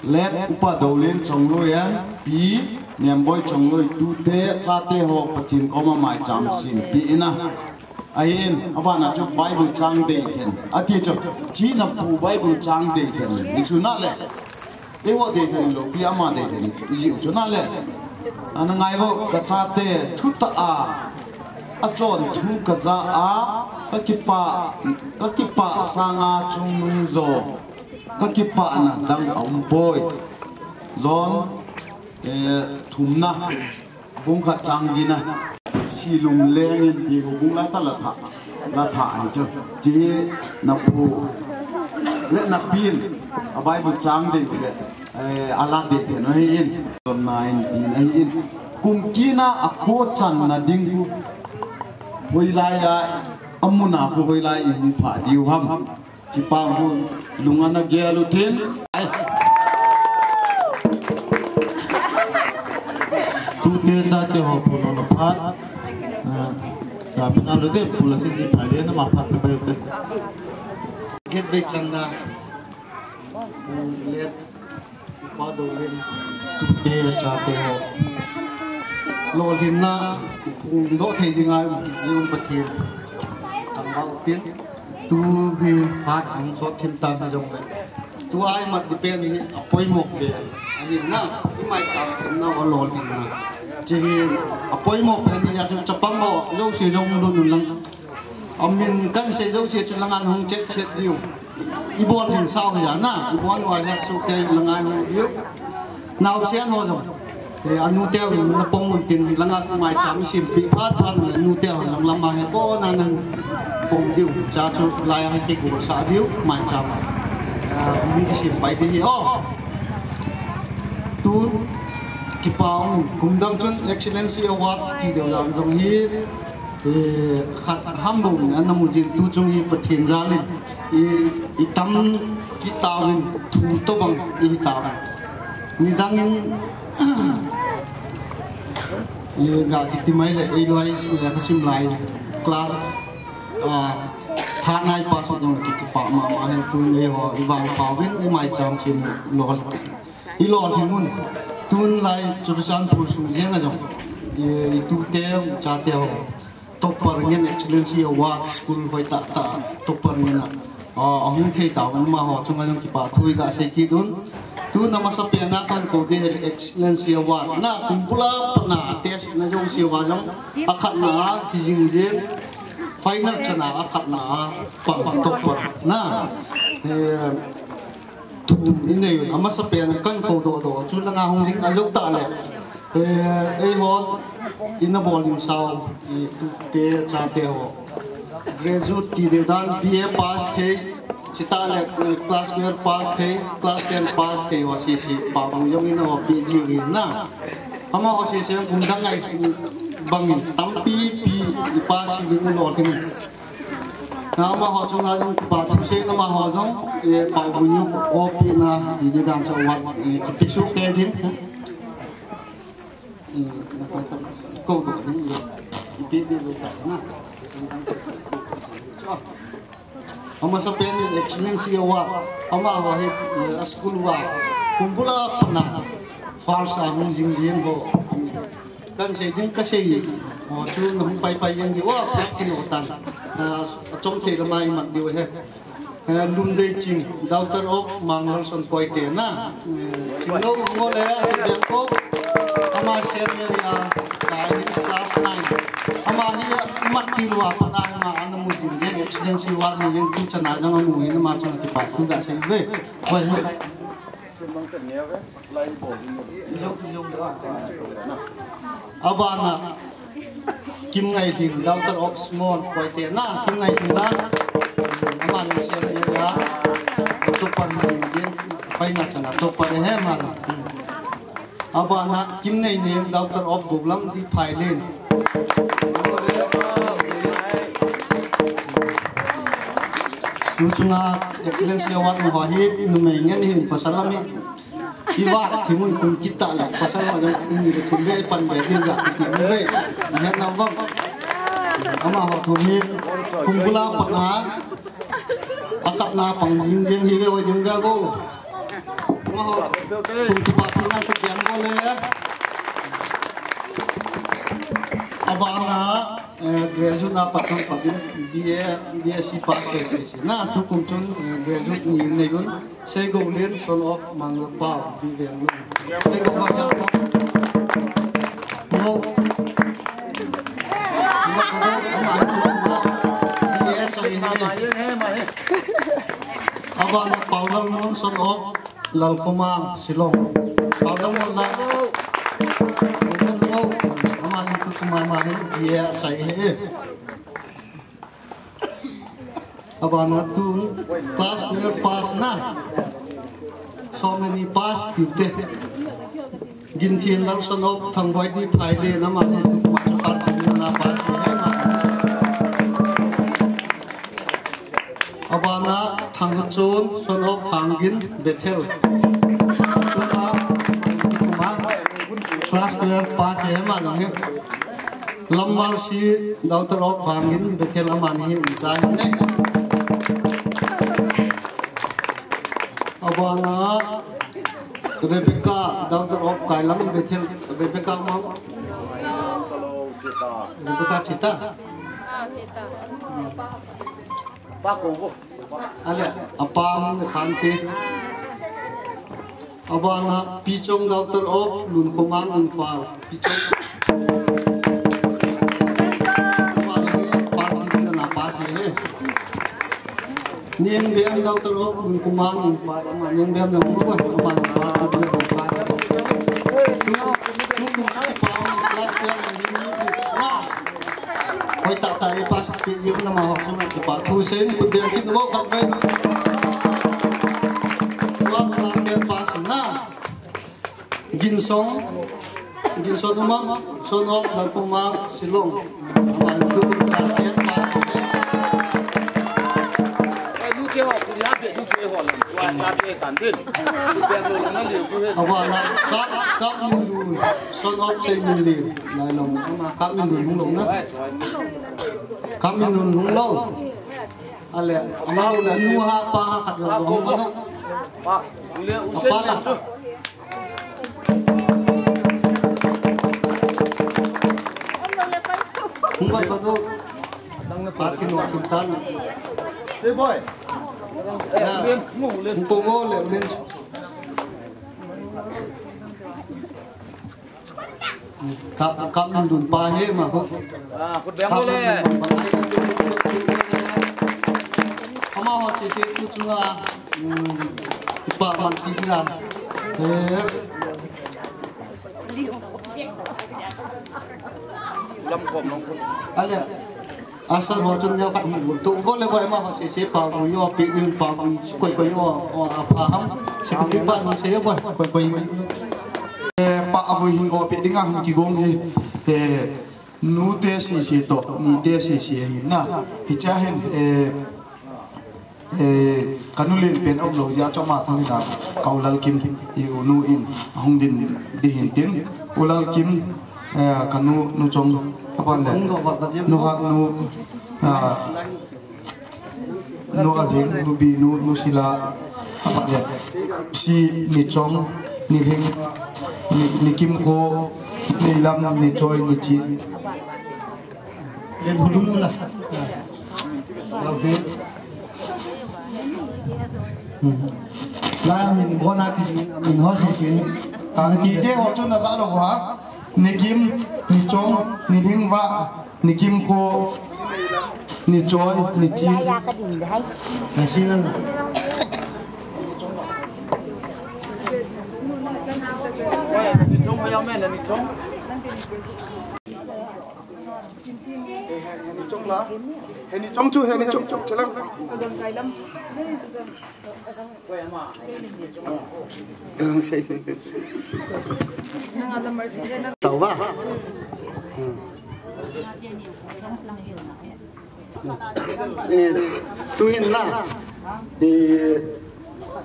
Late Upa Dolen Chongloi a, Pi Nemboi Chongloi tute, chate ho Pathen koma maicham sempeh in a. Ahin, abana chu Bible chang deilhen. Ati chu, china pu Bible chang deilhen. Ni chu na le. Eiho deilhen lou, pi ama deilhen. Iji chu na le. Ana ngai vo ka chate thutah a. Achon thu ka ja a. Ka kipah, ka kipah sanga chungnung jo. Ka kipahna dang a um poi. John, eh, thumna. Bung khat chang gina, si lungleng in ti bung la ta la tha, la tha ai chu. Chi na pu. Le na pin, a Bible chang ding le, eh, a la ding te no hi in. John nine tin ahi in. Kum kina a ko channa ding ku. Hoilai a, a muna ko hoilai in pha diu ham. Chipang hun, lung ana gel u tin. Ai. Tute chate ho phondohna phat. Ah, ta pina lo de, pula sin di phai le na ma phat pe bai te. Get vei channa. Let. Upa Dolen, tute chate ho. Lolhinna, phongdoh thei dinga um kiti um Pathen. Thangvah u tin, tu hi phat hung sot thim tan hi jong le. Tu a imat di pen hi, a poimo pen. Ahin na, i maicham thim na, a lolhinna. Chi hi, a poimo pen hi, a chu chapang ho, jouse jong lhun un lang. A min kan sei jouse chu langa hung chet chet diu. I bol jing sao hi a na, i bol uva het soh kei langa hung diu. Naosen ho jong. Eh, a nute u na pong un tin langa maicham sempeh phat phat le nute ho lang lama he bona nan pong diu. Cha chu lai a hi kigol sah diu maicham. Ah, hung kisem pai di hi o. Tu kipa um kum dang chun Excellency Award ti deu dan jong hi. Eh, khat ham bou in ana mu jin tu chung hi Pathen jal in i, i tam kit tauvin thu tobang i hi tauvin. Nidang in, eh, ga kiti mai le, ei loi, eh, ka sim lai, class, ah, tha nai pass jong kiti pa ma ma hin tu in eiho, i vang pauvin, i maicham sim lol. I lolhing un. Tun lai Churachandpur sung jeng a jong. I, i tute, i chate ho. Topper ngen Excellency Award school hoi tah tah topper ngen a, ah, ahung thei tauvin amaho chunga jong kipa thu iga sei kit un. Tuna masapen a kakou ding Excellency Award na kum bula patna test na jong siva jong akhatna a hijing jing final chana akhatna a pang topper na, eh, thum inei un, amasapen a kakou doh doh chu langa hung ding ajou tah le. Eh, eiho ina bol ding sao, eh, tute chate ho. Graduate ti ding dan B A pass thei, chutah le, eh, class twelve pass thei, class ten pass thei ho sese, Pabu jong ina ho P G ri na. Amaho sese kum dang ngai bangin tampi pi i pass ding lo ding. Na amaho chunga jong kipa thu sei na amaho jong, eh, Pabu jong o pi na ti ding dan cha wat, eh, kipe soh kei ding. Eh, na pa tam ko do ding lo. Pi ding lo ta na. Amasapen in Excellency Award, amaho hi, eh, a school a kum bula patna first a hung jing jing ho. Kan sei ding kasei ho chu nahung pai pai jeng diu a, phat kino tan. Ah, chom thei lama imat diu ahi. Eh, Lumdei Ching, daughter of Mang Lalson Koite na. Eh, Chinglou Ngole, Bangkok. Ama Saint Mary a, ka hi class nine. Ama hi mat ti lou a pat a ama ana mu jing jeng, Excellency Award mu jing ti chana jong amu hin ama chunga kipa thu ga sei ve. Hoi. Abana Kimngailhing, daughter of Small Koite na, Kimngailhing na. Ama ni siam ni la. Topper ni din, final chana topper he ma. Abana Kimneineng, daughter of Goulamdi Phailen. Tu chunga Excellency Award ho hi numei ngen hi, pasal lam hi. Iva thimun kum kita le, pasal ho jong kum ni le thum be pan be ding ga kiti be. Ni hen na vang. Amaho thum hi kum bula patna, akhatna pang jing jing hi ve oi ding ga bo. Amaho thum kipa pi na ku kiang bo le. Abana, eh, graduate na pat tang pat in B A, B S C pass sei sei sei. Na tukum chun, eh, graduate ni nei un. Seigoulen, son of Manglapao, Bivenlun. Seigou ho ya ko. Ngo. Ngo ko, ama ko ma. Ni e chai he. Abana Paolalmon, son of Lalkhomang, Shillong. Paolalmon la. Ngo. Ama ni ko ma ma he. Ni e chai he. Abana tun class twelve pass na. So many pass kiti. Ginthinlal, son of Thangboidi Phaile, na ma tu ma chu kar tu na pass he ma. Abana Thangchon, son of Phangin Bethel. Chuna kuma class twelve pass he ma jong he. Lammalsi, daughter of Phangin Bethel, amani hi umchai ne. Abana Rebecca, daughter of Kailang Bethel, Rebecca ma. Rebecca Chita. Ale, apa hung le khan te. Abana Pichong, daughter of Lunkhomang Imphal. Pichong. Abana Imphal division a pass he. Niang Bem, daughter of Lunkhomang Imphal. Ama Niang Bem na mu ba, ama Imphal division a pass. Tu, tu, tu, tu, pa, class ten na. Hoi tah tah e pass pi jing na amaho chunga kipa thu sei ni kut beng kit vo khat ve. Tua class ten pass na. Ginsong, Ginsong Umang, son of Lalpuma, Shillong. Ama tu class ten pass. Abana Kap, Kap Minlun, son of Seiminlin. Lailom, ama Kap Minlun hung lou na. Kap Minlun hung lou. Ale, ama lou le nu ha pa ha khat jong hung lou. Apa la. Hung vat vat u. Phat kino thim tan. Hey boy. Ya. Hung ko ngo le len. Kap, kap min dun pa he ma ko. Ah, kut beng kap le. Min dun pa. Ama ho sese tu chunga. Hmm, pa man ti dia. Eh. Lam kom long. Ale. Asal ho chun neo khat hung bol. Tu bol le boy ma ho sese pa vui o, pi ni pa vui, koi koi o, o, a pa ham. Secretary pa ho se boy, koi koi. Eh, pa vui hin o, pi dinga hin kigong hi. Eh, nu te sese to, ni te sese hin na. Hicha hin, eh, Eh, kanu len pen aum lou jeh a choma thang hina, ka u Lalkim, i u nu in, ahung din, di hin tin, u Lalkim, eh, kanu, nu Chong, aban le, nu Hat nu, ah, nu Alhing, nu Binu, nu Sila, aban le, si, ni Chong, ni Lhing, ni, ni Kimkho, ni Lam, ni Choi, ni Chin. Len hulung la. Okay. Hmm. La min bona ki min ho si sin. Tang ki je ho chun na sa lo ha. Ni Kim, ni Chong, ni Lhingva, ni Kimkho, ni Choi, ni Chin. Na si na. Ni Chong ho ya me la ni Chong. Heni Chong la. Heni Chong chu, Heni Chong chu, chelang. Gang sei. Tau ba. Hmm. Eh, tu hin la. Eh,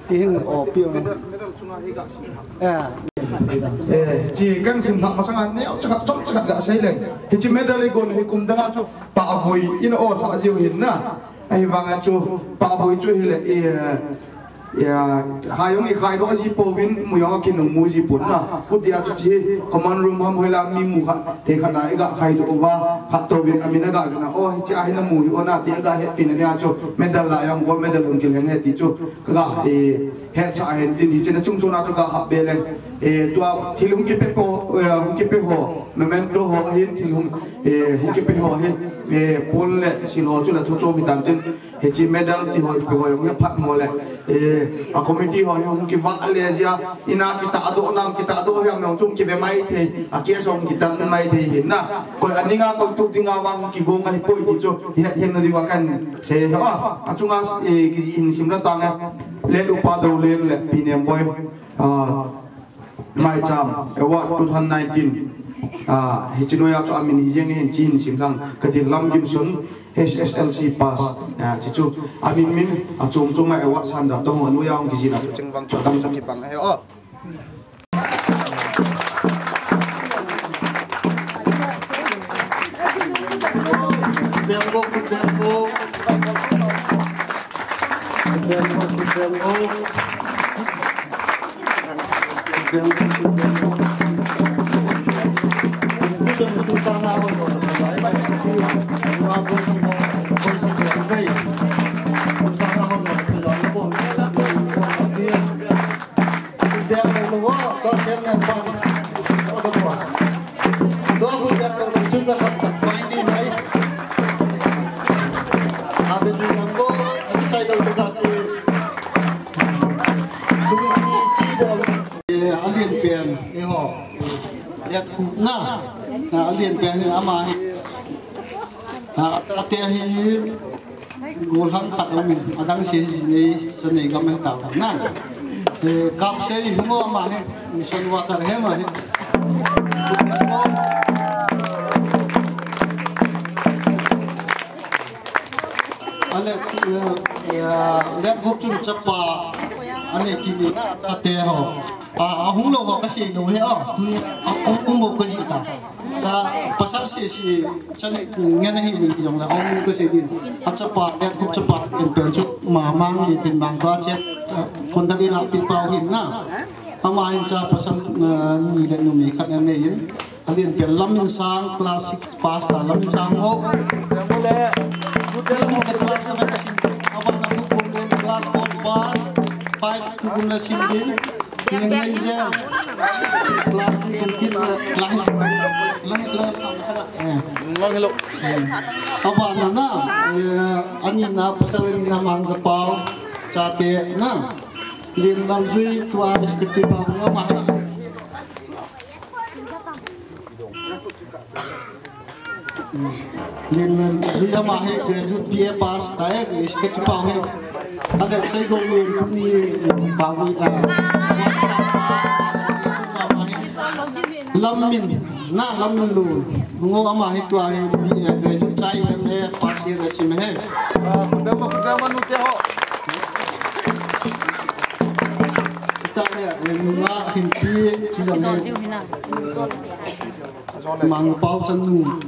ti hin o pi o. Eh. Eh, chi kan sim thak masang an neo chakhat chom chakhat ga sei leng. Hichi medal i gon hi kum danga chu pa vui in o sa jiu hin na. Ahivanga chu pa vui chu hile, eh, Ya, khai jong i khai doh ji pouvin, mu jong a kinung mu ji pon na. Kut dia chu chi, common room ham hoila mi mu kha, te kha na i ga khai doh uva, khat touvin amin a ga na, o, hichi a hin a mu hi o na, ti a ga hetpi na nia chu, medal la jong, gold medal hung kilheng e ti chu, ka ga, eh, hetsah hen tin, hichi na chung chung na chu ga hap be leng, eh, tua, thil hung kipe po, eh, hung kipe ho, memento ho, ahin thil hung, eh, hung kipe ho hi, eh, pon le, sil ho chu la thu chom hi tan tin, Hichi medal ti ho, ipi ho jong hi aphat mo le. Eh, a committee ho jong kivah le jia, ina kitahdoh nam, kitahdoh hiam jong chu kive mai thei, a case jong kitan mai thei hin na. Koi a dinga, koi tup dinga vang kigong ahi poi ti chu, i het hiam na diuva kan sei ho. A chunga, eh, kijih hin sim la tang e. Let upa Doleng le Pi Nemboi. Ah, Maicham Award two thousand nineteen. Ah, hichi noiya chu amin hi jeng hin chin sim lang. Ka tin Lam Gimsun H S L C pass. Ah, chi chu amin min a chom chom a award san da tong noiya hung kijih na. Cheng vang chu dam chu kibang he o. Bembo, bembo. Bembo, bembo. Bembo, bembo. Kutung tu sana ho lo. Bye bye. Wa kutung ho. Koi si bye bye. Tu sana ho lo. Deng lo lo, to chairman pa. O, to pa. To bu deng lo lo, chu za khat tak fine ni mai. A be ni nang lo, a ki chai lo to da si. Tu ni chi bol. Eh, a lien pen, eh ho. Let khu na. A lien pen ni ama hi. A, a te hi. Gollhang khat aum in, adang se ji nei, sa nei gam he ta na. Eh, kap se hi mo ama he, mission worker he ma he. Ale, eh, eh, let group chun chapa, ane kini, ate ho. A, ahung lou ho ka sei lou he a. A, ahung lou ka ji ta. Cha pasal sei sei cha ni ngen ahi ni jong la ahung ka sei din. A chapa, ya khup chapa, en pen chu ma mang ni tin mang ta che. Kon da ki la pi pau hin na. Ama hin cha pasal, a, ni le numei khat na nei in. Alen pen Laminsang, class six pass ta, Laminsang ho. Tukum le class seven asim. Abana Tukum le class four pass, five Tukum le sim din. Ngai ngai je. Class ni kum kin le, lahi, lahi, lahi. Eh. Abana na, eh, ani na, pasal ani na Mangjapao, chate na. Linlaljui tua secretary pa nga ma. Linlaljui ama hi graduate B A pass ta e, sketch pa hi. Ada sei go ni ni pa wi ta. Lammin na Lamminlun. Ngo ama hi tua hi B A graduate chai M A first year asim he. Kudama kudama nu te ho. Chita le, eh, nunga himpi, chujang he. Mangjapao chanu.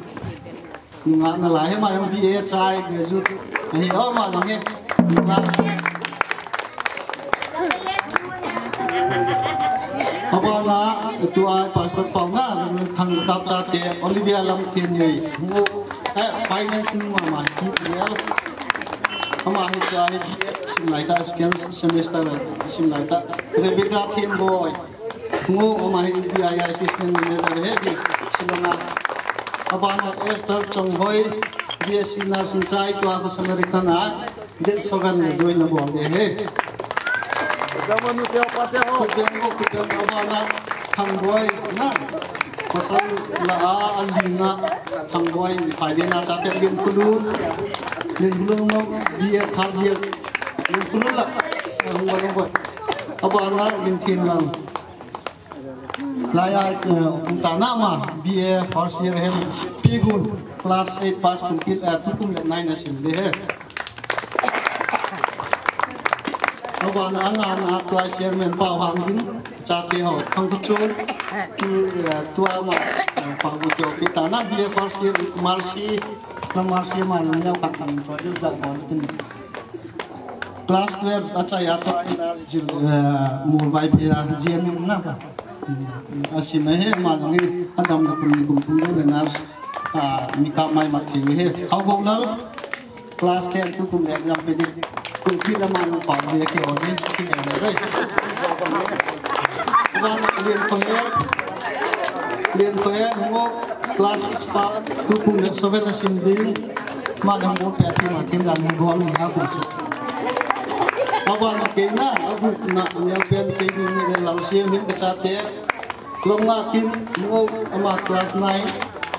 Nunga nalai he ma jong B A chai, graduate. Ahi, o ma jong he. Nunga. Abana, tua Pastor Pauna, Thangkap chate, Olivia Lamthianei. Ngo, eh, finance nu mama, T T L. Ama hi tua hi sim lai ta, second semester sim lai ta. Rebecca Thiamboi. Ngo, ama hi B I assistant manager he di Shillong a. Abana Esther Chonghoi, B S C nursing chai tua ko Samaritan a. Date seven le join na bol de he. Kudama nu te ho pa te ho. Kudama, kudama, abana Thangboi na. Pasal la a, alina Thangboi, pai de na chate Linkhulun. Linkhulun mo, B A third year. Linkhulun la. Abana Linthinlal. Lai a, eh, Umtana ma, B A first year he, Pigun, class eight pass kum kit, eh, Tukum le nine asim de he. Abana angana tua chairman Pau Hangin, chate ho, Thangkachun, tu, eh, tua ma, eh, Pau Teo Pitana, B A first year, Mercy, na Mercy ma, na khat introduce da ko tin. Class twelve a chai a to, eh, Molvaiphei a G N M na ba. Asim he ma jong hi, adam le kum ni kum thum le nurse, ah, mi ka mai ma thei he. Hau go lal, class ten Tukum le exam pe di, kum ki la ma no pa le ke o de, ki le na be. Ba na lien ko he, lien ko he, ngo class six pa, Tukum le seven asim ding, ma jong go pe thi ma thi la ni go ang ha ko chu. Abana keina, agupna, neo pen keini ni le Lalsiam hin kachate. Lomngakim, ngo ama class nine,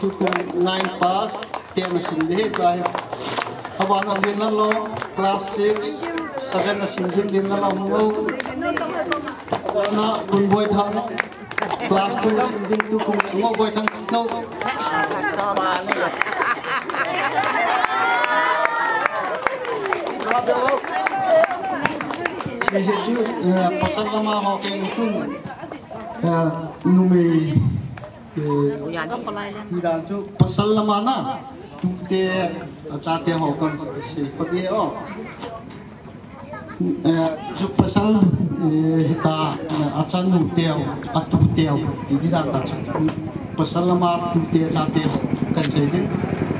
Tukum nine pass, ten asim de he ta he. Abana Linlalom, class six, seven asim de Linlalom ngo. Abana Bunboi Thang, class two asim de Tukum ngo Boi Thang no. Hiche chu, eh, pasal lama ho kei tun, eh, numei, eh, pasal lama na, tute, chate ho kan si, pati ho. Eh, chu pasal, eh, hita, eh, achanu teu, atu teu, ti di dan ta chu. Pasal lama tute chate kan sei ding.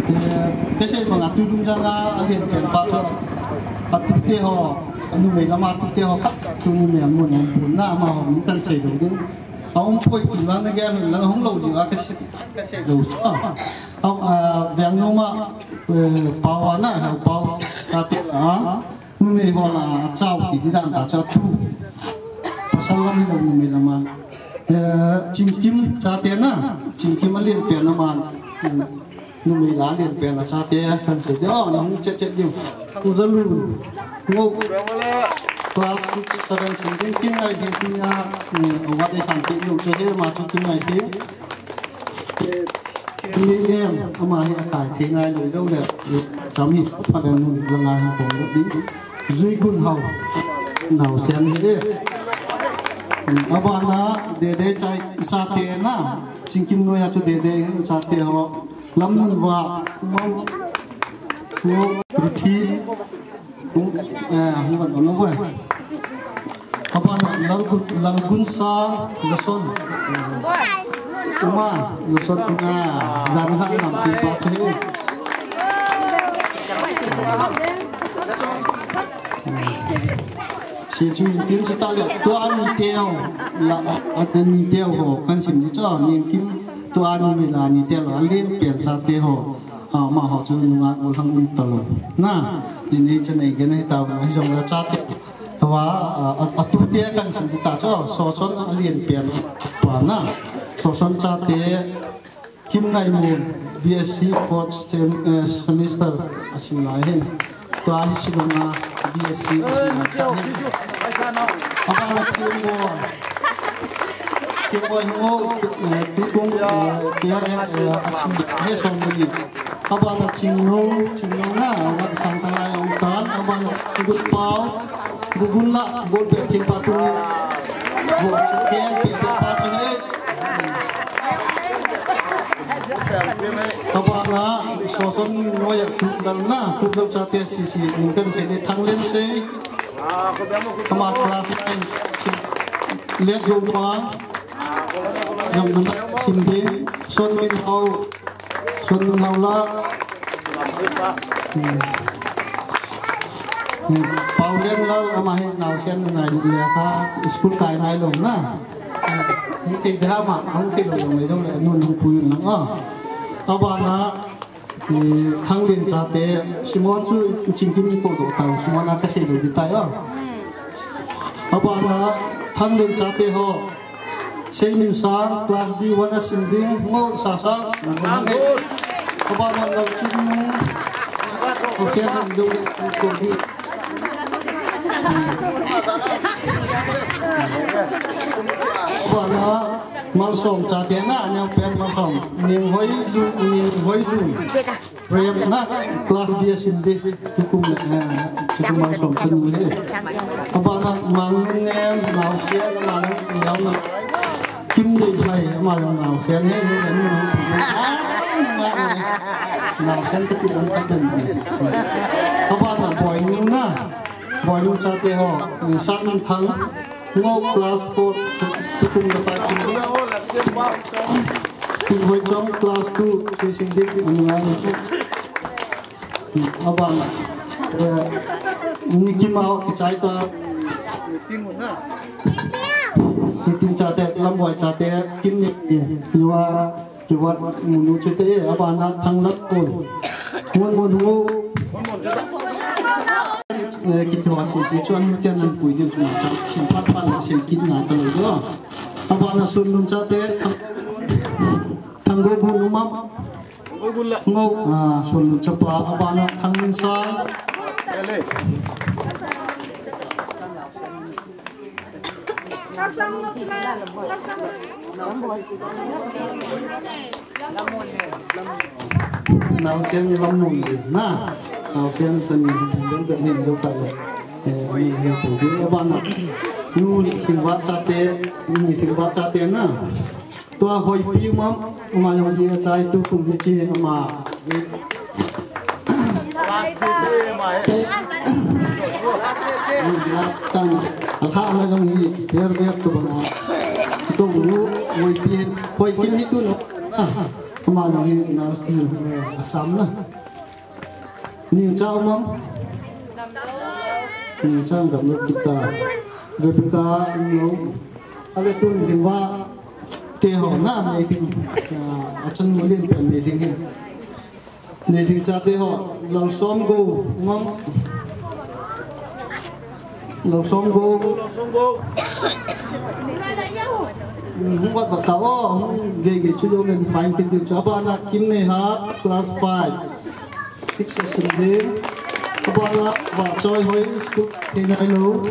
Eh, kasei banga tu lung janga alen pen pa chu. Atute ho, numei lama tute ho khat, tu numei amun amun na ama ho min kan sei ding. Aum poi tu lang na gel lang hung lou ji a kasei, kasei lou chu. A, a, veng no ma, eh, Pau ana, Pau chate la. Numei ho la, achau ti di dan ta chu atu. Pasal lam hi numei lama. Eh, Chingkim chate na, Chingkim alen pen ama. Numei la alen pen a chate, kan sei de, o, na hung chet chet diu. Thangzalun. Ngo. Class six, seven, sim ding kin ai ding kin ya, eh, wa de san ti diu, che he ma chu kin ai ding. Ni em, ama hi akai thei nai lou jou le, cham hi, pha den nun, la ngai hi pong ding. Zui Gun Hau, nau sian hi e. Abana, Dede chai, chate na, Chingkim noi a chu Dede hin chate ho. Lamnunva, Umang, Ruthi, Hung, eh, hung vat vang uvoi. Abana Lalgun, Lalgunsang Jason. Uma, lusot uma, jan ha nam tin pa che. Si chu in tin chu ta le, tua ani teo, la, ani teo ho, kan sim ni cho, ni kim, tua ani mi la ani teo, a lien pen chate ho, a, amaho chu nunga ko hang um ta lou. Na, ni ni cha nei ge nei ta, na hi jong la chate. Tua, a, a, a tu te kan sim ta cho, Soson a lien pen pa na. Soson chate, Kimngaimun, B S C fourth sem-, eh, semester a sim lai hi. Tua hi Shillong a B S C a sim lai hi. Abana Thimboi. Thimboi ho, eh, tutung, eh, tia, eh, a sim lai hi som ni. Abana Chingno, Chingno na, abana Sangtalai Ongtan, abana Gutpau, Gugunla, Gutpe Thingpa tu. Vote se ken pe pe pa chu he. Abana, Soson noya tup dal na, tup dal chate si si, ningkan se ni Thanglen se. Ama class nine, si, let go pa. Yang mana sim de, Son Min Hau. Sun Nunghau la. Hmm. Hmm. Pau Lenglal ama hi naosen nai le kha school kai nai lou na. Hmm. Hung thei da ma, hung thei lou jong le jong le nun hung pui na a. Abana, eh, Thanglen chate, Simon chu chingkim ni ko do tau, Simon a ka sei lou di tai a. Abana, Thanglen chate ho. Seimin Sang, class B one a sim ding, Ngo Sasang, Sang. Abana Ngalchun Nung, Hosea Nung, Dong, Dong, Dong. Abana Malsom chate na, neo pen Malsom, Ning Hoi Lu, Ning Hoi Lu. Prem na class B a sim di, tukum, eh, tukum Malsom chanu he. Abana Mang Nunnem, naosen, ama jong naosen. Kim Dei Phai, ama jong naosen he, ni ni ni. Ah, chang na ni. Naosen ka ti dong ka den. Abana Boinu na, Boinu chate ho, eh, Sang Thang. Ngo class four, tukum le five kum. King Hoi Chong class two, three sim dik, anu ngai. Abang, eh, Nicky Mau kichai ta. Nitin chate, Lamboi chate, Kim ni, Iwa, Kiwat, Munu chute, abana Thanglat Pon. Mun mun hu. Eh, kiti ho si si chuan mu tian an pui din chuma chan. Sin pat pat la sin kin ngai ta lo. Abana Sun Lun chate, Thang, Thang Go Gun Umam. Ngo, ah, Sun Lun chapa, abana Thang Min Sang. Naosen Lammun le na. Naosen san ni lam lam ni zo ta le. Eh, ni ni ko di abana. Nu Singwa chate, ni Singwa chate na. Tua Hoipi Umam, ama jong dia chai tukum di chi ama. Latan, alha na jong hi, ver ver tu bang. Tu lu, Hoipi hin, Hoikim hi tu no. Ama jong hi nurse, eh, Assam na. Ningcha Umam. Ningcha Damlo kita. Rebecca Umlo. Ale tun ding va. Te ho na, nei ding. Ah, a chanu lien pen nei ding hin. Nei ding chate ho. Lalsom Go. Umang. Lalsom Go. Hung vat vat ta o, hung gei gei chu jo len fine kit diu chu. Abana Kim Nei Hat, class five. Six a sim ding. Abana Vahchoi Hoi, school thei nai lo.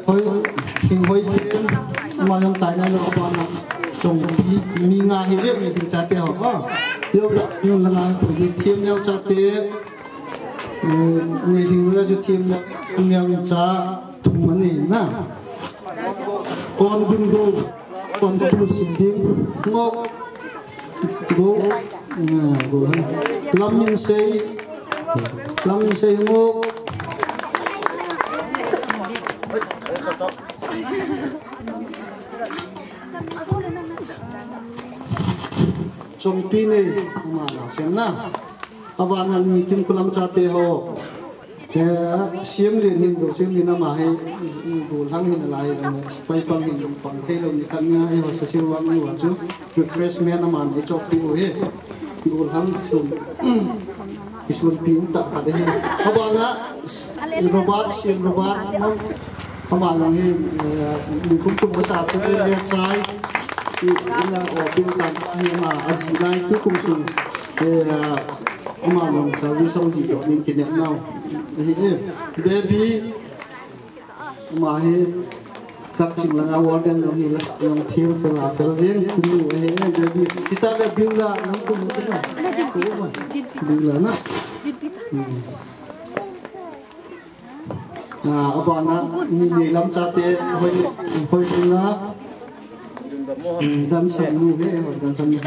Hoi, Thing Hoi Thim, ama jong tai nai lo. Abana Chongpi, mi nga hi ve, mi thing chate ho. Ah, yo, yo, la nga, Thim Neo chate. Eh, ni hing ve chu thim na, thim na cha thum ani na. Kon gun go, kon tu sim ding, ngo, go, eh, go, ha. Lam Min Sei, Lam Min Sei ngo. Tongpi nei, ama naosen na. Abana Nikim Khulam chate ho. Eh, Siamlin hin do, Siamlin ama hi, i, i, golhang hin alai, eh, pai pang hin pang thei lou ni khat nia, i ho sa siu wang ni wa chu, refreshment ama nei chok pi u hi. Golhang sun, kisun pi um ta khat hi. Abana, Robert, Siam Robert, no? Ama jong hi, eh, mi kum kum masa chu in le chai. I, in la o pi u tan, i ama aji lai tu kum sun. Eh, Ama jong service hung ji doh nin kinep nau. Hi e, baby. Ama hi Kakching langa warden jong hi la jong thil fel a fel jeng tunu hi e, baby. Kita le Biula nang tunu chu na. Tu ma. Biula na. Hmm. Ah, abana ni ni lam chate hoi hoi na. Hmm, dan sam nu he, hoi dan sam nu.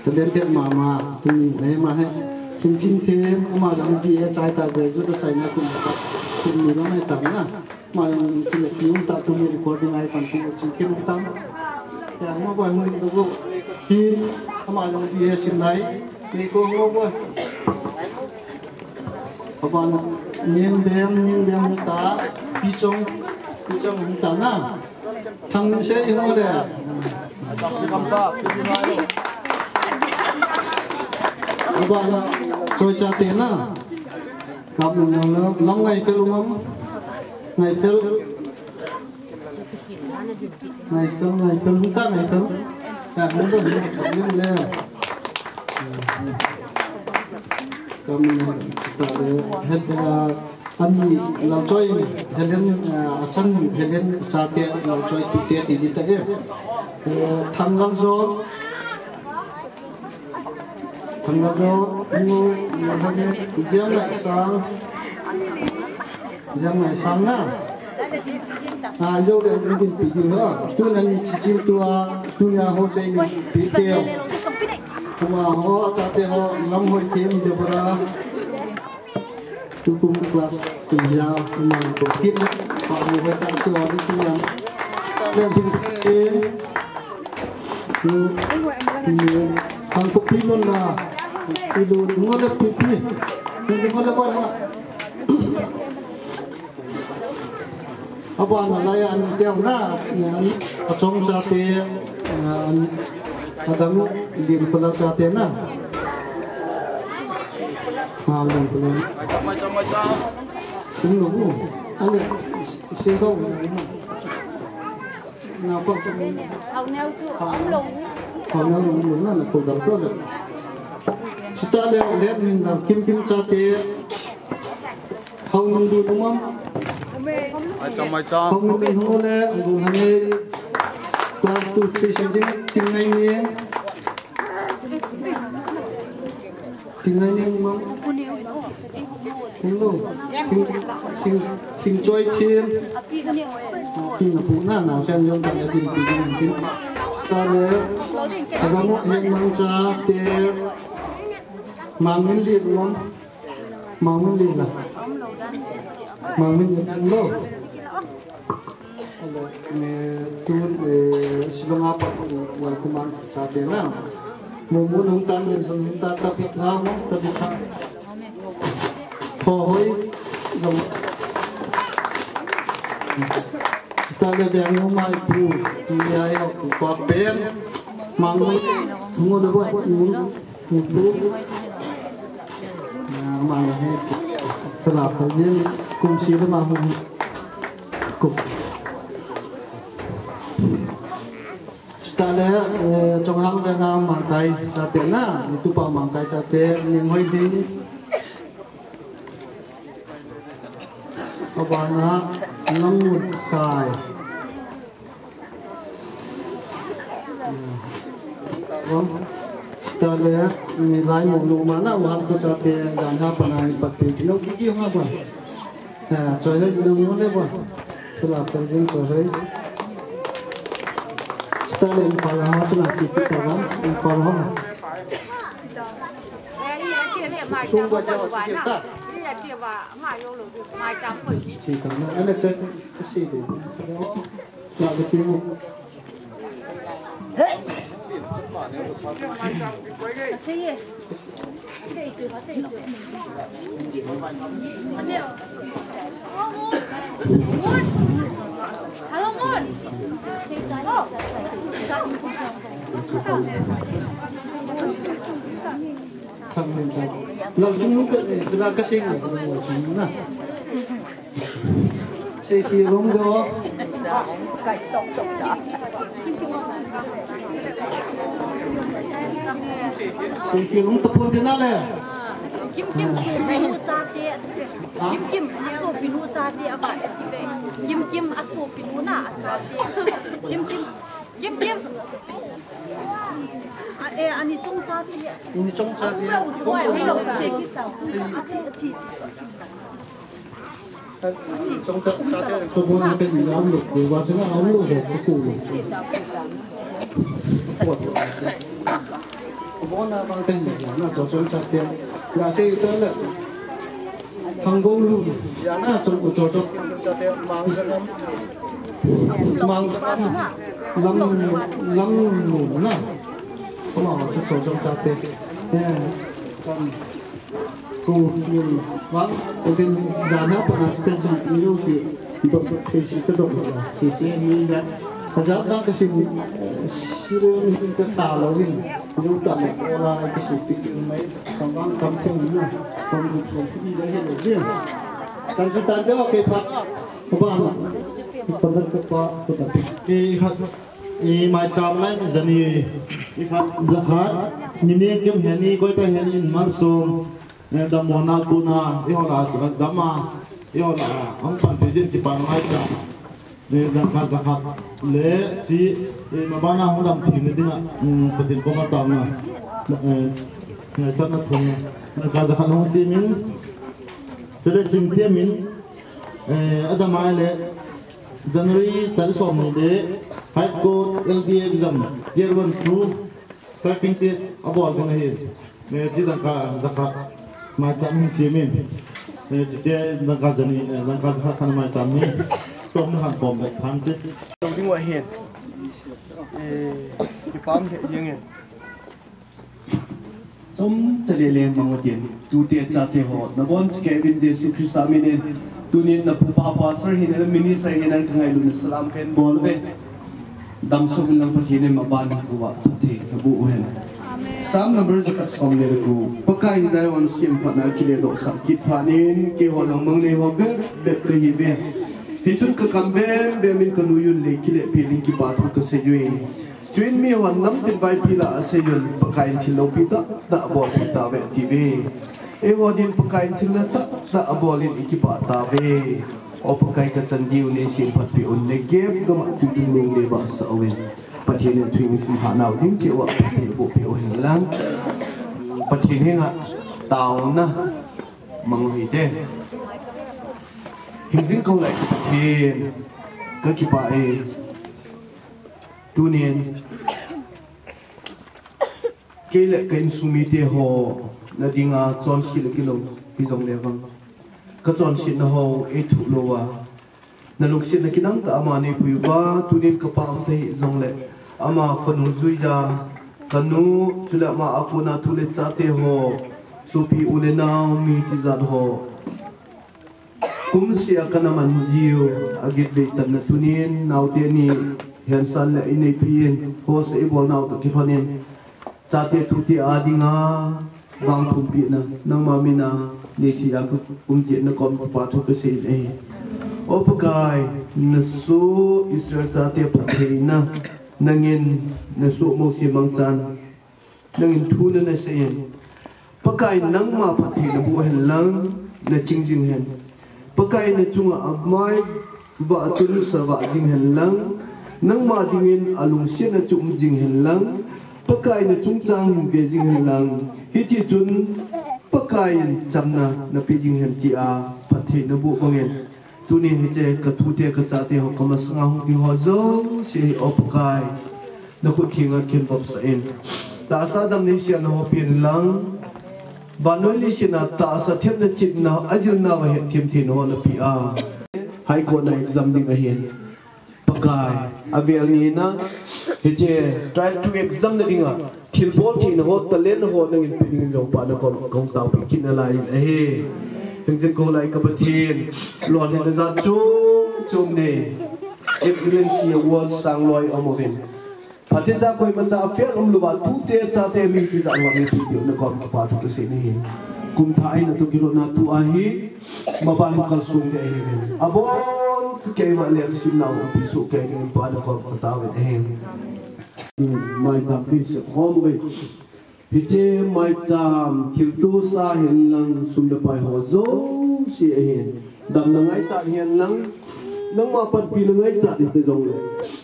Talented mama, tunu he ma he. Kin chin them, ama jong B A chai ta graduate chai na kum. Kum ni lam he ta na. Ma jong kin le piu ta tu ni recording ai pan pi chin them tam. Ya, ma boy hung do go. Kin ama jong B A sim lai. Ni ko ho boy. Abana, Niangbem, Niangbem hung ta, Pichong, Pichong hung ta na. Thangminse i hung le. Abana, Choi chate na. Kap min nang na, Lam Ngaifel um am. Ngaifel. Ngaifel, Ngaifel, hung ta Ngaifel. Ah, hung ta, hung ta, hung ta. Kam, ta le, het, ah, ani, Lalchoi, Helen, ah, achan, Helen, chate, Lalchoi, tute, ti di ta e. Eh, Thanglaljo, Thanglaljo, nu, nu hage, Jiangngaisang. Jiangngaisang na. Ah, jo le, ni din pi di ha. Tuna ni chichim tua, tunia ho sei ni pi teo. Kuma ho, achate ho, Lamhoithem Deborah. Tukum class two ya, kuma ko kit na, pa mo ba ta to ni ti ya. Then tin ke, hmm, hmm, sang ko pilon na, pilon, ngole pipi, ngole ba na. Abana lai ani teo na, ani, Achong chate, ani, adang, Linkhola chate na. Ha, Linkhola. Kum lo bu. Ani, se ko. Na pa. Hau na lo na ko dam to le. Chita le, le min na kim kim chate. Hau nung du nung am. Mai chang, mai chang. Hau nung du nung le, nung hane. Class two, three, sing jing, ting ngai ni. Ting ngai ni nung am. Nung lo. Sing, sing, sing choi thim. Ting na pu na, na sen yong ta na din, ting, ting, ting. Ta le, aga mo, heng mang cha, te. Mang min li nung am. Mangmin lin la. Mangmin lin lo. Ala, me tu, eh, Shillong a pa, wal kumang sa te na. Mumu nung tan, nung tan, Tabitha mo, Tabitha. Ho hoi, lo. Sita le biang mo mai pu, tu ya yo, tu pa pen. Mangmin, mo le bo, mo. Ama la he, sala pha jin, kum si le ma hu. Kum. Chita le, eh, Chonghang le nga Mangkai chate na, ni tupa Mangkai chate, Nianghoiding. Abana, Lamnunkhai. Bom. Sita le, ni lai mo lo ma na, wan ko chate, dan ha pa na, pat pe, lo ki ki ha ba. Ha, choi le, lo mo le ba. Sula pel jing choi le. Sita le, Imphal ha, chuna chi ki ta ba, Imphal ha. Sung ba ja, chi ta. Chi ta na, ane te, te si do. Laga timu. Thang min thang. Lang chung lu ka, eh, sila ka sing na, na chung na. Seikhel hung do. Seikhel hung tapon de na le. Kim Kim asopinu chate. Ha? Kim Kim asopinu chate aba. Kim Kim asopinu na achate. Kim Kim. Kim Kim. A, eh, ani chung chate. Ani chung chate. Achi, achi, achi. Chung chate, chung chate, chung chate, Bona bang ten na cho chon chat te. La se to le. Thang bo lu. Ya na chon ko cho cho. Mang sa lam. Mang sa lam. Lam lu na. Ko ma cho cho chon chat te. Ya. Chan. Ko khel vang, ko ken jana pa na special ni lo si, dok thei si ka dok la, si si ni ja. Ka ja ba ka si, si lo ni ka tha lo ni, jo ta me ko la ka si pi mai, kam vang kam thung na, kam du thung ni da he lo ni. Chan chu ta de ke pa, ko ba na, ko da ko pa, ko da. Ni khat, ni mai cham lai ni jani, ni khat ja khat, ni ne kem he ni, ko ta he ni mal som. Eh, damna kona, eiho lah, damna, eiho lah, hung pan thei jin kipa ngai cha. Eh, dangka jakhat le, chi, eh, mabana hung dam thei le dinga, mm, Pathen koma taona. Eh, eh, channa thum, dangka jakhat hung simin, chule chingthei min, eh, adamai le, January tarik som ni le, High Court L D A exam, tier one, two, Typing test abol ding ahi. Eh, chi dangka jakhat. Maicham hung simin. Eh, chi te dangka jani, eh, dangka jakhat khan maicham ni. Tom han kom le khan te. Lo ding wa hin. Eh, kipam he yeng e. Som chale le mang tin. Tute chate ho. Nabon chikevin Jesu Christa minin. Tunin napu pa pastor hin, minister hin, ka ngailu na salam pen bol ve. Damsung lang Pathen in maban hi kuva Pathen nabu uhen. Amen. Psalm number jakhat som le gup. Pakai in Zion semphatna kile dohsah kit phat in, keiho lang mang nei ho bep bep kahi uve. Hichun kakam bem bem in kanu yun le kile peh in kipa thu kasei uve. Chuin mihon namtin vaipi lah a asei un, Pakai in thil loupi tah tah abol peh tauve ati uve. Eiho din Pakai in thil tah tah abol in ikipah tauve. O Pakai, kachan diu nei semphat peh un, Negev gam a tuidung long nei vahsah uvin. Pathen in thuhing sumhah nau ding cheh uva Pathen in boh peh uhen lang. Pathen henga taona mang u hite. Hingjing kahung lai Pathen, kakipah e. Tunin kei le ka insung mite ho na dinga chonset le kilou hijongle vang, ka chonsetna ho eithuh louva, na lungsetna kinang tah a ama neipui uva, tunin ka pam ta hijongle ama khonung juija, kanu, chule ama a kona thu le chate ho, sopi u le nao, mi tijat ho, kumseh a kana man jiu, agit vei channa tunin, naote ni, hensan le ineipi in, hose ibol nau toh kilhon in, chate tute a dinga, vangthumpehna, nangma mina, neithi a ka um jeh in nakom kipa thu kasei in ahi. O Pakai, nasoh Israel chate phattheina, nangin, nasoh Mose mangchan, nangin thu nana sei in. Pakai nangma phatthei naboh hen lang, naching jing hen. Pakai nachunga amai vah chun savah jing hen lang, nangma dingin alungsetna chu um jing hen lang, Pakai nachungchang hin ve jing hen lang, hiti chun Pakai in chamna napeh jing hen tia phatthei naboh bangin. Tunin hiche ka tute ka chate ho ka masanga hung ding ho jouse hi O Pakai, na khut thenga kinvopsah in. Tahsa dam neisea na ho pen lang. Vannoi leiset a tahsa thepna chitna ajilna va hetthem thei na ho napeh a. High Court na exam ding ahin. Pakai, avel ni na Hiche trial two exam na dinga thilbol theina ho, talent ho nangin pe dingin jong Pa na kom kong taopi kit nalai in ahi. Hingjin ko lai ka Pathen, lolhinna jat chom chom nei, Excellency Award sang loi um uvin, phatecha koimacha fail umlouva tute chate mi tijat loi nei pe diu na kom kipa thu kasei nahi. Kum thah eina toh kilhonna thu ahi. Maban kalsong ding ahi. Abon chu keima le kasimnau umpi soh kei dingin Pa na kom kataovin ahi. Maicham kisem khom uve. Hiche maicham thilto sa hen lang sum le pai ho jouse ahin, damna ngaichat hen lang, nangma panpina ngaichat hita jongle,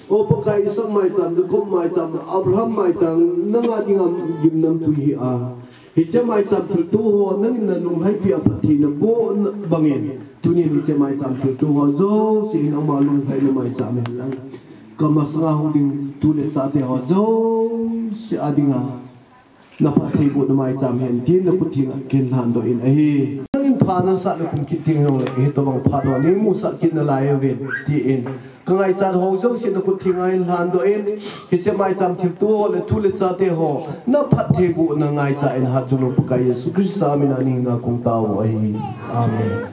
O Pakai, Isaac maicham, Jacob maicham, Abraham maicham, nanga dinga gimnamtui hi a, hiche maicham thilto ho nangin nalungheipi a phatthei naboh bangin, tunin hiche maicham thilto ho jouse hin ama lunglhaina maicham hen lang, kamasanga hung ding tu le chate ho jouse a dinga na phattheibohna maicham hen tin nakhut thenga kahin lhandoh in ahi. Nangin pha nasah le kum kit teng jongle hitobang phat ho neimusah kit nalai uvin tin, kangaichat ho jouse nakhut thenga hin lhandoh in, hiche maicham thilto ho le tu le chate ho na phattheibohna ngaichat in, hatchungnung Pakai Jesu Christa mina nahina kong tao u ahi. Amen.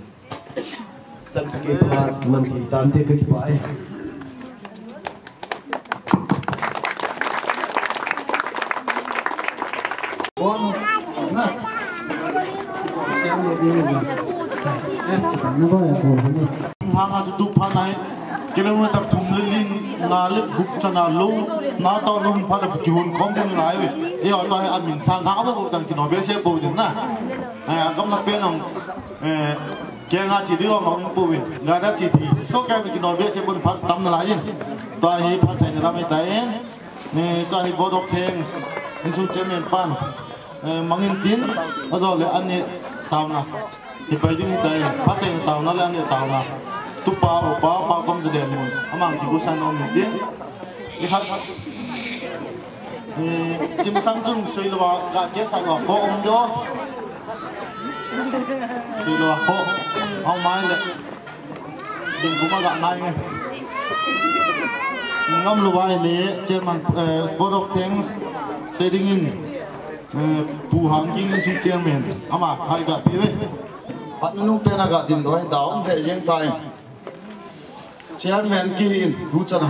Chan kipah, man thei tante, kakipah e. Hanga chu tu phat nai kilometer thum le li nga le gup chana lou, na to lou phat le kihon khom ding lai ve. E, o to he amin sang ha bo bo tan kino be se bo din na. Eh, agam na pe nong, eh, Kenga chi di lom lom in pu in. Nga da chi thi. So ka mi kino be se pun phat tam nalai in. Tua hi phat chai na lam hitai in. Ni tua hi vote of thanks. Insung chairman pan. Eh, mangin tin. Ajo le ani taona. Hi pai ding hitai. Phat chai na taona le ani taona. Tu pa o pa pa kom je de mun. Amang ki gusan om tin. Ikhat, eh, chimsang chung sui lou a, ga ke sa lou a, kho um jo. Sui lou a, kho. Au mai le. Ding kuma ga nai nge. Ngam lou a le, chairman, eh, vote of thanks. Sei ding in, eh, Pu Hang Ging in chung chairman. Ama, hai ga pi ve. Pat nung te na ga din doi, down, he jeng time. Chairman kihin, tu chana,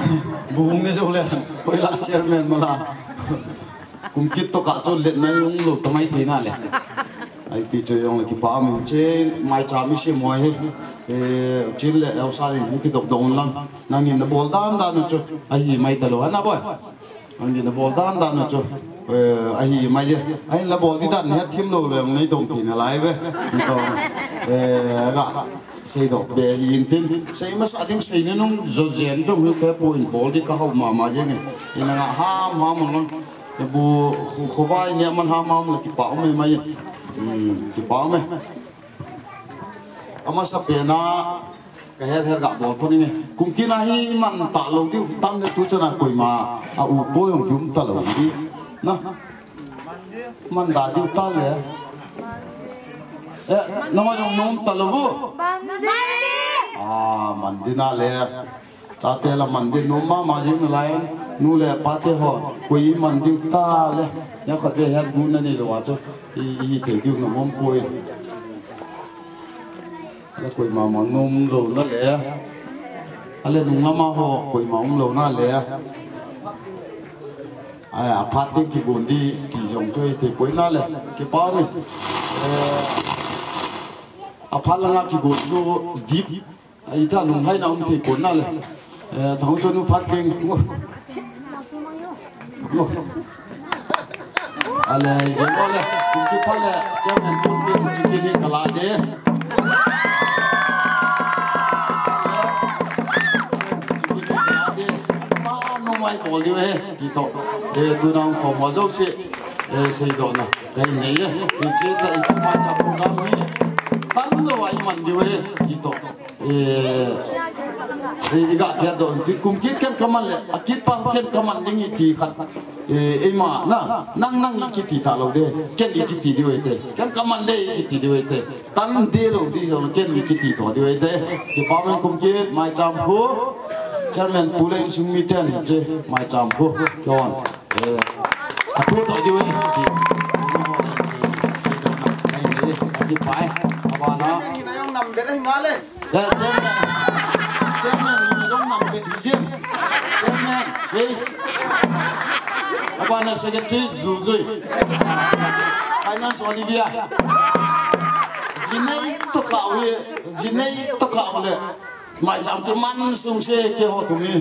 buhung ne jo le, hoila chairman mala. Kum kit to ka chol le na yung lo to mai thei na le. Ai pi cho yong le kipa mi che, mai cha mi se mo he. Eh, chin le, eu sa le, ki dok dong lang. Nangin na bol dan dan chu, ahi mai ta lo, ana boy. Angi na bol dan dan chu, eh, ahi mai le. Ahin la bol di dan ni thim lo le nei dong ti na lai ve. Ti to, eh, ga sei doh be hi in tin. Sei masa ding sei ni nung jo jen jong hi ke pu in bol di ka hau mama jeng in. Ina nga ham ham long. E bu khu khu vai ni man ham ham la kipa um mai. Hmm, kipa um. Amasa pena, ka her her ga bol pon inge. Kum kit a hi man ta lou diu tam le tu chana koima a u po jong ki um ta lou di. Na. Man da diu ta le. Eh, na ma jong nom ta lou. Ah, man di na le. Chate la man di nom mama jing lai an, nu le pa te ho, koi man diu ta le, nia khat ve het bu na nei lou a chu, i, i thei diu na mom poi. Le koima ma nom lou na le, ale nung lama ho, koima um lou na le. Ai, a phat ding kigon di, ti jong chu i thei poi na le, kipa ni. Eh, a phat langa kigon chu dip, Ai ta nung hai na um thei pon na le. Eh, thang cho nu phat peng. Wo. Wo. Ale, ye mo le. Kum ki phat le. Chairman pon peng chicken ni kala de. Chicken ni kala de. Ma no mai bol diu he. Kito. Eh, tu nang ko mo jo se. Eh, sei do na. Kai nei ye. Iche ta iche ma cha program ni. Tan lo ai man diu he. Kito. Eh, eh, i ga kiat doh, ti kum kit ken kaman le, a kit pa ken kaman ding i ti khat. Eh, eima, na, nang, nang i kiti ta lou de, ken i kiti diu e te, ken kaman de i kiti diu e te, tan de lou di, ken i kiti to diu e te, kipa men kum kit, mai cham hu. Chairman pu le insung miten hiche maicham khu kihon. Eh, aphu to diu e. Ti. Ti. Ti pai. Abana. Eh, chairman. Chairman, ni jong nam bet hi jin. Chairman, hey. Abana secretary, Zuzui. Finance Olivia. Jinei to ka wi, jinei to ka le. Maicham kiman sung se keiho tumi.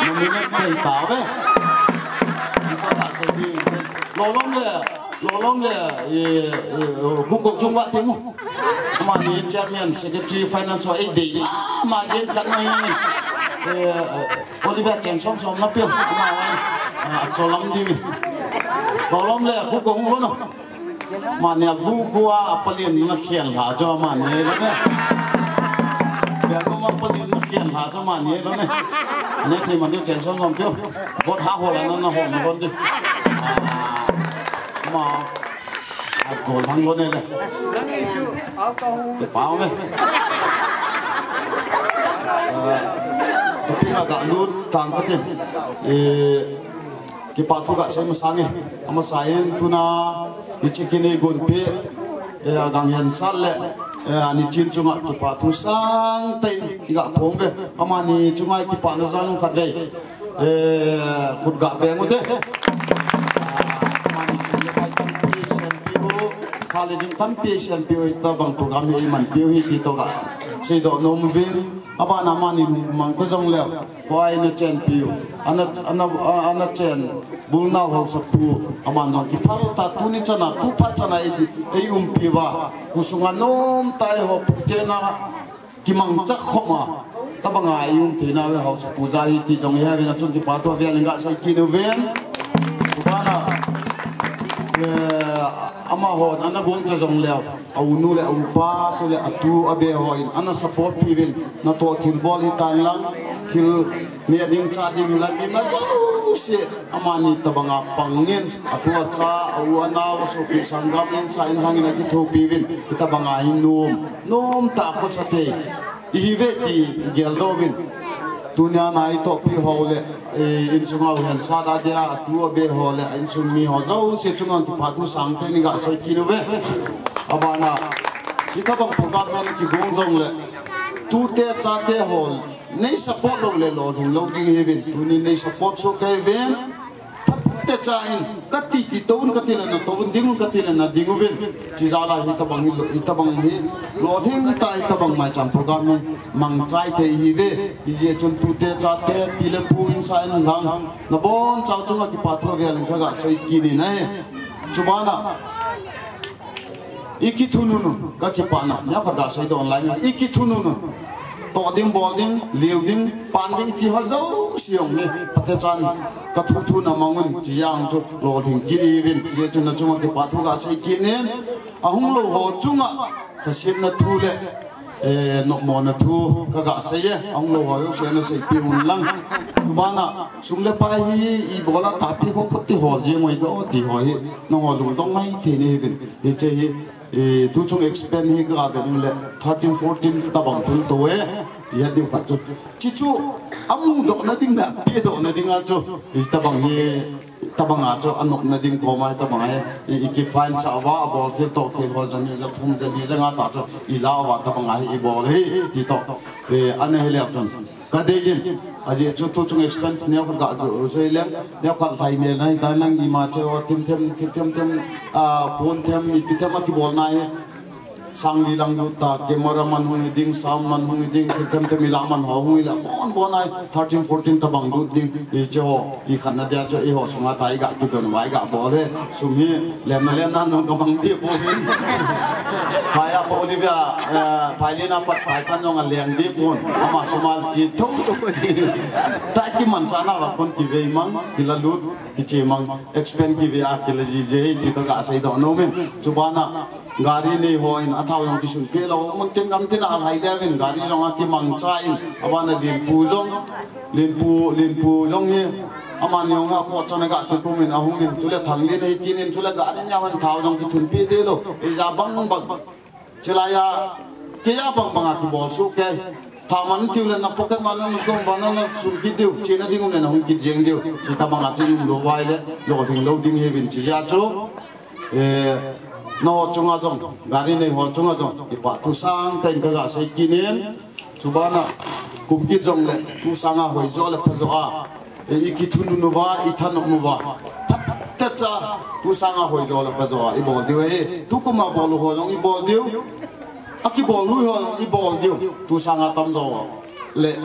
Nominate kai ta ve. Ni ta ta se di. Lolong le, lolong le, eh, eh, kukok chung va timu. Amani chairman, secretary, finance ho, eh, dei. Ah, ma jen khat na hi. Eh, eh, Oliver Cheng som som na piu. Ama, eh, ah, cholam di. Lolong le, kukok lo no. Mani a gu gu a palin na khian la jo mani lo ne. Bia ko ma palin na khian la jo mani lo ne. Ne che mani chen son son pio. Bot ha ho la na na ho na hon di. Ah, ma. A ko lang lo ne le. Te pao me. Ah, tapi ma ga lut tang patin. Eh, Kipa thu kasei masang e. Amasa in tuna hiche kin eigon peh, eh, agang hensat le, eh, ani chin chunga kipa thu sangtah in iga phong uve. Amani chunga kipana jal u khat vei. Eh, khut ga beng u te. Amani chunga pai tampi siampi u. Kha le jing tampi siampi u, hitabang program hi eimanpi u hi ti toh kasei doh nom uvin. Abana amani lungmong ta jong le. Khoi na chen piu, ana, ana, ana chen, bulnau haosapu, aman jong kiphal ta tuni chana, tu phat chana ei, ei umpi uva, khosunga nom tai ho pute na, kimangcha khoma, tabanga ei um thei nauve haosapu jal hi ti jong hi, avena chung kipa thu avel in gasei kit uve. Tubana, eh, amaho, ana gong ta jong leu. A unu le a upa, chule a tu a be ho in, ana support piuvin, natoh thilbol hitan lang, thil neh ding chah ding hilang, ima jouse, amani tabanga pangin, a tu a cha, a u a nao, a sopi sanggam in, sa in hangin akithopi uvin, hitabanga hi nom, nom tah a khosa thei. Ihiuve ti geldoh uvin. Tunia natohpi ho le, eh, insunga u hensat a dia, a tu a be ho le, insung mi ho jouse chunga kipathu sangtah in gasei kit uve. Abana, hitabang program in kigong jongle, tute chate ho, nei support lou le lolhing lou ding ihiuvin, tuni nei support soh kei uvin. Phatecha in, kati ti touvin, kati le natouvin, dingun kati le nading uvin. Chijal a hitabang hi, hitabang hi, lolhing tah a hitabang maicham program hi mangchai thei ihiuve. Hijeh chun tute chate, pi le pu in sa in lang, nabonchau chunga kipathu avel in kagasei kit in ahi. Chubana, ikithunun u, kakipana, neokhat gasei doh online, ikithunun u. Toh ding, bol ding, liu ding, pan ding, ti ho jouse jong hi, phatechan, kathuthun amang un, chijang chu, lolhing kit ihiuvin, hijeh chun nachunga kipathu gasei kit in, ahung lou ho chunga, lhasetna thu le, eh, nopmona thu, kagasei e, ahung lou ho jouse naseipeh un lang. Chubana, sum le pai hi, ibola tahpi kho kho ti hol jeng uvem ti ho hi, nangho lungdong maithei nahiuvin, hiche hi, Eh, tuchung expand hi kavet uleh thirteen, fourteen tabang thun to e. Ihet diu khat chu. Chichu amudoh nading le, pedoh nading a chu. Hitabang hi, tabang a chu anopna ding koma, tabang a hi, i, ikifine sah uva, abol khel toh khel ho jani jathum jani janga ta chu. Ilah uva tabang a hi, ibol hi, ti toh. Eh, ana hileh chun. Kadei jin, ajeh chu tuchung expense neokhat ga, ga, sei leng, neokhat lhai ne, lhai dan lang ima che o, thim them, thim them, thim, ah, pon them, ipi them akibol nai, sangli lang lut ta, camera man hung ding, sound man hung ding, thim them them ila man ho hung ila, bon, bon nai, thirteen, fourteen tabang lut ding, iche ho, ikhat na dia chu, iho sunga ta, iga kidon uva, iga bol e, sum hi, Lenna, lenna, nung kamang di pon. Phai a pa Olivia, eh, phai lina pat phai chan jong a leng di pon. Ama sumal chi thum thum. Ta kimanchahna va kon kivei mang, kila lut, kiche mang, expand kivei a kila jiji e, ti toh gasei doh nom in. Chubana, gari nei ho in, athao jong kisun peh lou, mun tin gam tin a lhai leu in, gari jong a kimangcha in, abana Lenpu jong, Lenpu, Lenpu jong hi, amani jong a khohchan a ga kikum in ahung in, chule Thanglen hi kin in, chule ga din jong in thao jong kithun peh deh lou, ija bang bang. Chulai a, kei a bang bang a kibol soh kei. Thaman tiu le na pocket money na tum vana na sum kit diu, chena ding um le na hung kit jeng diu. Chuti banga chu um lou vai le, lolhing lou ding ahi uvin chu jeh a chu. Eh, nangho chunga jong, gari nei ho chunga jong, kipathu sangtah in kaga sei kit in, chubana, kum kit jongle, tu sanga hoijo le phajo a, eh, i kithunun uva, i thanom uva, phatecha, tu sanga hoijo le phajo a, i bol diu ahi, tukum a bol u ho jong i bol diu, a kibol lui ho jong i bol diu, tu sanga tamjo le,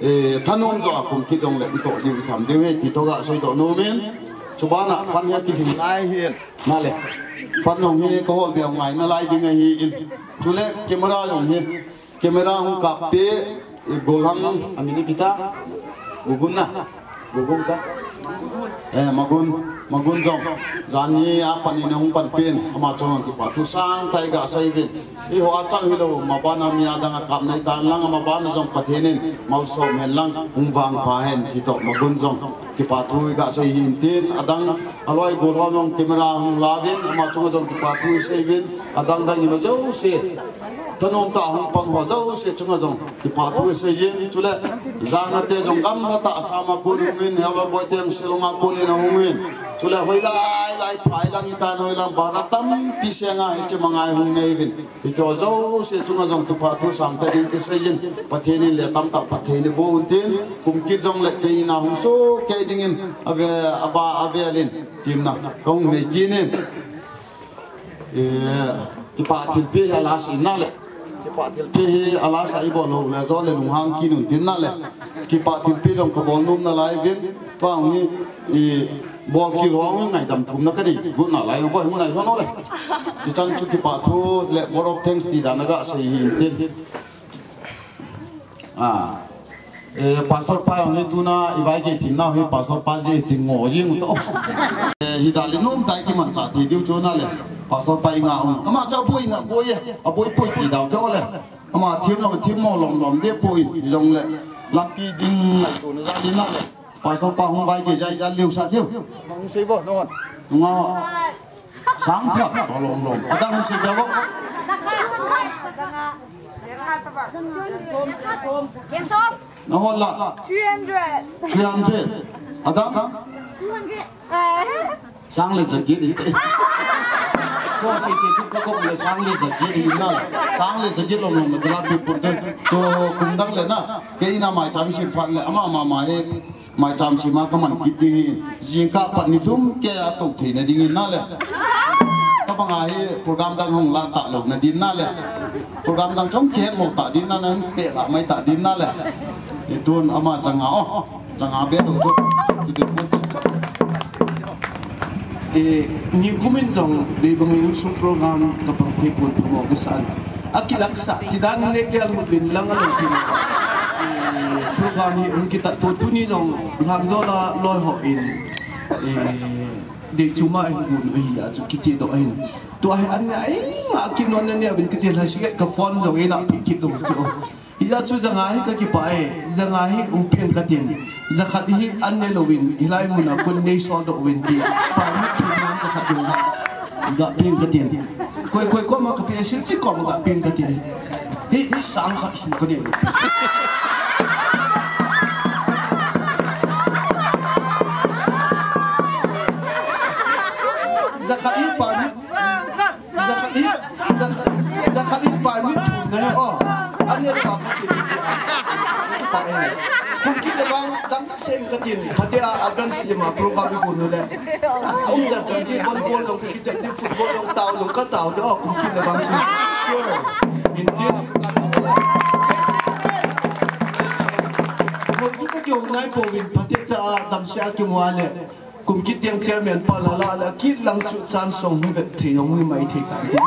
eh, thanom jo a kum kit jongle, i toh diu, i tham diu ahi, ti toh ga seidoh nom in, chubana, fund hi kilhing lai hin. Nale. Fund jong hi kahol beh ngai nalai ding ahin. Chule camera jong hi. Camera hung kap pe, eh, Golhang, amin ipi ta? Gugun na. Gugun ta. Eh, Magun. Magun jong. Jan hi apan in ahung pan pen. Ama chunga kipathu sangtah in ga sei uvin. Eiho a chang hilou, mabana mi adang a kap nai tan lang, mabana jong Pathen in malsom hen lang, hung vangpha hen ti toh, Magun jong kipathu i ga sei hin tin, adang aloi Golhang jong camera hung la uvin, ama chunga jong kipathu i sei uvin, adang dang ima jouse, thanom tah hung pang ho jouse chunga jong kipathu i sei uvin, chule, Jangte jong gamla tah a Assam a kon hung uvin, Helolboi te jong Shillong a kon in ahung uvin, chule, hoilai, lai phai lang itan hoilang, bara tampi senga, hiche mangai hung nei uvin. Hiti ho jouse chunga jong kipathu sangtah in kisei in, Pathen in le tamtah phatthei neiboh un tin, kum kit jongle kei in a hung soh kei dingin, ave, aba, avel in, temna kahung nei kit in. Eh, kipah thilpeh hi a last in nale. Kipah thilpeh hi a last a ibol lou le, jo le lunghang kit un tin nale. Kipah thilpeh jong kabol nom nalai uvin, tua hi, i, Bolkhel ho ngaidam thumna kanei got nalai, boi hung nai lhon u le. Chuchan chu kipathu le word of thanks ti dan a ga sei hin tin. Ah. Eh, Pastor pa jong hi tuna i vaigei themnau hi Pastor pa jeh tin ngo jing u toh. Eh, hi dalha nom tah kimanchah thei diu chu nale. Pastor pa i nga um. Ama chu aboi na boi e, aboi poi ti dau toh le. Ama them lom them mo lom lom deh poi jongle. Lampi ding ngaito na jal in nale. Pastor pa hung vaigei jai jal leu sa diu. Hung sei bo, nahon. Nunga. Sang khat, to lom lom. Adang hung sei bo. Nahon la. Three hundred. Three hundred. Adang? Two hundred. Eh. Sang le jaget ite. Cho se se chu ka kop le sang le jaget hi na. Sang le jaget lom lom le la pi pun ten. To kum dang le na. Kei in a maicham sem phat le ama ama ma e. Maicham sem a kaman kit ding hi. Jingkah pat ni lhum kei a to thei na ding in nale. Tabang a hi program dang hung la ta lou na din nale. Program dang chom kihet mo ta din na nan pe la mai ta din nale. Itun ama janga o. Janga be dong chu. Kiti pu. Eh, nikum in jong, dei bang in sum program ka pang thei pon phamo ka san. A kilaksa, ti dan ne ke al hut bin lang a lung tin. Eh, program hi um kita to tuni jong, lang jo la loi ho in. Eh, dei chu ma in gun hi a chu kiti doh in. Tua hi an ngai nga kinon ne bin kiti la si ka phone jong ila pi kit doh chu. Hijeh chun janga hi ka kipah e, janga hi um pen katin. Jakhat hi an ne louvin, hilai mun a kon nei sol doh uvin ti. Permit thum nan ka khat ding ga pen katin. Koi, koi, koma ka pe sil ti koma ga pen katin. Hi, sang khat sum ka ne lou. Jakhat hi permit Jakhat hi, jakhat, jakhat hi permit thum na he o. An he pa ka ti ti a. Ka pa he. Kum kit le vang dam seng katin. Phatea a dance lima program i gun u le. A, um chan chan di volleyball dong, cricket di, football dong, tao dong, ka tao de o. Kum kit le vang chu. Sure. Intin. Ko ju ka jo nai po vin phatea cha dam sia ki mo a le. Kum kit tiang chairman pa la la la kit lang chu chan song hung vet thei jong hi mai thei tan tin.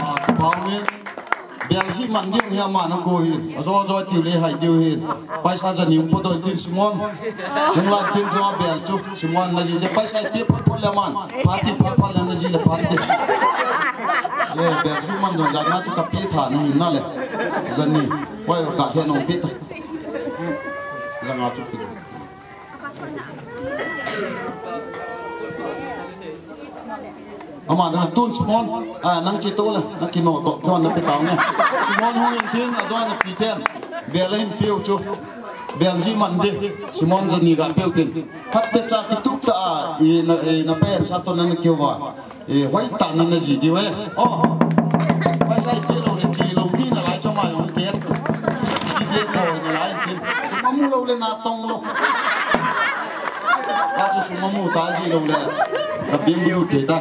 Ah, pau ni. Bel ji man ding hi ama na ko hi. Ajo jo tiu le hai diu hi. Paisa ja ni um po do tin Simon. Hung la tin jo bel chu Simon na ji de paisa pi phot phot le man. Party phot phot le na ji le party. Le bel ji man jo ja na chu ka pi tha na hi na le. Ja ni. Wai ka he nong pi ta. Ja nga chu pi. Ama na tun Simon, a, nang chi to la, na kino to, kyo na pe tao ne. Simon hung in tin, a zo na pi ten. Bel hin piu chu. Bel ji man de. Simon jani ga piu tin. Phat te cha ki tup ta, i na, i na pen sa to na na kyo wa. E, hoi ta na na ji di we. Oh. Pai sai pi lo le chi lo ni na lai cho ma yong ke. Ki de ko na lai tin. Suma mu lo le na tong lo. Ka chu suma mu ta ji lo le. Ka bim bu te ta.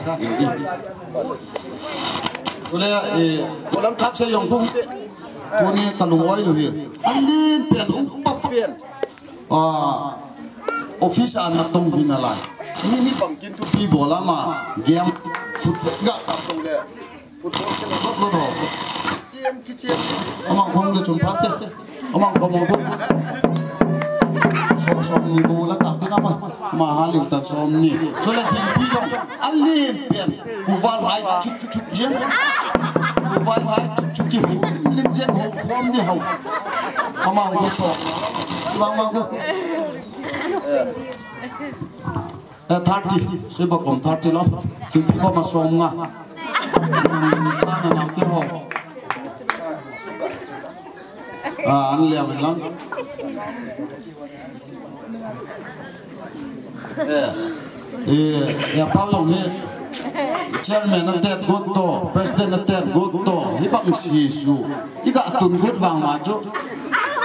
Chu le, e, ko lam thap se yong bu. Ko ni ka lu oi lu hi. An din pen u pa pen. Ah, office a na tong bin a lai. Ni ni bang kin tu pi bola ma game football ga ta tong le. Football ke na bot lo ro. Chiam ki chiam. Ama khong le chun phat te. Ama khong mo khong. Som som ni bola ta tu na ma. Ma ha liu ta som ni. Cho le hin pi jong. A lim pen. Ku val hai chuk chuk jeng. Ku val hai chuk chuk ki hu lim jeng ho khom di ho. Ama ho cho. Ma ma ko. Eh, thirty. Seba kom thirty lo. Fifty kom a som nga. Sa na nam ke ho. Ah, an le lang. Eh, eh, ya pa long hi. Chairman a tet got to, president a tet got to, hi bang si su. I ga tun got vang ma chu.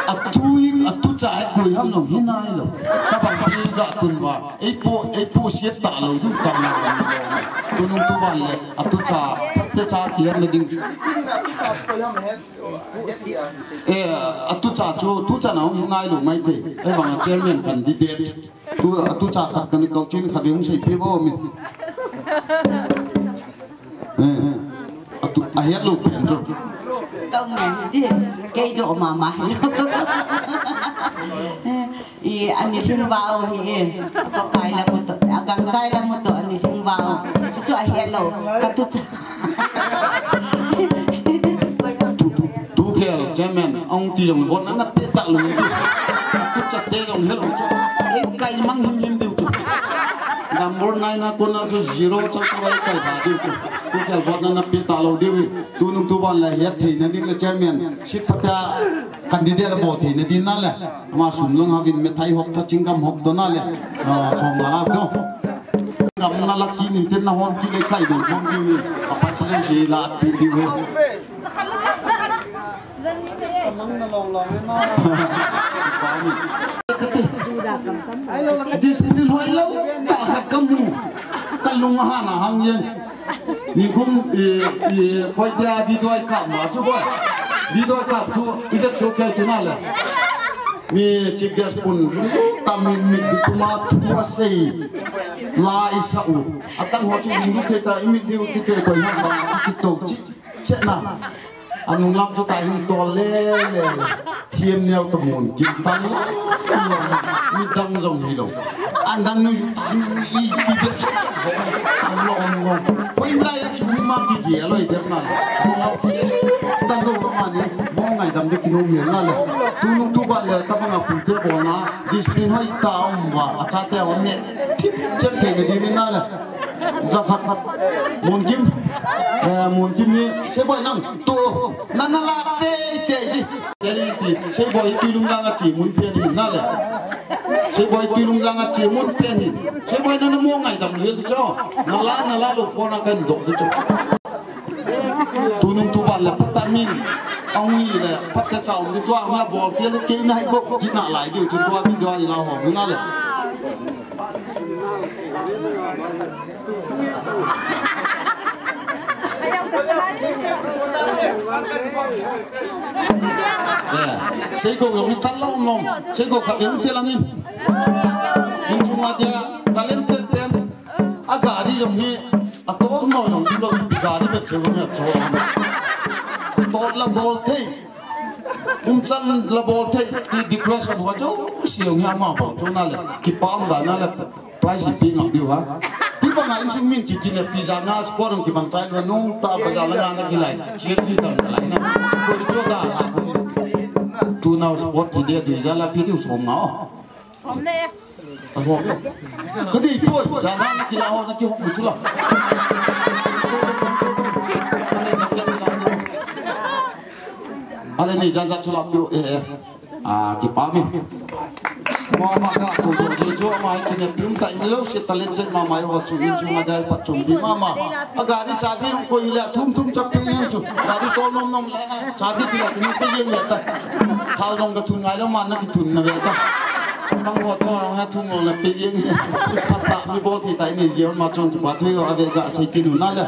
A tu i, a tu cha e koi ham long hi nai lo. Ka bang pi ga tun va. Ei po, ei po siat ta lo du ta na. Tu nung tu ban le, a tu cha, te cha ki ham na ding. Eh, a tu cha chu, tu cha na hung hi ngai lo mai te. Ei bang a chairman candidate. Tu, a tu cha khat kan kau chin khat hung sei pi bo mi. Eh, a tu, a het lo pen chu. Kau mi di, kei do ma ma. I ani hing vao hi e. Ko kai la mu to, a gang kai la mu to ani hing vao. Chu chu a het lo, ka tu cha. Tu, tu khel, chairman, ong ti jong vot na na pe ta lo ni. Tu cha te jong hel ong cho. E kai mang him him diu cho. Number nine na ko na cho zero cho cho ai kai ba diu cho. Tu khel vot na na pe ta lo diu. Tu nung tu ban la het thei na ding le chairman. Sip pata candidate bol thei na din na le. Ama sum long ha vin me thai hop ta chingam hop to na le. Ah, som na la to. Gam na lak ki nin ten na hon ki le kai dun hon ki ni. Apa sa si la pi di we. Discipline hoi lo, ta khat ka mu. Ka lung ha na hang yen. Ni kum, i, i, koi dia video ai kap ma chu boi. Video ai kap chu, i vet chu kei chu na le. Mi chief guest pun, ta mi, mi, mi kuma thu a sei. La i sa u. A tang ho chu lung lu te ta, i mi diu ti te ko i ha ba, i to chi, che na. A nung lam chu ta hin to le, le, le. Thiam neo ta mun, kim tan lo. Mi dang jong hi lo. An dang nu ta hin i pi be sa cha ho. Tan lo om lo. Poi la ya chu ma ki ge lo i de na. Mo a pi. Tan lo ma ni, mo ngai dam de ki no mi na le. Tu nung tu ba le, ta ba nga pu te bo na. Discipline hoi ta om ba, a cha te om ne. Tip chet ke ne di mi na le. Za khat khat. Mun kim. Eh, mun kim ni, se boi nang. Tu, na na la te, te di. Te di, te. Se boi tu lung lang a chi mun pe ni na le. Se boi tu lung lang a chi mun pe ni. Se boi na na mo ngai dam le cho. Na la, na la lo phone a kan do di cho. Tu nung tu ban le pata min. Ang ni le pata cha um di tua nga bol ke le ke na hai go di na lai di chu tua di tua di la ho na le. Eh, sei ko yong thal lo nom. Sei ko ka yong te lang in. In chunga dia talent pen pen. A gari jong hi, a tol no jong lo, gari bep se jong hi a chol. Tol la bol thei. Um chan la bol thei, i decoration ho jouse jong hi ama bol chu na le. Kipah um da na le, prize pi ngam diu ha. Ti pa nga insung min ki kine pi ja na sport ki bang chai lo nung ta ba ja la na ki lai. Cheer di ta na lai na. Ko chu da la. Tu na sport ti dia di ja la pi diu som na o. Om ne. Hom. Ka dei poi, jan na kila ho na kihom mu chu la. To, to, to, to, to. Ale jacket ni ka do. Ale ni jan jan chu la piu, eh, eh. Ah, kipa mi. Mama ka ko do ji chu ama hi kine pium ta in lo se talented mama yo chu in chu ma dai pa chum bi mama. A gari chabi hung koi le thum thum chapi hung chu. Gari tol nom nom le chabi ti la chu ni pe yen le ta. Thal dong ka thun ngai lo man na ki thun na ve ta. Chapang ho to ha thum lo na pe yen. Pha ta mi bol ti ta ni je ma chong ki pa thui a ve ga sai ki nu na le.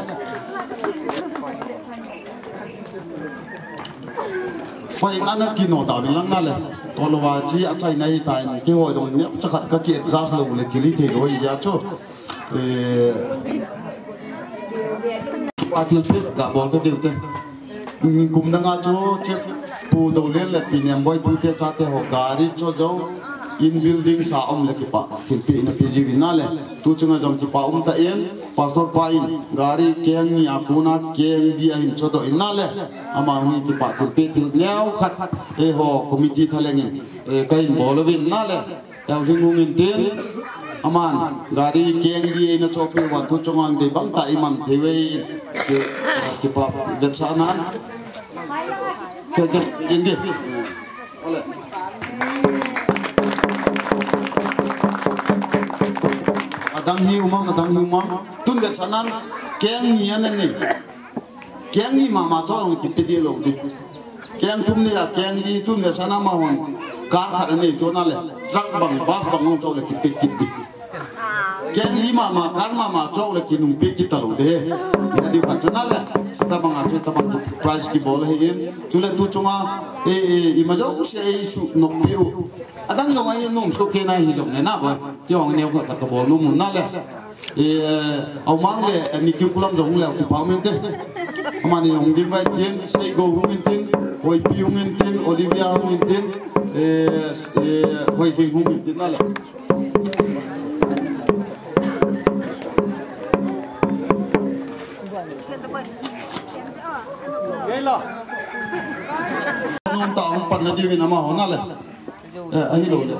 Hoi na na ki no ta vin lang na le. To lo wa chi a chai na hi ta in ki ho jong ni cha khat ka ki adjust lo le ki li thei lo hi ya chu. Eh, pa thilpeh ga bol ka deu te. Kum dang a chu chep pu do len le pi nem boi tu te cha te ho gari cho jo in building sa om le kipa thilpeh na pi ji vin na le. Tu chunga jong kipa um ta in pastor pa in gari keng ni a kuna keng di a hin cho do in na le. Ama hung kipa thilpeh thil neo khat e ho committee thaleng in, eh, ka in bol vin na le. Yau hing hung in tin, aman, gari keng di eina chopi wan tu chungang di bang ta iman thei ve in, ki, kipa vetsa nan. Ke, ke, in di. Ole. Adang hi umang, adang hi umang. Tun vetsa nan, keng ni an ni. Keng ni mama cho ang kipe di lo di. Keng thum ni a keng di tun le sana ma hon. Kar khat ani cho na le. Truck bang, bus bang hong cho le kipe kit di. Keng ni mama, kar mama cho le kinung pe kit ta lo de. Ya di khat cho na le. Sita bang a cho ta bang prize ki bol hi in. Chu le tu chunga, eh, eh, ima jo se eh su nok pe u. Adang jong ai nom so ke na hi jong ne na ba. Ti ong ne ko ta ka bol nom na le. Eh, Aumang le, eh, Nikiu Kulam jong le, kipa um inte. Amani hung ding vai tin, Seigo hung intin, Hoipi hung intin, Olivia hung intin, eh, eh, Hoiking hung intin na le. Nom ta hung pan na di vin ama ho na le. Eh, ahi lo le.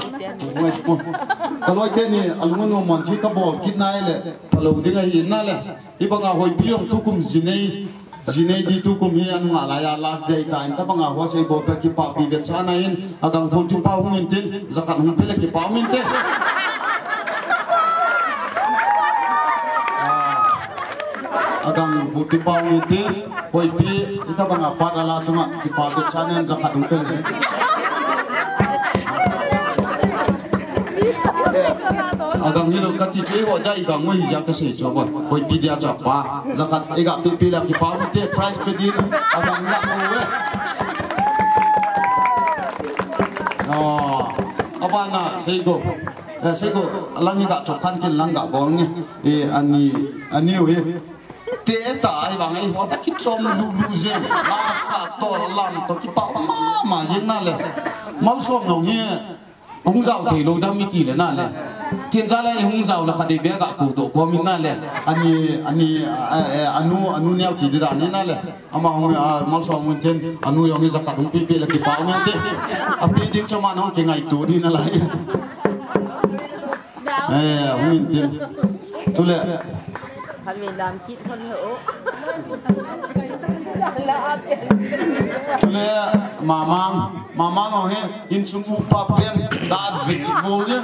Ka loi te ni, alung nom man chi ka bol kit nai le, palo ding ahi na le. Hi banga Hoipi jong tukum jinei, jinei di tukum hi anunga la ya last day ta in ta banga ho sei bol pe kipa pi vetsa na in, agang khul kipa hung intin, jakhat hung pe le kipa um inte. Ah. Agang hung kipa um inte, Hoipi, ita banga pat ala chunga kipa vetsa nen jakhat hung pe le. Agang hilo kati che ho dai gang mo hi ja ka sei cho ba. Hoipi dia cha pa. Jakhat iga pe pe la kipa um inte, prize pe din. Agang la mo we. Ah, abana Seigo. Eh, Seigo, lang hi ga chok khan kin lang ga bol nge. Eh, ani, ani u hi. Te ta ai vang ai ho ta kichom lulu jeng. La sa to lang to kipa mama jeng na le. Malsom nong hi hung jao thei lo dam mi ti le na le. Tin ja le hung jao la kha de be ga ko do ko mi na le. Ani, ani, eh, eh, anu, anu neo ti de da ni na le. Ama hung, ah, Malsom hung tin, anu jong hi jakhat hung pe pe le kipa um inte. A pe ding cho man hung kingaito di na lai. Eh, hung intin. Tule. Tule, mamang, mamang hung hi, insung upa pen, da vel vol ye.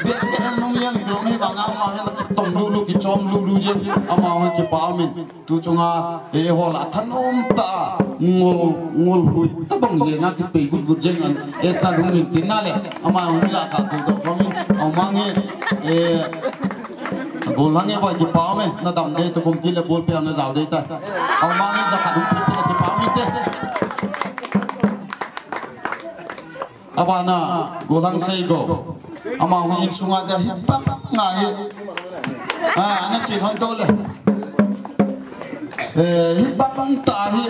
Be, be, nung yan, kilom hi, banga, ma, yan, kitom lulu, kichom lulu ye. Ama hung hi, kipa um in. Tu chunga, eh, hol a thanom ta, ngol, ngol hui, ta bang le nga ki pei gut gut jeng an, Esther hung intin na le, ama hung la ka ko do ko min, Aumang e, eh, Golhang e bai kipa me, na dam de tu kum ki le bol pe na jao de ta. Aumang e jakhat hung pe pe kipa me te. Abana Golhang Seigo. Ama hung insunga dia hi bang nga hi. Ah, ana chin hon to le. Eh, hi bang ta hi.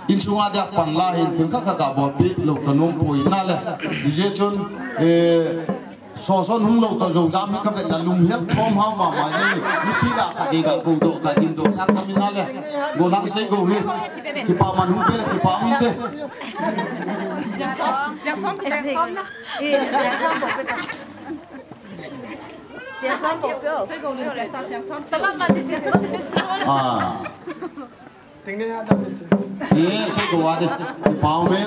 Insunga dia pan la hin thil kha kha ga bol pi lo ka nom poi na le. Dije chun, eh, so son hung lo ta jo jam hi ka vet la lung hial thom ha ma ma je. Ni pi la ka de ga ko do ka din do sa ka mi na le. Golhang Seigo hi. Kipa man hung pe le kipa min te. Jackson, Jackson, Jackson. Ah. Eh, sei ko wa de. Pau me.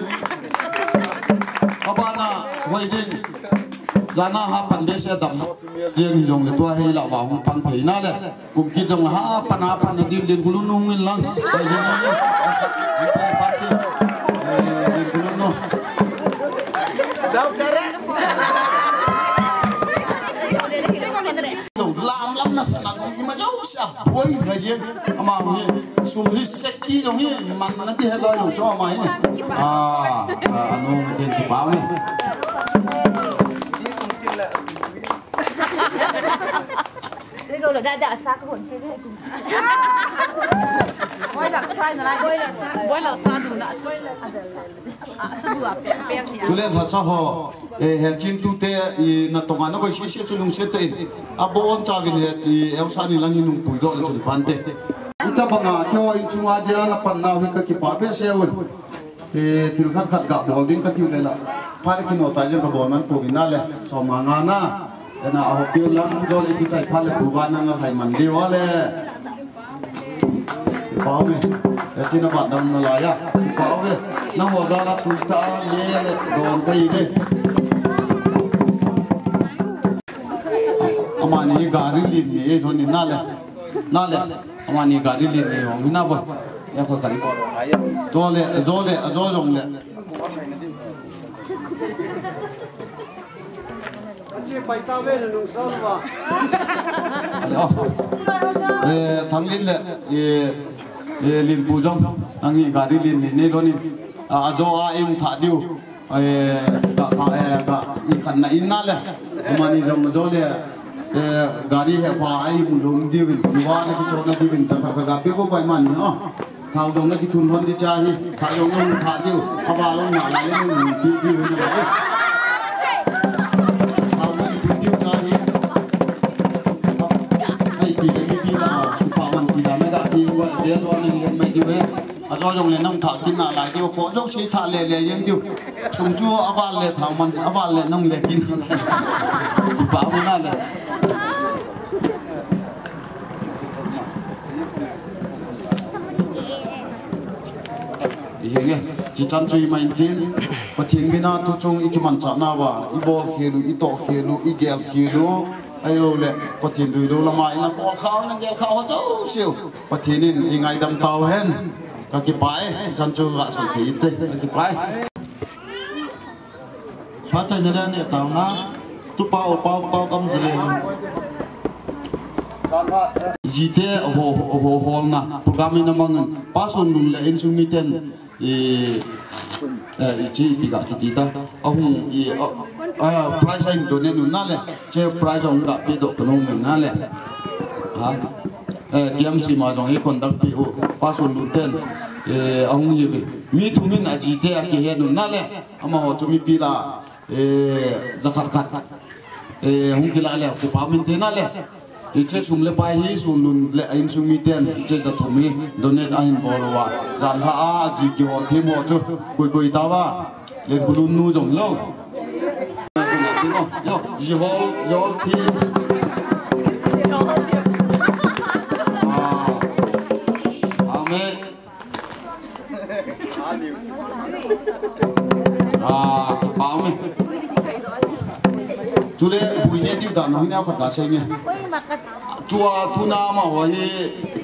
Abana, hoi ding. Jana ha pan de se dam. Jeng jong le tua hei la wa hung pang thei na le. Kum kit jong ha pan ha pan na dil din kulun nung in lang. Hoi ding. Party. Eh, din kulun no. Lam lam na sana kong ima jong sia. Boi, kaje, ama hi, sum hi seki jong hi, man na ti heloi lo cho ama hi. Ah, ah, anu, din ti pau ni. Sige, lo, dada, sa ko, sige. Boi la sa na lai. Boi la sa, boi la sa du na. Ah, sa du a, pe, pe, ya. Chule, sa cha ho. Eh, hel chin tute, i, na tonga na koi sisi chu lungset in. Abon cha vin he, i, eu sa ni lang in nung pui do le chun pante. Ita banga, keo in chunga dia na pan na hi ka kipa be se un. Eh, thil khat khat ga bol ding ka tiu le la. Pha le kino ta jeng ka bol man pu vin na le. Som nga nga na. Ena a ho piu lang, do le ki chai pha le pu va na na hai man di wa le. Pau me, e china ba dam na la ya. Pau me, na ho da la tu ta le le don ta i le. Amani gari lin ni e don ni na le. Na le. Amani gari lin ni ho na bo. Ya ko kan. Zo le, zo le, zo jong le. Ale, oh. Eh, Thanglin le, eh, eh, Linpu jong, nang ni gari lin ni, ni lo ni. A, a jo a ing tha diu. Eh, ka, ka, eh, ka, ni khan na in na le. Mani jong jo le, eh, gari he pha ai mu lum diu vin. Ni wa na ki chona diu vin, ta ka ga pe ko bai man ni, oh. Thao jong na kithun hon di cha hi, thao jong na hung tha diu, a va long na lai le hung pi diu na lai. Thao jong kithun diu cha hi. Ai pi le mi pi la, pa man pi la na ga pi wa, ve lo na ni mai diu e. A jo jong le nang tha kin na lai diu, kho jo si tha le le yeng diu. Sum chu a va le thao man, a va le nang le kin na lai. Pa man na le. Ihenge, chichan chu ima intin, Pathen mina tu chung ikimanchah nauva, ibol khel u, itoh khel u, igel khel u, ahilou le, Pathen dui lou lama ina bol khau, ina gel khau ho jouse u, Pathen in eingaidam tau hen, kakipah e, chichan chu gasei thei inte, kakipah e. Phat chaina le neh taona, tupa upa upa kam jile. Jite ho, ho, holna, program ina mangin, Pa Sonlun le insung miten, i, eh, i chi pi ga kiti ta, ahung, i, a, a, prize ahin donate un na le, che prize ahung ga pe doh kanu min na le. Ha? Eh, K M C ma jong hi conduct pi u, Pa Sonlun ten, eh, ahung hi, mi thum in ajite akihen un na le. Amaho chu mipi la, eh, jakhat khat, eh, hung kila le, kipa min te na le. Hiche sum le pai hi Sonlun le a insung miten, hiche jathum hi donate ahin bol uva. Janhi a, aji kihou thim ho chu, koi koi tauva. Lenkulun nu jong lou. Yo, ji hol, ji hol thim. Ah. Amen. Ah, pau me. Chule, bui ne diu dan, hoi ne, khat ka sei nge. Tua, tuna amaho hi,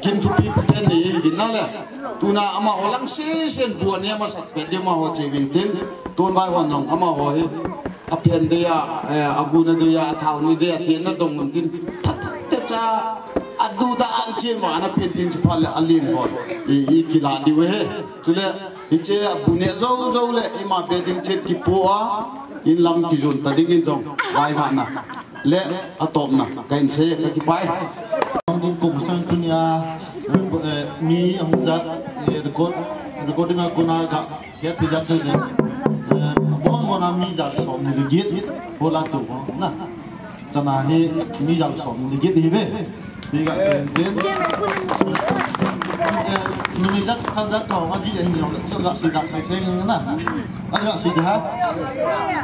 kin thupi pen nei hi vin na le. Tuna amaho lang sesen bua ne masat pe diu amaho che vin tin. Tun vai hon jong amaho hi. Apen dei a, eh, agu na dei a, athao ni dei a, tin na dong un tin. That te cha, adu da an chen va na pen tin chu pha le alin ho. I, i kila diu he. Chule, hiche a bu ne jou jou le, ima be ding chet kipu a, in lam kijun ta ding in jong, vai va na. Le, atopna, ka in se, kakipah e. Hung ding kum sang tunia, eh, mi hung jat, eh, record, recording a kona ka, ya thi jat se ne. Eh, bon bon a mi jat som ni le git, ho la tu ho, na. Chana hi mi jat som ni le git hi be. Hi ga sei tin. Eh, mi jat khat jat ko ma ji hin jong, chu ga sei da sei sei na. An ga sei da.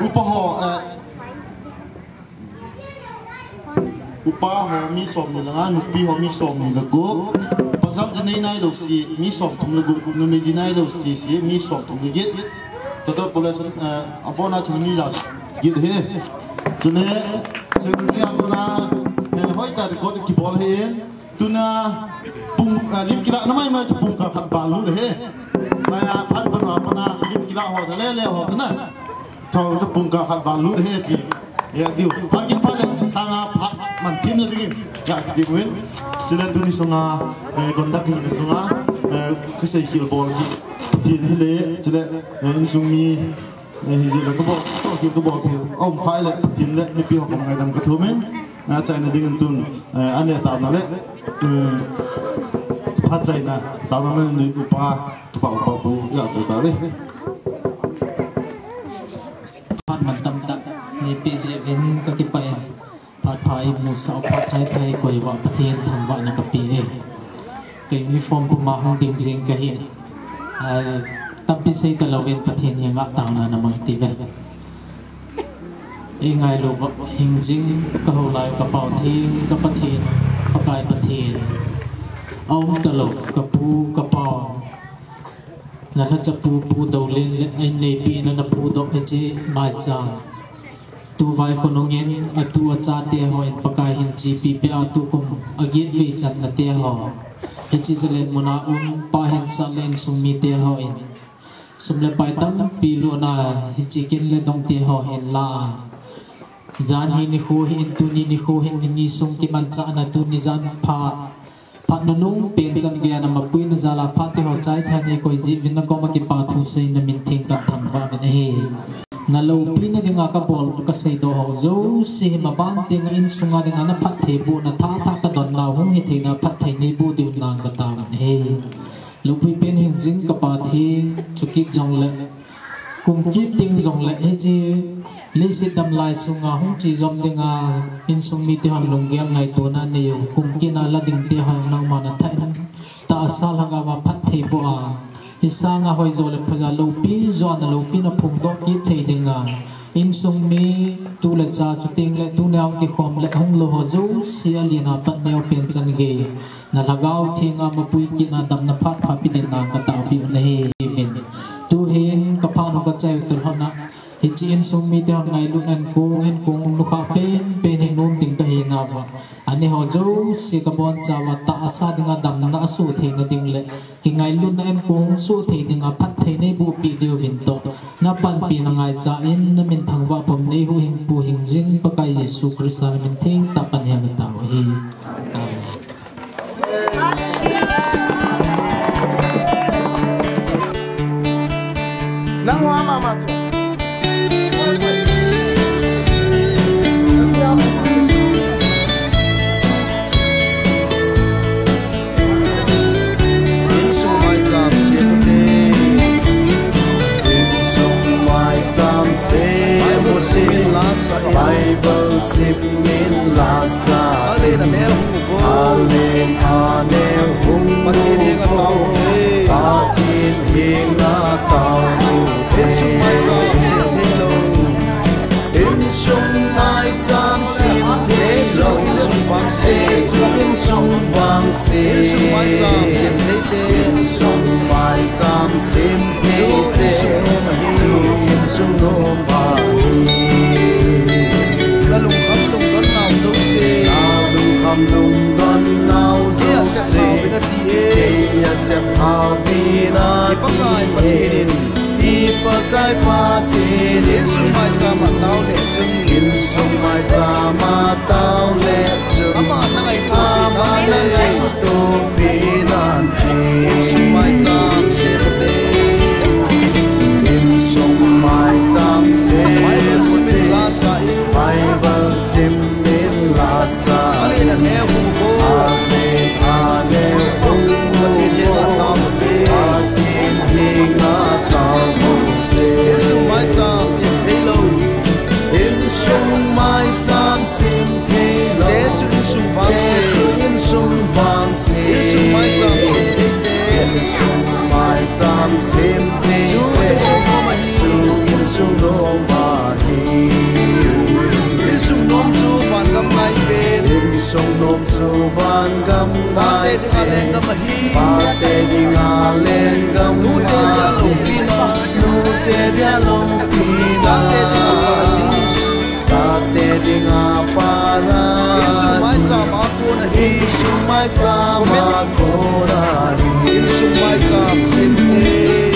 Upa ho, eh, Upa ho mi som ni le nga, nupi ho mi som ni le gup. Pasal jinei nai lou si mi som thum le gup, numei jinei nai lou si si mi som thum le get. Total population, eh, abona chun mi ja get ahi. Chule, secretary a kona, eh, hoitah record kibol ahin. Tuna pung, eh, lim kilah na mai mai chu pung kah khat val lut ahi. Mai a phat ban a pana lim kilah ho da le le ho tuna. Chau chu pung kah khat val lut ahi ti. Ya diu. Phat kit phat le sanga phat man thim na dingin. Ya ti win. Chule tuni sunga, eh, conduct ni sunga, eh, kisei kil bol ki. Tin hile, chule, eh, insung mi Eh, hijeh le kabol, kabol thei, aum khai le, Pathen le, mipi ho koma ngaidam kathumin, achaina dingin tun, eh, ane taona le, eh, phat chaina, taona le, ni upa, tupa upa pu, ya, tu ta le. Phat man tamtah, neipeh jeh uvin kakipah e. Phat pha eimusah u, phat chai thei koi uva Pathen thangvahna kape e. Ka uniform puma hung ding jing kahi. Ah, tampi sei talouvin Pathen henga taona namang tiuve. Eingailu uva hing jing kahoulai u ka Pau Theng, ka Pathen, Pakai Pathen. Aum talou, ka pu, ka pau. Nalhacha pu, Pu Dolen le, a inneipina na pu doh hiche maicham. Tuvai khonungin, atu achate hon Pakai hin chepi peh a tukum, aget vei channa te ho. Hiche Zalen muna um, pa hensah le insung mite hon. Sum le pai tampi lona, hiche kin le dong te ho hin la. Jan hi nikho hin, tuni nikho hin, ni sung kimanchahna tuni jan phat. Phat nunung pen chan geiya na mapuina jal'a phat te ho chai thei nei koi jeh uvin na koma kipa thu seina min theng kathangvah uvin ahi. Na loupina dinga kabol kaseidoh ho jouse hi maban tenga insunga dinga na phatthei bohna tha tha kadonna hung hitheina phatthei neiboh diu nan katao uvin ahi. Loupina pen hing jing ka Pathen, chukit jongle Kum kit teng jongle hiche leiset damlai sunga hung che jom dinga insung mite hon lunggel ngaitona neiyu. Kum kit a la ding te hon nangma na thah in tahsa lhagao a phatthei boh a, hisanga hoijo le phajo loupi jo a na loupina phongdoh kit thei dinga insung mi tu le cha chuteng le tuni a hung kikhom le hung lou ho jouse a len a pat neo pen chan gei. Na lhagao thenga mapui kitna damna phat pha pe dinga katao peh u ahi uvin. Tuhin kaphat u kachai u tulhona. Hiche insung mite hon ngailutna in kong, in kong lukha pen pen hi nom ding kahi nauva. Ani ho jouse kabonchauva tahsa dinga damna asoh theina ding le kingailutna in kong soh thei dinga phatthei neiboh peh diuvin toh. Na panpina ngaicha in na min thangvah pum neihuhhing pu hing jing Pakai Jesu Christa na min thengtah pan hen katao ahi. Amen. Nang wa mama tu. Insung maicham sem u te. Insung maicham sem u te. Bible sim in la sa in. Bible sim in la sa in. Ale na neo hung u ko. Ale na neo hung u ko. Pathen henga tao u te. Pathen henga tao u te. Insung maicham sem thei lou. Insung maicham sem thei lou. Insung vang sem. Insung vang sem. Insung maicham sem thei te. Insung maicham sem thei te. Chu insung nom ahi. Chu insung nom ahi. Na lungkham lungdon nau jouse. Na lungkham lungdon nau jouse. Kei a sep hao vin ati e. Kei a sep hao vin ati e. I Pakai Pathen in. I Pakai Pathen in. Insung maicham a tao le chun. Insung maicham a tao le chun. Ama na ngaito. Ama na ngaito pi nante. Insung maicham sem u te. Insung maicham sem u te. Bible sim in la sa in. Bible sim in la sa. Ale na neo hung u ko. Ale na neo hung u ko. Pathen henga tao u te. Pathen henga tao u te. Insung maicham sem thei lou. Insung maicham sem thei lou. Te chu insung vang sem. Te chu insung vang sem. Insung maicham sem thei te. Insung maicham sem thei te. Chu insung nom ahi. Chu insung nom ahi. Insung nom chu vangam lai pen. Sung nom chu van gam ngai. Pate dinga lenggam ahi. Pate dinga lenggam ngai. Nute dia loupina. Nute dia loupina. Chate dinga paradise. Chate dinga paradise. Insung maicham a kon ahi. Insung maicham a kon ahi. Insung maicham semthei.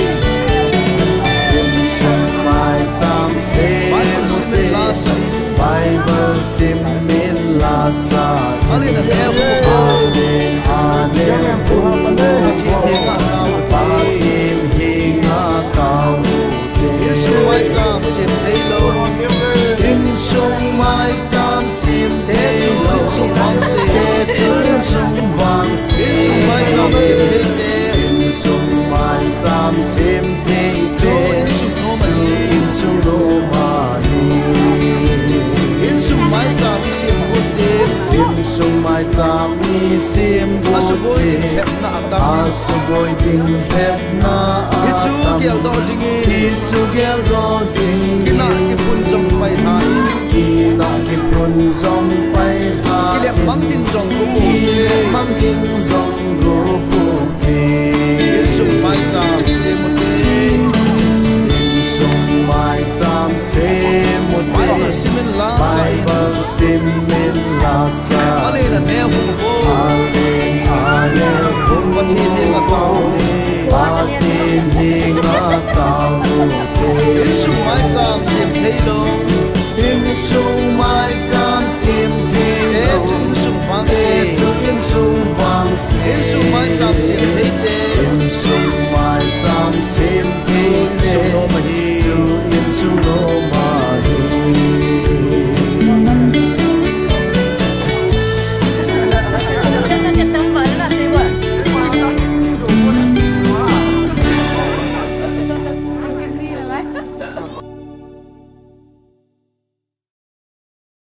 Insung maicham semthei. Bible sim in la sa in. Bible sim in la sa in. Alin aneo. Alin aneo. Pathen henga tao. Pathen henga tao. Insung maicham semthei lou. Insung maicham semthei lou. Te chu insung vangse. Te chu insung vangse. Insung maicham semthei te. Insung maicham semthei te. Chu insung nom ahi. Chu insung nom ahi. Insung maicham isem got te. Insung maicham isem got te. Asuboi ding lhepna atang. Asuboi ding lhepna atang. Hichu